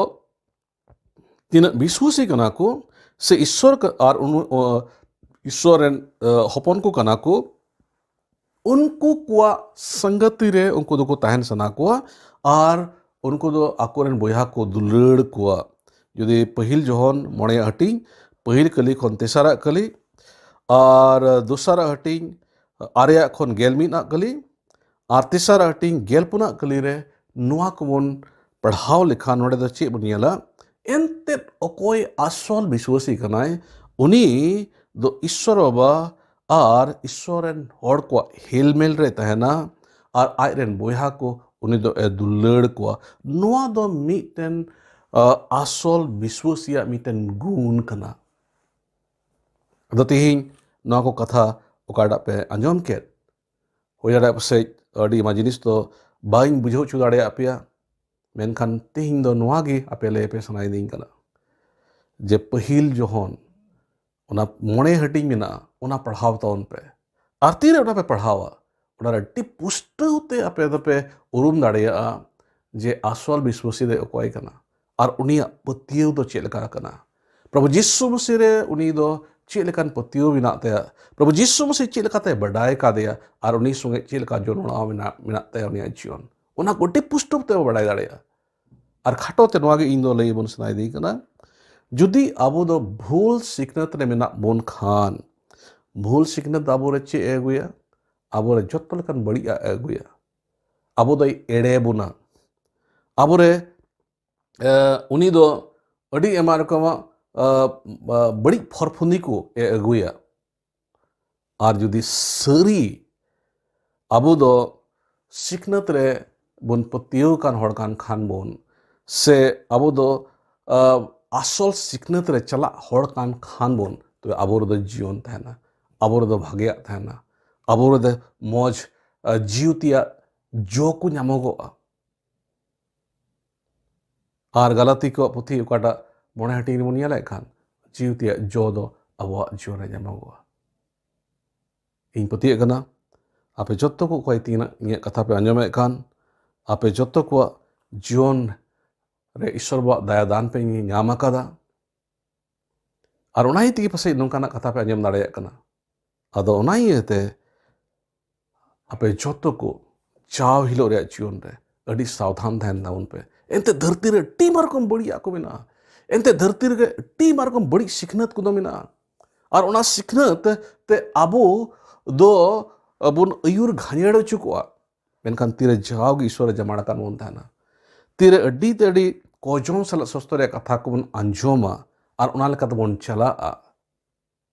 ᱛᱤᱱᱟᱹᱜ ᱵᱤᱥᱣᱟᱹᱥᱤ ᱠᱟᱱᱟ ᱠᱚ ᱥᱮ ᱤᱥᱥᱚᱨ ᱠᱟ-, ᱟᱨ ᱩᱱ-, ᱚ, ᱤᱥᱥᱚᱨ ᱨᱮᱱ, ᱚ, ᱦᱚᱯᱚᱱ ᱠᱚ ᱠᱟᱱᱟ ᱠᱚ, ᱩᱱᱠᱩ ᱠᱚᱣᱟᱜ ᱥᱟᱝᱜᱟᱛᱤ ᱨᱮ ᱩᱱᱠᱩ ᱫᱚᱠᱚ ᱛᱟᱦᱮᱱ ᱥᱟᱱᱟ ᱠᱚᱣᱟ ᱟᱨ ᱩᱱᱠᱩ ᱫᱚ ᱟᱠᱚᱨᱮᱱ ᱵᱚᱭᱦᱟ ᱠᱚ ᱫᱩᱞᱟᱹᱲ ᱠᱚᱣᱟ᱾ ᱡᱩᱫᱤ ᱯᱟᱹᱦᱤᱞ ᱡᱚᱦᱚᱱ ᱢᱚᱬᱮᱭᱟᱜ ᱦᱟᱹᱴᱤᱧ, ᱯᱟᱹᱦᱤᱞ ᱠᱟᱹᱞᱤ ᱠᱷᱚᱱ ᱛᱮᱥᱟᱨᱟᱜ ᱠᱟᱹᱞᱤ, ᱟᱨ ᱫᱚᱥᱟᱨᱟᱜ ᱦᱟᱹᱴᱤᱧ ᱟᱨᱮᱭᱟᱜ ᱠᱷᱚᱱ ᱜᱮᱞ ᱢᱤᱫᱟᱜ ᱠᱟᱹᱞᱤ, ᱟᱨ ᱛᱮᱥᱟᱨᱟᱜ ᱦᱟᱹᱴᱤᱧ ᱜᱮᱞ ᱯᱩᱱᱟᱜ ᱠᱟᱹᱞᱤ ᱨᱮ ᱱᱚᱣᱟ ᱠᱚᱵᱚᱱ ᱯᱟᱲᱦᱟᱣ ᱞᱮᱠᱷᱟᱱ, ᱱᱚᱰᱮ ᱫᱚ ᱪᱮᱫ ᱵᱚᱱ ᱧᱮᱞᱟ? ᱮᱱᱛᱮᱫ ᱚᱠᱚᱭ ᱟᱥᱚᱞ ᱵᱤᱥᱣᱟᱹᱥᱤ ᱠᱟᱱᱟᱭ, ᱩᱱᱤ ᱫᱚ ᱤᱥᱥᱚᱨ ᱵᱟᱵᱟ ᱟᱨ ᱤᱥᱥᱚᱨ ᱨᱮᱱ ᱦᱚᱲ ᱠᱚᱣᱟᱜ ᱦᱮᱞᱢᱮᱞ ᱨᱮ ᱛᱟᱦᱮᱱᱟ ᱟᱨ ᱟᱡ ᱨᱮᱱ ᱵᱚᱭᱦᱟ ᱠᱚ ᱩᱱᱤ ᱫᱚ ᱮ ᱫᱩᱞᱟᱹᱲ ᱠᱚᱣᱟ᱾ ᱱᱚᱣᱟ ᱫᱚ ᱢᱤᱫᱴᱮᱱ, ᱟ, ᱟᱥᱚᱞ ᱵᱤᱥᱣᱟᱹᱥᱤᱭᱟᱜ ᱢᱤᱫᱴᱮᱱ ᱜᱩᱱ ᱠᱟᱱᱟ᱾ ᱟᱫᱚ ᱛᱮᱦᱮᱧ ᱱᱚᱣᱟ ᱠᱚ ᱠᱟᱛᱷᱟ ᱚᱠᱟᱴᱟᱜ ᱯᱮ ᱟᱸᱡᱚᱢ ᱠᱮᱫ, ᱦᱩᱭ ᱫᱟᱲᱮᱭᱟᱜᱼᱟ ᱯᱟᱥᱮᱡ ᱟᱹᱰᱤ ᱟᱭᱢᱟ ᱡᱤᱱᱤᱥ ᱫᱚ ᱵᱟᱹᱧ ᱵᱩᱡᱷᱟᱹᱣ ᱦᱚᱪᱚ ᱫᱟᱲᱮᱭᱟᱜ ᱯᱮᱭᱟ, ᱢᱮᱱᱠᱷᱟᱱ ᱛᱮᱦᱮᱧ ᱫᱚ ᱱᱚᱣᱟ ᱜᱮ ᱟᱯᱮ ᱞᱟᱹᱭ ᱯᱮ ᱥᱟᱱᱟᱭᱮᱫᱤᱧ ᱠᱟᱱᱟ ᱡᱮ ᱯᱟᱹᱦᱤᱞ ᱡᱚᱦᱚᱱ ᱚᱱᱟ ᱢᱚᱬᱮ ᱦᱟᱹᱴᱤᱧ ᱢᱮᱱᱟᱜᱼᱟ, ᱚᱱᱟ ᱯᱟᱲᱦᱟᱣ ᱛᱟᱵᱚᱱ ᱯᱮ᱾ ᱟᱨ ᱛᱤᱨᱮ ᱚᱱᱟ ᱯᱮ ᱯᱟᱲᱦᱟᱣᱟ, ᱚᱱᱟᱨᱮ ᱟᱹᱰᱤ ᱯᱩᱥᱴᱟᱹᱣ ᱛᱮ ᱟᱯᱮ ᱫᱚᱯᱮ ᱩᱨᱩᱢ ᱫᱟᱲᱮᱭᱟᱜᱼᱟ ᱡᱮ ᱟᱥᱚᱞ ᱵᱤᱥᱣᱟᱹᱥᱤ ᱫᱚ ᱚᱠᱚᱭ ᱠᱟᱱᱟ ᱟᱨ ᱩᱱᱤᱭᱟᱜ ᱯᱟᱹᱛᱭᱟᱹᱣ ᱫᱚ ᱪᱮᱫ ᱞᱮᱠᱟ ᱠᱟᱱᱟ᱾ ᱯᱨᱚᱵᱷᱩ ᱡᱤᱥᱩ ᱢᱟᱹᱥᱤ ᱨᱮ ᱩᱱᱤ ᱫᱚ ᱪᱮᱫ ᱞᱮᱠᱟᱱ ᱯᱟᱹᱛᱭᱟᱹᱣ ᱢᱮᱱᱟᱜ ᱛᱟᱭᱟ, ᱯᱨᱚᱵᱷᱩ ᱡᱤᱥᱩ ᱢᱟᱹᱥᱤ ᱪᱮᱫ ᱞᱮᱠᱟᱛᱮ ᱵᱟᱰᱟᱭ ᱠᱟᱫᱮᱭᱟ ᱟᱨ ᱩᱱᱤ ᱥᱚᱸᱜᱮ ᱪᱮᱫ ᱞᱮᱠᱟ ᱡᱚᱱᱚᱲᱟᱣ ᱢᱮᱱᱟᱜ, ᱢᱮᱱᱟᱜ ᱛᱟᱭᱟ ᱩᱱᱤᱭᱟᱜ ᱡᱤᱭᱚᱱ᱾ ᱚᱱᱟ ᱠᱚ ᱟᱹᱰᱤ ᱯᱩᱥᱴᱟᱹᱣ ᱛᱮ ᱵᱟᱲᱟᱭ ᱫᱟᱲᱮᱭᱟᱜᱼᱟ᱾ ᱟᱨ ᱠᱷᱟᱴᱚ ᱛᱮ ᱱᱚᱣᱟ ᱜᱮ ᱤᱧ ᱫᱚ ᱞᱟᱹᱭ ᱵᱚᱱ ᱥᱟᱱᱟᱭᱮᱫᱤᱧ ᱠᱟᱱᱟ, ᱡᱩᱫᱤ ᱟᱵᱚ ᱫᱚ ᱵᱷᱩᱞ ᱥᱤᱠᱷᱱᱟᱹᱛ ᱨᱮ ᱢᱮᱱᱟᱜ ᱵᱚᱱ ᱠᱷᱟᱱ, ᱵᱷᱩᱞ ᱥᱤᱠᱷᱱᱟᱹᱛ ᱫᱚ ᱟᱵᱚᱨᱮ ᱪᱮᱫ ᱮ ᱟᱹᱜᱩᱭᱟ? ᱟᱵᱚᱨᱮ ᱡᱚᱛᱚ ᱞᱮᱠᱟᱱ ᱵᱟᱹᱲᱤᱡᱟᱜ ᱮ ᱟᱹᱜᱩᱭᱟ᱾ ᱟᱵᱚ ᱫᱚᱭ ᱮᱲᱮ ᱵᱚᱱᱟ᱾ ᱟᱵᱚᱨᱮ ᱮ, ᱩᱱᱤ ᱫᱚ ᱟᱹᱰᱤ ᱟᱭᱢᱟ ᱨᱚᱠᱚᱢᱟᱜ ᱮ, ᱮ, ᱵᱟᱹᱲᱤᱡ ᱯᱷᱚᱨᱯᱷᱩᱱᱤ ᱠᱚ ᱮ ᱟᱹᱜᱩᱭᱟ᱾ ᱟᱨ ᱡᱩᱫᱤ ᱥᱟᱹᱨᱤ ᱟᱵᱚ ᱫᱚ ᱥᱤᱠᱷᱱᱟᱹᱛ ᱨᱮ ᱵᱚᱱ ᱯᱟᱹᱛᱭᱟᱹᱣ ᱟᱠᱟᱱ ᱦᱚᱲ ᱠᱟᱱ ᱠᱷᱟᱱ ᱵᱚᱱ, ᱥᱮ ᱟᱵᱚ ᱫᱚ ᱮ, ᱟᱥᱚᱞ ᱥᱤᱠᱷᱱᱟᱹᱛ ᱨᱮ ᱪᱟᱞᱟᱜ ᱦᱚᱲ ᱠᱟᱱ ᱠᱷᱟᱱ ᱵᱚᱱ, ᱛᱚᱵᱮ ᱟᱵᱚ ᱨᱮᱫᱚ ᱡᱤᱭᱚᱱ ᱛᱟᱦᱮᱱᱟ, ᱟᱵᱚ ᱨᱮᱫᱚ ᱵᱷᱟᱜᱮᱭᱟᱜ ᱛᱟᱦᱮᱱᱟ, ᱟᱵᱚ ᱨᱮᱫᱚ ᱢᱚᱡᱽ ᱮ, ᱡᱤᱣᱛᱤᱭᱟᱜ ᱡᱚ ᱠᱚ ᱧᱟᱢᱚᱜᱚᱜᱼᱟ᱾ ᱟᱨ ᱜᱟᱞᱟᱛᱤ ᱠᱚᱣᱟᱜ ᱯᱩᱛᱷᱤ ᱚᱠᱟᱴᱟᱜ ᱢᱚᱬᱮ ᱦᱟᱹᱴᱤᱧ ᱨᱮᱵᱚᱱ ᱧᱮᱞᱮᱫ ᱠᱷᱟᱱ, ᱡᱤᱣᱛᱤᱭᱟᱜ ᱡᱚ ᱫᱚ ᱟᱵᱚᱣᱟᱜ ᱡᱤᱭᱚᱱ ᱨᱮ ᱧᱟᱢᱚᱜᱚᱜᱼᱟ᱾ ᱤᱧ ᱯᱟᱹᱛᱭᱟᱹᱜ ᱠᱟᱱᱟ, ᱟᱯᱮ ᱡᱚᱛᱚ ᱠᱚ ᱚᱠᱚᱭ ᱛᱤᱱᱟᱹᱜ ᱤᱧᱟᱹᱜ ᱠᱟᱛᱷᱟ ᱯᱮ ᱟᱸᱡᱚᱢᱮᱫ ᱠᱟᱱ, ᱟᱯᱮ ᱡᱚᱛᱚ ᱠᱚᱣᱟᱜ ᱡᱤᱭᱚᱱ ᱨᱮ ᱤᱥᱚᱨ ᱵᱟᱵᱟᱣᱟᱜ ᱫᱟᱭᱟ ᱫᱟᱱ ᱯᱮ ᱧᱟᱢ ᱟᱠᱟᱫᱟ᱾ ᱟᱨ ᱚᱱᱟ ᱤᱭᱟᱹ ᱛᱮᱜᱮ ᱯᱟᱥᱮᱡ ᱱᱚᱝᱠᱟᱱᱟᱜ ᱠᱟᱛᱷᱟ ᱯᱮ ᱟᱸᱡᱚᱢ ᱫᱟᱲᱮᱭᱟᱜ ᱠᱟᱱᱟ᱾ ᱟᱫᱚ ᱚᱱᱟ ᱤᱭᱟᱹᱛᱮ ᱟᱯᱮ ᱡᱚᱛᱚ ᱠᱚ ᱡᱟᱣ ᱦᱤᱞᱳᱜ ᱨᱮᱭᱟᱜ ᱡᱤᱭᱚᱱ ᱨᱮ ᱟᱹᱰᱤ ᱥᱟᱵᱫᱷᱟᱱ ᱛᱟᱦᱮᱱ ᱛᱟᱵᱚᱱ ᱯᱮ᱾ ᱮᱱᱛᱮ ᱫᱷᱟᱹᱨᱛᱤ ᱨᱮ ᱟᱹᱰᱤ ᱟᱭᱢᱟ ᱨᱚᱠᱚᱢ ᱵᱟᱹᱲᱤᱡᱟᱜ ᱠᱚ ᱢᱮᱱᱟᱜᱼᱟ᱾ ᱮᱱᱛᱮ ᱫᱷᱟᱹᱨᱛᱤ ᱨᱮᱜᱮ ᱟᱹᱰᱤ ᱟᱭᱢᱟ ᱨᱚᱠᱚᱢ ᱵᱟᱹᱲᱤᱡ ᱥᱤᱠᱷᱱᱟᱹᱛ ᱠᱚᱫᱚ ᱢᱮᱱᱟᱜᱼᱟ᱾ ᱟᱨ ᱚᱱᱟ ᱥᱤᱠᱷᱱᱟᱹᱛ ᱛᱮ ᱟᱵᱚ ᱫᱚ ᱵᱚᱱ ᱟᱹᱭᱩᱨ ᱜᱷᱟᱹᱧᱟᱹᱲ ᱦᱚᱪᱚ ᱠᱚᱣᱟ᱾ ᱢᱮᱱᱠᱷᱟᱱ ᱛᱤᱨᱮ ᱡᱟᱣᱜᱮ ᱤᱥᱚᱨ ᱮ ᱡᱟᱢᱟᱲ ᱟᱠᱟᱫ ᱵᱚᱱ ᱛᱟᱦᱮᱱᱟ, ᱛᱤᱨᱮ ᱟᱹᱰᱤ ᱛᱮ ᱟᱹᱰᱤ ᱠᱚᱡᱚᱢ ᱥᱟᱞᱟᱜ ᱥᱚᱥᱛᱚ ᱨᱮᱭᱟᱜ ᱠᱟᱛᱷᱟ ᱠᱚᱵᱚᱱ ᱟᱸᱡᱚᱢᱟ ᱟᱨ ᱚᱱᱟ ᱞᱮᱠᱟ ᱛᱮᱵᱚᱱ ᱪᱟᱞᱟᱜᱼᱟ,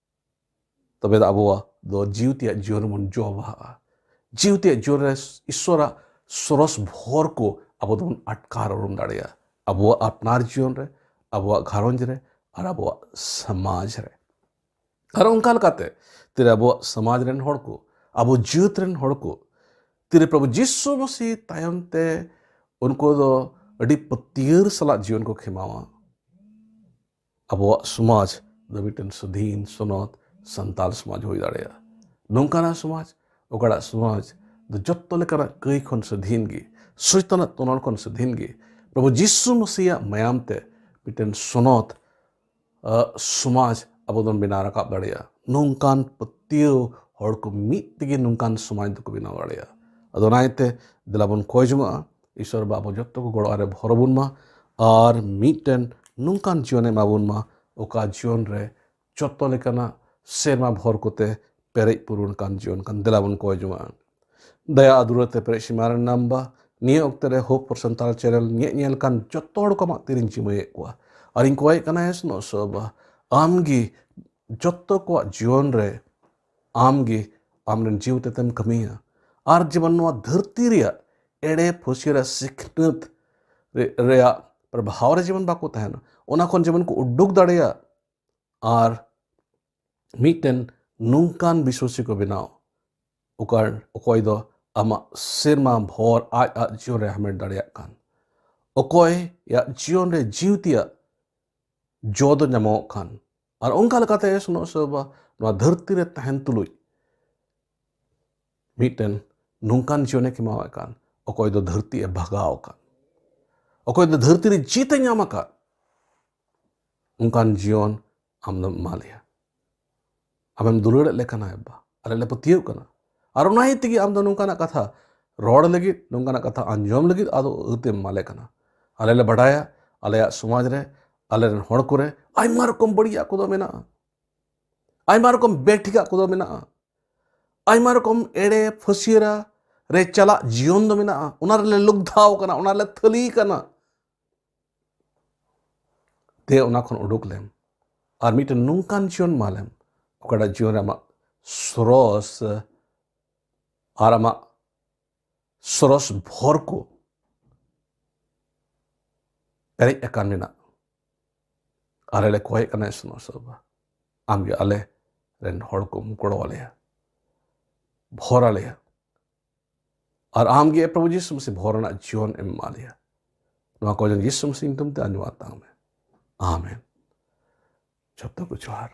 ᱛᱚᱵᱮ ᱫᱚ ᱟᱵᱚᱣᱟᱜ ᱫᱚ ᱡᱤᱣᱤ ᱛᱮᱭᱟᱜ ᱡᱤᱭᱚᱱ ᱨᱮᱵᱚᱱ ᱡᱚ ᱵᱟᱦᱟᱜᱼᱟ᱾ ᱡᱤᱣᱤ ᱛᱮᱭᱟᱜ ᱡᱤᱭᱚᱱ ᱨᱮ ᱤᱥᱚᱨᱟᱜ ᱥᱚᱨᱚᱥ ᱵᱷᱚᱨ ᱠᱚ ᱟᱵᱚ ᱫᱚᱵᱚᱱ ᱟᱴᱠᱟᱨ ᱩᱨᱩᱢ ᱫᱟᱲᱮᱭᱟᱜᱼᱟ᱾ ᱟᱵᱚᱣᱟᱜ ᱟᱯᱱᱟᱨ ᱡᱤᱭᱚᱱ ᱨᱮ, ᱟᱵᱚᱣᱟᱜ ᱜᱷᱟᱨᱚᱸᱡᱽ ᱨᱮ, ᱟᱨ ᱟᱵᱚᱣᱟᱜ ᱥᱚᱢᱟᱡᱽ ᱨᱮ᱾ ᱟᱨ ᱚᱱᱠᱟ ᱞᱮᱠᱟᱛᱮ ᱛᱤᱨᱮ ᱟᱵᱚᱣᱟᱜ ᱥᱚᱢᱟᱡᱽ ᱨᱮᱱ ᱦᱚᱲ ᱠᱚ, ᱟᱵᱚ ᱡᱟᱹᱛ ᱨᱮᱱ ᱦᱚᱲ ᱠᱚ ᱛᱤᱨᱮ ᱯᱨᱚᱵᱷᱩ ᱡᱤᱥᱩ ᱢᱟᱹᱥᱤ ᱛᱟᱭᱚᱢ ᱛᱮ ᱩᱱᱠᱩ ᱫᱚ ᱟᱹᱰᱤ ᱯᱟᱹᱛᱭᱟᱹᱨ ᱥᱟᱞᱟᱜ ᱡᱤᱭᱚᱱ ᱠᱚ ᱠᱷᱮᱢᱟᱣᱟ, ᱟᱵᱚᱣᱟᱜ ᱥᱚᱢᱟᱡᱽ ᱫᱚ ᱢᱤᱫᱴᱮᱱ ᱥᱟᱹᱫᱷᱤᱱ ᱥᱚᱱᱚᱛ ᱥᱟᱱᱛᱟᱲ ᱥᱚᱢᱟᱡᱽ ᱦᱩᱭ ᱫᱟᱲᱮᱭᱟᱜᱼᱟ᱾ ᱱᱚᱝᱠᱟᱱᱟᱜ ᱥᱚᱢᱟᱡᱽ, ᱚᱠᱟᱴᱟᱜ ᱥᱚᱢᱟᱡᱽ ᱫᱚ ᱡᱚᱛᱚ ᱞᱮᱠᱟᱱᱟᱜ ᱠᱟᱹᱭ ᱠᱷᱚᱱ ᱥᱟᱹᱫᱷᱤᱱ ᱜᱮ, ᱥᱚᱭᱛᱟᱱᱟᱜ ᱛᱚᱱᱚᱞ ᱠᱷᱚᱱ ᱥᱟᱹᱫᱷᱤᱱ ᱜᱮ, ᱯᱨᱚᱵᱷᱩ ᱡᱤᱥᱩ ᱢᱟᱹᱥᱤᱭᱟᱜ ᱢᱟᱭᱟᱢ ᱛᱮ ᱢᱤᱫᱴᱮᱱ ᱥᱚᱱᱚᱛ ᱟᱜ, ᱥᱚᱢᱟᱡᱽ ᱟᱵᱚ ᱵᱚᱱ ᱵᱮᱱᱟᱣ ᱨᱟᱠᱟᱵ ᱫᱟᱲᱮᱭᱟᱜᱼᱟ᱾ ᱱᱚᱝᱠᱟᱱ ᱯᱟᱹᱛᱭᱟᱹᱣ ᱦᱚᱲ ᱠᱚ ᱢᱤᱫ ᱛᱮᱜᱮ ᱱᱚᱝᱠᱟᱱ ᱥᱚᱢᱟᱡᱽ ᱫᱚᱠᱚ ᱵᱮᱱᱟᱣ ᱫᱟᱲᱮᱭᱟᱜᱼᱟ᱾ ᱟᱫᱚ ᱚᱱᱟ ᱤᱭᱟᱹᱛᱮ ᱫᱮᱞᱟ ᱵᱚᱱ ᱠᱚᱭ ᱡᱚᱝᱟᱜᱼᱟ, ᱤᱥᱚᱨ ᱵᱟᱵᱟ ᱡᱚᱛᱚ ᱠᱚ ᱜᱚᱲᱚ ᱟᱨᱮ ᱵᱷᱚᱨ ᱵᱚᱱ ᱢᱟ, ᱟᱨ ᱢᱤᱫᱴᱮᱱ ᱱᱚᱝᱠᱟᱱ ᱡᱤᱭᱚᱱᱮ ᱮᱢᱟ ᱵᱚᱱ ᱢᱟ, ᱚᱠᱟ ᱡᱤᱭᱚᱱ ᱨᱮ ᱡᱚᱛᱚ ᱞᱮᱠᱟᱱᱟᱜ ᱥᱮᱨᱢᱟ ᱵᱷᱚᱨ ᱠᱚᱛᱮ ᱯᱮᱨᱮᱡ ᱯᱩᱨᱩᱱ ᱠᱟᱱ ᱡᱤᱭᱚᱱ ᱠᱟᱱ᱾ ᱫᱮᱞᱟ ᱵᱚᱱ ᱠᱚᱭ ᱡᱚᱝᱟᱜᱼᱟ᱾ ᱫᱟᱭᱟ ᱟᱨ ᱫᱩᱞᱟᱹᱲ ᱛᱮ ᱯᱮᱨᱮᱡ ᱥᱤᱢᱟ ᱨᱮᱱ ᱱᱟᱢᱵᱟ, ᱱᱤᱭᱟᱹ ᱚᱠᱛᱮ ᱨᱮ Hope for Santal channel ᱧᱮᱞ ᱧᱮᱞ ᱠᱟᱱ ᱡᱚᱛᱚ ᱦᱚᱲ ᱠᱚ ᱟᱢᱟᱜ ᱛᱤᱨᱤᱧ ᱡᱤᱢᱟᱹᱭᱮᱫ ᱠᱚᱣᱟ᱾ ᱟᱨᱤᱧ ᱠᱚᱭᱮᱫ ᱠᱟᱱᱟ, ᱦᱮᱸ ᱥᱮ ᱱᱚᱜᱼᱚ ᱥᱚᱵ, ᱟᱢ ᱜᱮ ᱡᱚᱛᱚ ᱠᱚᱣᱟᱜ ᱡᱤᱭᱚᱱ ᱨᱮ ᱟᱢ ᱜᱮ ᱟᱢ ᱨᱮᱱ ᱡᱤᱣᱤ ᱛᱮᱛᱮᱢ ᱠᱟᱹᱢᱤᱭᱟ᱾ ᱟᱨ ᱡᱮᱢᱚᱱ ᱱᱚᱣᱟ ᱫᱷᱟᱹᱨᱛᱤ ᱨᱮᱭᱟᱜ ᱮᱲᱮ ᱯᱷᱟᱹᱥᱭᱟᱹ ᱨᱮᱭᱟᱜ ᱥᱤᱠᱷᱱᱟᱹᱛ ᱨᱮ-, ᱨᱮᱭᱟᱜ ᱯᱨᱚᱵᱷᱟᱣ ᱨᱮ ᱡᱮᱢᱚᱱ ᱵᱟᱠᱚ ᱛᱟᱦᱮᱱᱟ, ᱚᱱᱟ ᱠᱷᱚᱱ ᱡᱮᱢᱚᱱ ᱠᱚ ᱩᱰᱩᱠ ᱫᱟᱲᱮᱭᱟᱜ᱾ ᱟᱨ ᱢᱤᱫᱴᱮᱱ ᱱᱚᱝᱠᱟᱱ ᱵᱤᱥᱣᱟᱥᱤ ᱠᱚ ᱵᱮᱱᱟᱣ, ᱚᱠᱟ, ᱚᱠᱚᱭ ᱫᱚ ᱟᱢᱟᱜ ᱥᱮᱨᱢᱟ ᱵᱷᱚᱨ ᱟᱡ ᱟᱡ ᱡᱤᱭᱚᱱ ᱨᱮ ᱦᱟᱢᱮᱴ ᱫᱟᱲᱮᱭᱟᱜ ᱠᱟᱱ, ᱚᱠᱚᱭᱟᱜ ᱡᱤᱭᱚᱱ ᱨᱮ ᱡᱤᱣᱤ ᱛᱮᱭᱟᱜ ᱡᱚ ᱫᱚ ᱧᱟᱢᱚᱜ ᱠᱟᱱ᱾ ᱟᱨ ᱚᱱᱠᱟ ᱞᱮᱠᱟᱛᱮ ᱥᱮᱱᱚᱜ ᱥᱮ ᱵᱟᱵᱟ, ᱱᱚᱣᱟ ᱫᱷᱟᱹᱨᱛᱤ ᱨᱮ ᱛᱟᱦᱮᱱ ᱛᱩᱞᱩᱡ ᱢᱤᱫᱴᱮᱱ ᱱᱚᱝᱠᱟᱱ ᱡᱤᱭᱚᱱᱮ ᱠᱷᱮᱢᱟᱣᱮᱫ ᱠᱟᱱ, ᱚᱠᱚᱭ ᱫᱚ ᱫᱷᱟᱹᱨᱛᱤ ᱮ ᱵᱷᱟᱜᱟᱣ ᱟᱠᱟᱱ, ᱚᱠᱚᱭ ᱫᱚ ᱫᱷᱟᱹᱨᱛᱤ ᱨᱮ ᱡᱤᱛ ᱮ ᱧᱟᱢ ᱟᱠᱟᱫ, ᱚᱱᱠᱟᱱ ᱡᱤᱭᱚᱱ ᱟᱢ ᱫᱚᱢ ᱮᱢᱟ ᱞᱮᱭᱟ᱾ ᱟᱢᱮᱢ ᱫᱩᱞᱟᱹᱲᱮᱫ ᱞᱮ ᱠᱟᱱᱟ ᱮ ᱵᱟᱵᱟ, ᱟᱞᱮ ᱞᱮ ᱯᱟᱹᱛᱭᱟᱹᱣ ᱠᱟᱱᱟ᱾ ᱟᱨ ᱚᱱᱟ ᱤᱭᱟᱹ ᱛᱮᱜᱮ ᱟᱢ ᱫᱚ ᱱᱚᱝᱠᱟᱱᱟᱜ ᱠᱟᱛᱷᱟ ᱨᱚᱲ ᱞᱟᱹᱜᱤᱫ, ᱱᱚᱝᱠᱟᱱᱟᱜ ᱠᱟᱛᱷᱟ ᱟᱸᱡᱚᱢ ᱞᱟᱹᱜᱤᱫ ᱟᱫᱚ ᱟᱹᱛᱮᱢ ᱮᱢᱟ ᱞᱮ ᱠᱟᱱᱟ᱾ ᱟᱞᱮ ᱞᱮ ᱵᱟᱰᱟᱭᱟ ᱟᱞᱮᱭᱟᱜ ᱥᱚᱢᱟᱡᱽ ᱨᱮ, ᱟᱞᱮ ᱨᱮᱱ ᱦᱚᱲ ᱠᱚᱨᱮ ᱟᱭᱢᱟ ᱨᱚᱠᱚᱢ ᱵᱟᱹᱲᱤᱡᱟᱜ ᱠᱚᱫᱚ ᱢᱮᱱᱟᱜᱼᱟ, ᱟᱭᱢᱟ ᱨᱚᱠᱚᱢ ᱵᱮᱴᱷᱤᱠᱟᱜ ᱠᱚᱫᱚ ᱢᱮᱱᱟᱜᱼᱟ, ᱟᱭᱢᱟ ᱨᱚᱠᱚᱢ ᱮᱲᱮ ᱯᱷᱟᱹᱥᱭᱟᱹᱨᱟ ᱨᱮ ᱪᱟᱞᱟᱜ ᱡᱤᱭᱚᱱ ᱫᱚ ᱢᱮᱱᱟᱜᱼᱟ᱾ ᱚᱱᱟ ᱨᱮᱞᱮ ᱞᱩᱜᱫᱷᱟᱣ ᱠᱟᱱᱟ, ᱚᱱᱟ ᱨᱮᱞᱮ ᱛᱷᱟᱹᱞᱤ ᱠᱟᱱᱟ᱾ ᱛᱮ ᱚᱱᱟ ᱠᱷᱚᱱ ᱩᱰᱩᱠ ᱞᱮᱢ ᱟᱨ ᱢᱤᱫᱴᱮᱱ ᱱᱚᱝᱠᱟᱱ ᱡᱤᱭᱚᱱ ᱮᱢᱟ ᱞᱮᱢ, ᱚᱠᱟᱴᱟᱜ ᱡᱤᱭᱚᱱ ᱨᱮ ᱟᱢᱟᱜ ᱥᱚᱨᱚᱥ ᱟᱨ ᱟᱢᱟᱜ ᱥᱚᱨᱚᱥ ᱵᱷᱚᱨ ᱠᱚ ᱯᱮᱨᱮᱡ ᱟᱠᱟᱱ ᱢᱮᱱᱟᱜ᱾ ᱟᱞᱮ ᱞᱮ ᱠᱚᱭᱮᱫ ᱠᱟᱱᱟ ᱥᱮᱱᱚᱜ ᱥᱮ ᱵᱟᱵᱟ, ᱟᱢᱜᱮ ᱟᱞᱮ ᱨᱮᱱ ᱦᱚᱲ ᱠᱚᱢ ᱜᱚᱲᱚ ᱟᱞᱮᱭᱟ, ᱵᱷᱚᱨ ᱟᱞᱮᱭᱟ᱾ ᱟᱨ ᱟᱢᱜᱮ ᱯᱨᱚᱵᱷᱩ ᱡᱤᱥᱩ ᱢᱟᱥᱤ ᱵᱷᱚᱨ ᱨᱮᱱᱟᱜ ᱡᱤᱭᱚᱱ ᱮᱢ ᱮᱢᱟ ᱞᱮᱭᱟ᱾ ᱱᱚᱣᱟ ᱠᱚ ᱡᱮᱱᱚ ᱡᱤᱥᱩ ᱢᱟᱥᱤ ᱧᱩᱛᱩᱢ ᱛᱮ ᱟᱸᱡᱚᱢ ᱟᱛᱟᱝ ᱢᱮ᱾ ᱟᱢᱮᱱ᱾ ᱡᱚᱛᱚ ᱠᱚ ᱡᱚᱦᱟᱨ᱾